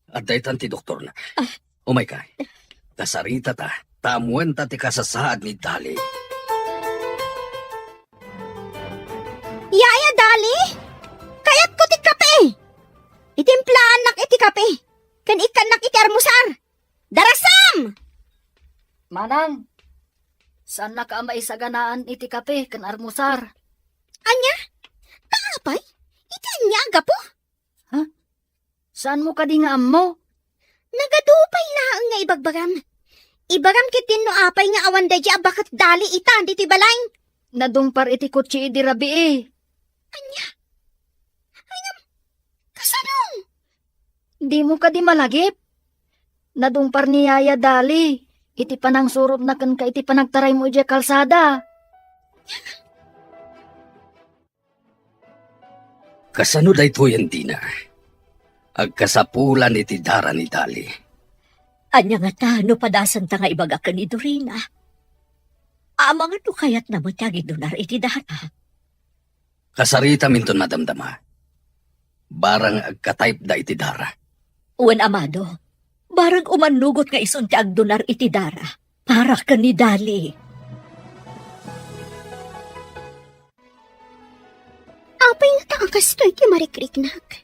adda itan ti doktorna. Ah. Umayka. Kasaritata, ta ammoenta ti kasasaad ni Dali. Yaya Dali, kayatko ti kape. Itimplaannak iti kape, ken ikkannak iti armusar. Darasam! Manang, saannaka a maisaganaan iti kape ken armusar. Ania? Kaapay? Iti ania a gapu? Ha? Saanmo kadi nga ammo? Nagadu pay laeng nga ibagbagam. Ibagam ketdin no apay nga awan daydi a baket Dali ita ditoy balay. Nadungpar iti kotse idi rabii. Ania? Ay, ngem, kasano? Dimo kadi malagip? Nadungpar ni Yaya Dali iti panangsurotna kenka iti panagtaraymo idiay kalsada. Kasano daytoyen, Dina? Agkasapulan iti dara ni Dali. Ania ngata no padasenta nga ibaga ken ni Dorina? Amangan no kayatna met ti agidunar iti dara. Kasaritaminton madamdama. Barang agka-type da iti dara. Wen, Amado, barang umannugot nga isun ti agdunar iti dara para ken ni Dali. Apay ngata a kastoy ti marikriknak?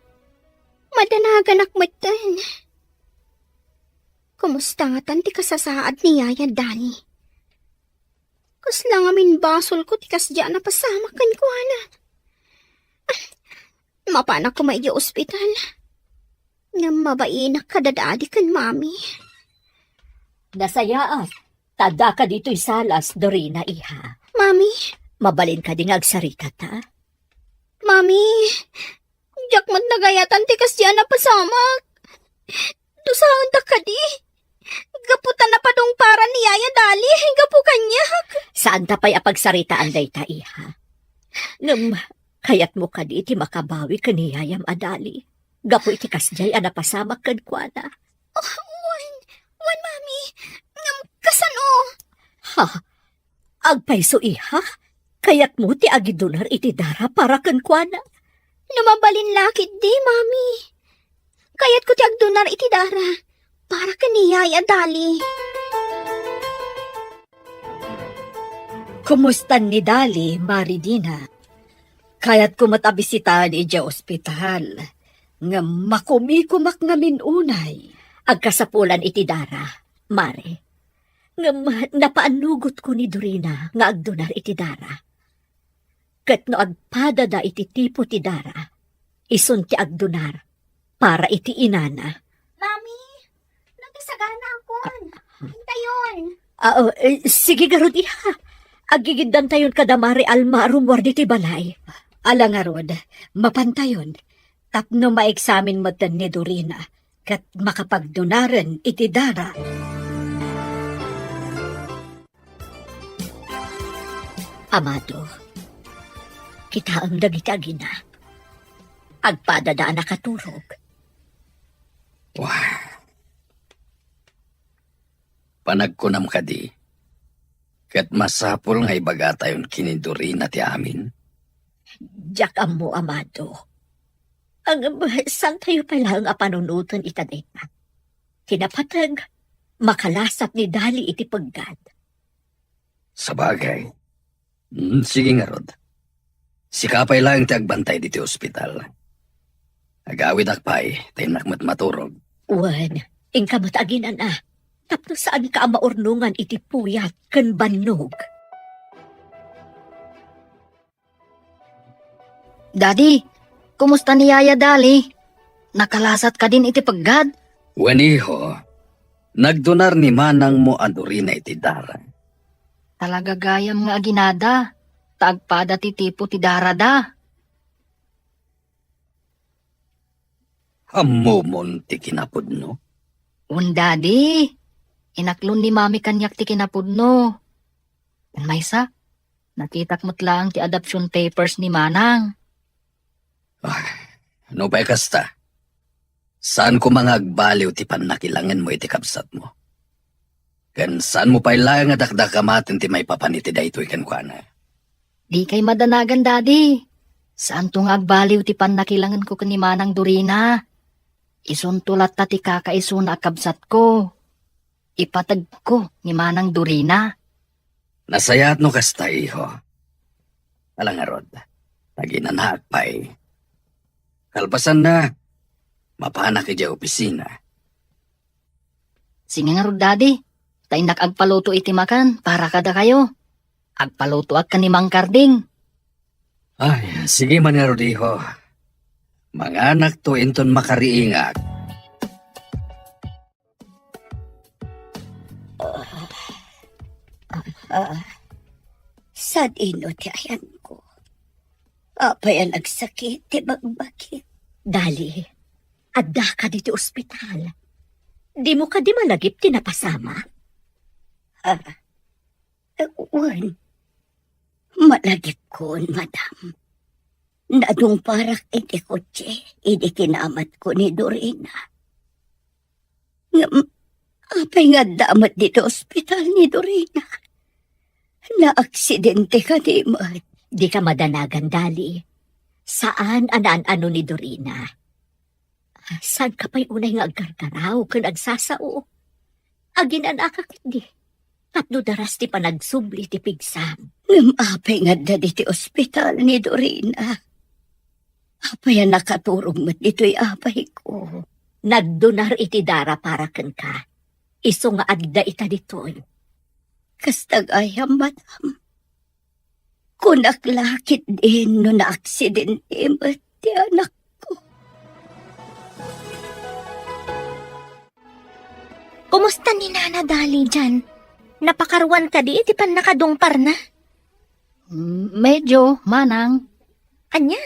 Madanaganak metten. Kumusta ngatan ti kasasaad ni Yaya Dali? Kasla ngamin basolko ti kasdiay a napasamak kenkuana. Mapanak koma idiay ospital. Ngem mabainak kadadadi ken Mami. Nasayaat, ta addaka ditoy salas, Dorina, iha. Mami? Mabalin kadi nga agsaritata? Mami, diak met nagayatan ti kasdiay a napasamak. Dusaenta kadi. Gapu ta napadungparan ni Yaya Dali, gapu kaniak. Saanta pay a pagsaritaan dayta, iha. Ngem, kayatmo kadi ti makabawi ken ni Yayam a Dali, gapu iti kasdiay a napasamak kenkuana? Oh, wen, wen, Mami. Ngem kasano? Ha? Agpayso, iha? Kayatmo ti agidunar iti dara para kenkuana? No mabalin la ketdi, Mami. Kayatko ti agdunar iti dara para ken ni Yaya Dali. Kumustan ni Dali, Mari Dina? Kayatko met a bisitaen idiay ospital, ngem makumikumak ngamin unay. Agkasapulan iti dara, Mari. Ngem napaannugotko ni Dorina nga agdunar iti dara. Ket no agpadada iti tipo ti dara, isun ti agdunar para iti inana. Mami, no ti sagana a kuan, intayon. Ah, oh, eh, sige garud, iha. Aggigiddantayon kada Mari Alma a rummuar ditoy balay. Ala ngarud, mapantayon. Tapno maeksamin metten ni Dorina, ket makapagdunaren iti dara. Amado, kitaem dagiti agina. Agpadada a nakaturog. Wah. Panagkunam kadi, ket masapul nga ibagatayon ken ni Dorina ti amin? Diak ammo, Amado. Ngem, saantayo pay laeng a panunoten ita dayta. Ti napateg, makalasat ni Dali iti peggad. Sabagay. Hmm, sige ngarud. Sika pay laeng ti agbantay ditoy ospital. Agawidak pay, ta innak met maturog. Wen, inka met aginan-a, tapno saanka a maurnongan iti puyat ken bannog. Daddy, kumusta ni Yaya Dali? Nakalasat kadin iti peggad? Wen, iho, nagdunar ni manangmo a Dorina iti dara. Talaga gayam nga aginada, ta agpada ti tipo ti darada. Ammomon ti kinapudno? Wen, Daddy. Inaklon ni Mami kaniak ti kinapudno. Wen maysa, nakitak met laeng ti adoption papers ni Manang. Ah, no pay kasta, saan koma nga agbaliw ti pannakilangenmo iti kabsatmo. Ken saanmo pay laeng a dakdakamaten ti maipapan iti daytoy kenkuana. Dikay madanagan, Daddy. Saanto nga agbaliw ti pannakilangenko ken ni Manang Dorina. Isunto latta ti kakaisuna a kabsatko. Ipategko ni Manang Dorina. Nasayaat no kasta, iho. Ala ngarud, aginanaak pay. Kalpasanna, mapanak idiay opisina. Sige ngarud, Daddy. Ta innak agpaluto iti makan para kadakayo. Agpalutoak ken ni Mang Karding. Ay, sige man ngarud, iho. Manganakto inton makariingak. Ah, ah, ah. Sadino ti ayanko? Apay a nagsakit ti bagbagim? Dali, addaka ditoy ospital. Dimo kadi malagip ti napasamak? Ah, wen. Malagipkon, madam. Nadungparak iti kotse idi kinamatko ni Dorina. Ngem, apay nga adda met ditoy ospital ni Dorina? Naaksidente kadi met? Dika madanagan, Dali. Saan a naan-ano ni Dorina. Saanka pay unay nga agkarkaraw ken agsasao? Aginanaka ketdi, tapno daras ti panagsubli ti pigsam. Ngem apay nga adda ditoy ospital ni Dorina? Apay a nakaturog met ditoy apayko? Nagdunar iti dara para kenka. Isu nga adda ita ditoy. Kasta gayam, madam. Kunak la ketdin no naaksidente met ti anakko. Kumusta ni Nana Dali dian? Napakaruan kadi iti pannakadungparna? Mm, medyo, manang. Ania?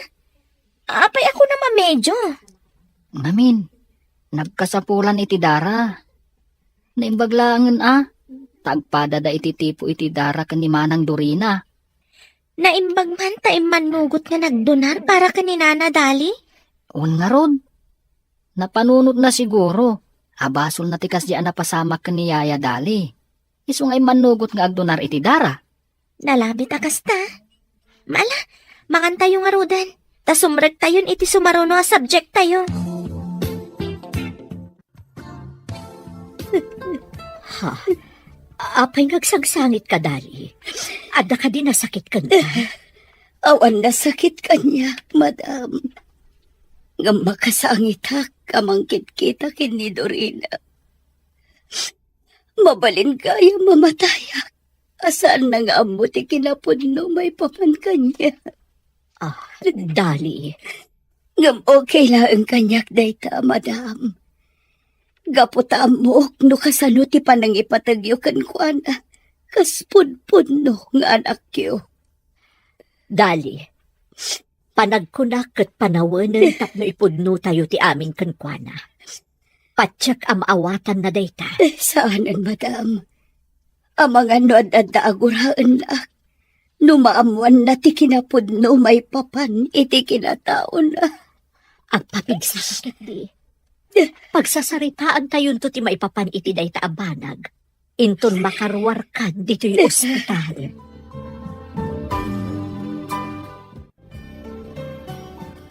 Apay a kunam a medyo? Ngamin, nagkasapulan iti dara. Naimbag laengen a, ta agpadada iti tipo iti dara ken ni Manang Dorina. Naimbag man ta immannugot nga nagdunar para ken ni Nana Dali? Wen ngarud. Napanunotna siguro a basolna ti kasdi a napasamak ken ni Yaya Dali. Isu nga immannugot nga agdunar iti dara. Nalabit a kasta. Ala, mangantayo ngaruden, ta sumrektayon iti sumaruno a subjecttayo. Ha? Apay nga agsangsangitka, Dali? Adda kadi nasakit kenka? Awan nasakit kaniak, madam. Ngem makasangitak a mangkitkita ken ni Dorina. Mabalin gayam a matayak a saanna nga ammo ti kinapudno maipapan kaniak. Ah, Dali. Ngem okay laeng kaniak dayta, madam. Gapu ta ammok no kasano ti panangipategyo kenkuana, kas pudpudno nga anakyo. Dali, panagkunak ket panawenen tapno ipudnotayo ti amin kenkuana. Patiek a maawatanna dayta. Eh, saanen, madam. Amangan no ad-adda a guraennak, no maammoanna ti kinapudno maipapan iti kinataona. Agpapigsa ketdi. Pagsasaritaantayonto ti maipapan iti dayta a banag. Inton makaruarkan ditoy ospital.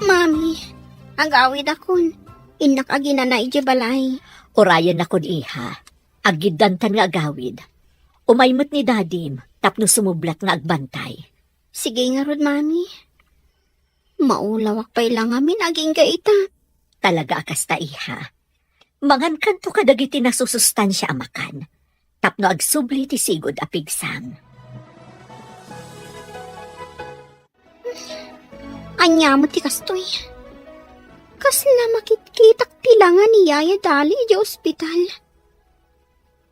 Mami, agawidakon. Innak aginana idiay balay. Urayennakon, iha. Aggiddantan nga agawid. Umay met ni Dadim tapno sumublat nga agbantay. Sige ngarud, Mami. Maulawak pay la ngamin agingga ita. Talaga a kasta, iha. Mangankanto kadagiti nasusustansia a makan tapno agsubli ti sigud a pigsam. Ania met ti kastoy? Kasla makitkitak ti langa ni Yaya Dali idiay ospital.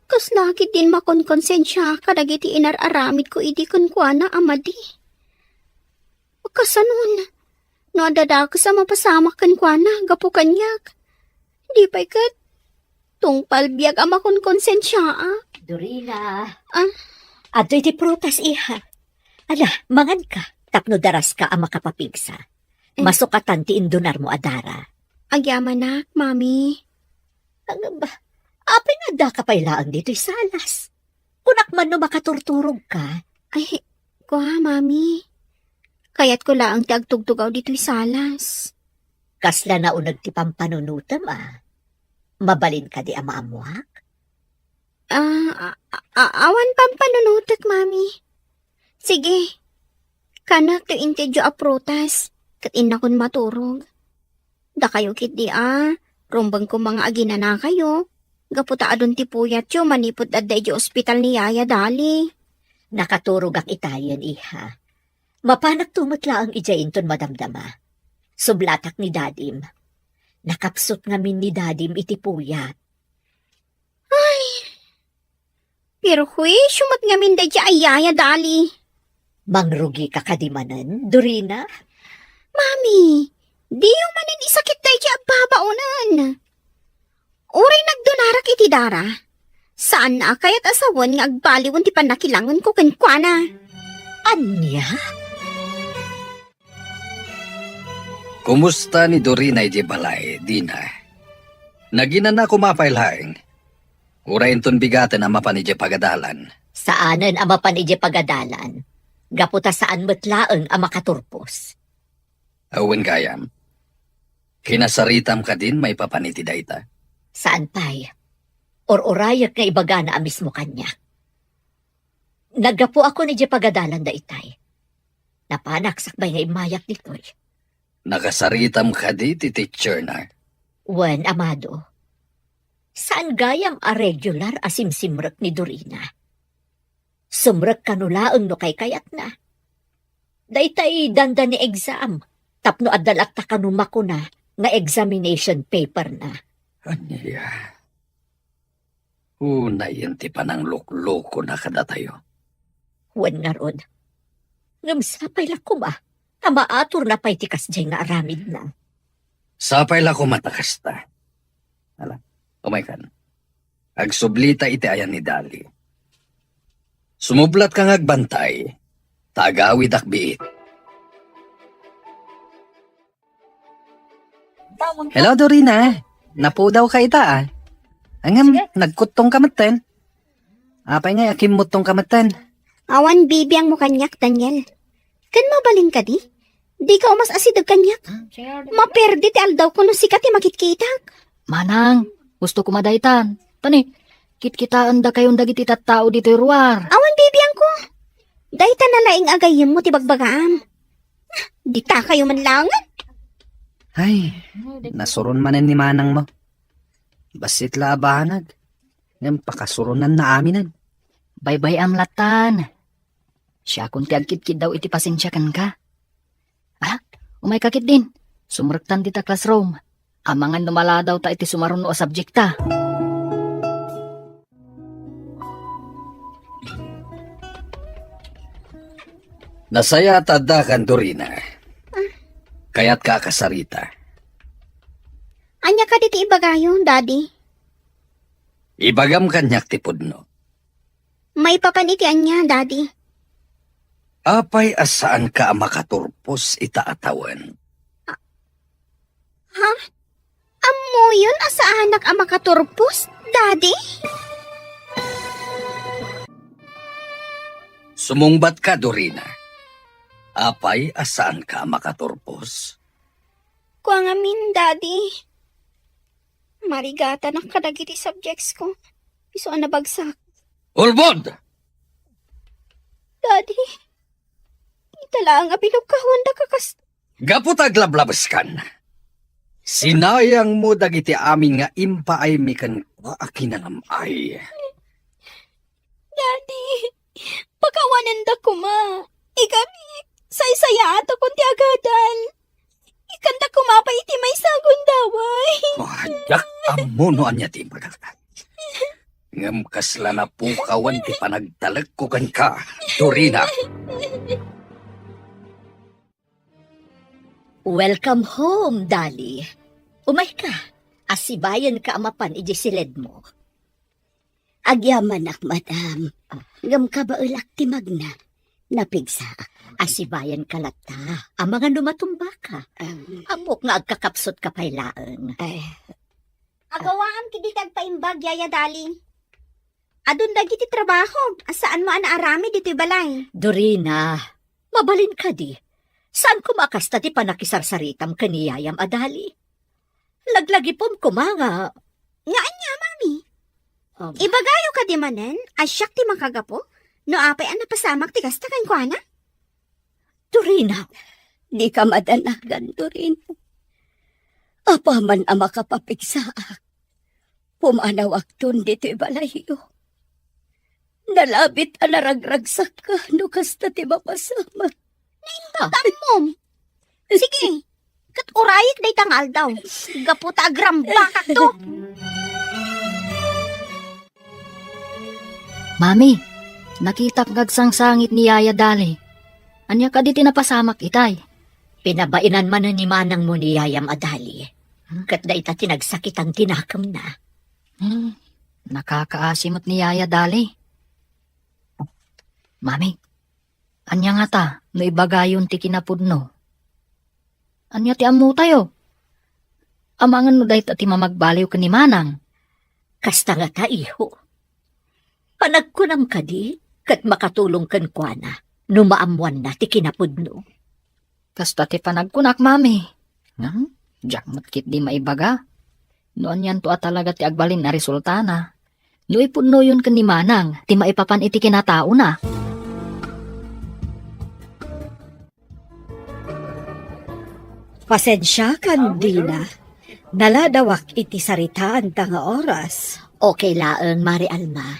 Kasla ketdin makonkonsensiaak kadagiti inar-aramidko idi kenkuana a madi. Kasanon, no adda dakes a mapasamak kenkuana gapu kaniak, di pay ket tungpal biag a makonkonsensiaak. Dorina. Ah? Adtoy ti prutas, iha. Ala, manganka, tapno daraska a makapapigsa. Eh. Masukatan ti indunarmo a dara. Agyamanak, Mami. Ngem, apay nga addaka pay laeng ditoy salas? Kunak man no makaturturogka. Ay, kua, Mami. Kayatko laeng ti agtugtugaw ditoy salas. Kasla nauneg ti pampanunotem, a? Mabalin kadi a maammoak? Ah, a-, a-, awan pampanunotek, Mami. Sige, kanak ti intedyo a prutas, ket innakon maturog. Dakayo ketdi a, rumbeng koma nga aginanakayo, gapu ta adun ti puyatyo manipud adda idiay ospital ni Yaya Dali. Nakaturogak itayen, iha. Mapanakto met laeng idiay inton madamdama. Sublatak ni Dadim. Nakapsut ngamin ni Dadim iti puyat. Ay, perhuisio met ngamin daydi a Yaya Dali. Mangrugika kadi manen, Dorina? Mami, diyo manen isakit daydi a babaonen. Uray nagdunarak iti dara, saanna a kayat a sawen nga agbaliwen ti pannakilangenko kenkuana. Ania? Kumusta ni Dorina idiay balay, Dina? Naginana koma pay laeng? Uray inton bigaten a mapan idiay pagadalan? Saanen a mapan idiay pagadalan, gapu ta saan met laeng a makaturpos. Awan gayam. Kinasaritam kadin maipapan iti dayta? Saan pay. Or-orayek nga ibagana a mismo kaniak. Naggapuakon idiay pagadalan daytay. Napanak sakbay nga immayak ditoy. Nakasaritam kadi ti teacher na? Wen, amado. Saan gayam a regular a simsimrek ni Dorina. Sumrek kano laeng no kaykayatna. Daytay dandani exam, tapno adda latta kano makuna nga examination paper na. Ania? Unayen ti panangluklukona kadatayo. Wen ngarud. Ngem sapay la koma a maaturna pay ti kasdiay nga aramidna. Sapay la koma ta kasta. Ala, umaykan. Agsublita iti ayan ni Dali. Sumublatka nga agbantay, ta agawidak biit. Hello, Dorina. Napudawka ita, a. Ngem, sige, nagkuttongka metten. Apay ngay a kimmuttongka metten? Awan bibiangmo kaniak, Daniel. Ken mabalin kadi? Dika umas asideg kaniak. Maperdi ti aldawko no sika ti makitkitak. Manang, gusto ko madaytan. Tani, kitkitaendakayon dagiti tattao ditoy ruar. Awan bibiangko. Dayta na laeng a gayyemmo ti bagbagaam. Ditakayo man laengen. Ay, nasuron manen ni manangmo. Bassit la a banag. Ngem pakasuronnanna aminen. Baybay-am lattan. Siakon ti agkitkiddaw iti pasensia kenka. Ah, umayka ketdin. Sumrektan dita classroom. Amangan no maladawta iti sumaruno a subjekta. Nasayaat ta addakan, Dorina. Kayatka a kasarita. Ania kadi ti ibagayo, Daddy? Ibagam kaniak ti pudno. Maipapan iti ania, Daddy? Apay a saanka a makaturpos ita a tawen? Ha? Ammoyon a saanak a makaturpos, Daddy? Sumungbat ka, Dorina. Apay a saanka a makaturpos? Kua ngamin, Daddy. Marigatanak kadagiti subjects ko. Isu a nabagsak. Ulbod! Daddy, ita laeng a binukkawan da kakas- Gapu ta aglablabeskan, sinayangmo dagiti amin nga impaaymi kenka a kinanam-ay. Daddy, pakawanenda koma. Ikami, saysayaatakon ti agadal. Ikanta koma pay iti maysa a gundaway. Oh, diak ammo no ania ti imbagak. Ngem kasla napukawan ti panagtalekko kenka, Dorina. Welcome home, Dali. Umayka, asibayenka a mapan idiay siledmo. Agyamanak, madam. Ah. Ngem kabaelak ti magna. Napigsaak. Asibayenka latta. Amangan no matumbaka. Am. Ammok nga agkakapsutka pay laeng. Ay. Agawaam ketdi ti agpaimbag, Yaya Dali. Adun dagiti trabahom a saanmo a naaramid ditoy balay. Dorina, mabalin kadi. Saan koma a kasta ti panakisarsaritam ken ni yayam a Dali. Laglagipem koma nga. Nga ania, Mami? Um. Ibagayo kadi manen a siak ti makagapu no apay a napasamak ti kasta kenkuana? Dorina, dika madanagan, Dorina. Apaman a makapapigsaak, pumanawakton ditoy balayyo. Nalabit a naragragsakka no kasta ti mapasamak. Naimbag ta ammom. Sige, ket urayek dayta nga aldaw. Gapu ta agrambakakto. Mami, nakitak nga agsangsangit ni Yaya Dali. Ania kadi ti napasamak itay? Pinabaenan manen ni manangmo ni yayam a Dali. Ket dayta ti nagsakitan ti nakemna. Hmm, nakakaasi met ni Yaya Dali. Mami, ania ngata no ibagayon ti kinapudno? Ania ti ammotayo? Amangan no dayta ti mamagbaliw ken ni manang. Kasta ngata, iho. Panagkunam kadi, ket makatulong kenkuana no maammoanna ti kinapudno. Kasta ti panagkunak, Mami. Ngem, diak met ketdi maibaga no anianto a talaga ti agbalin a resultana. No ipudnoyon ken ni manang ti maipapan iti kinataona. Pasensiakan, Dina. Naladawak iti saritaanta nga oras. Okay laeng, Mari Alma.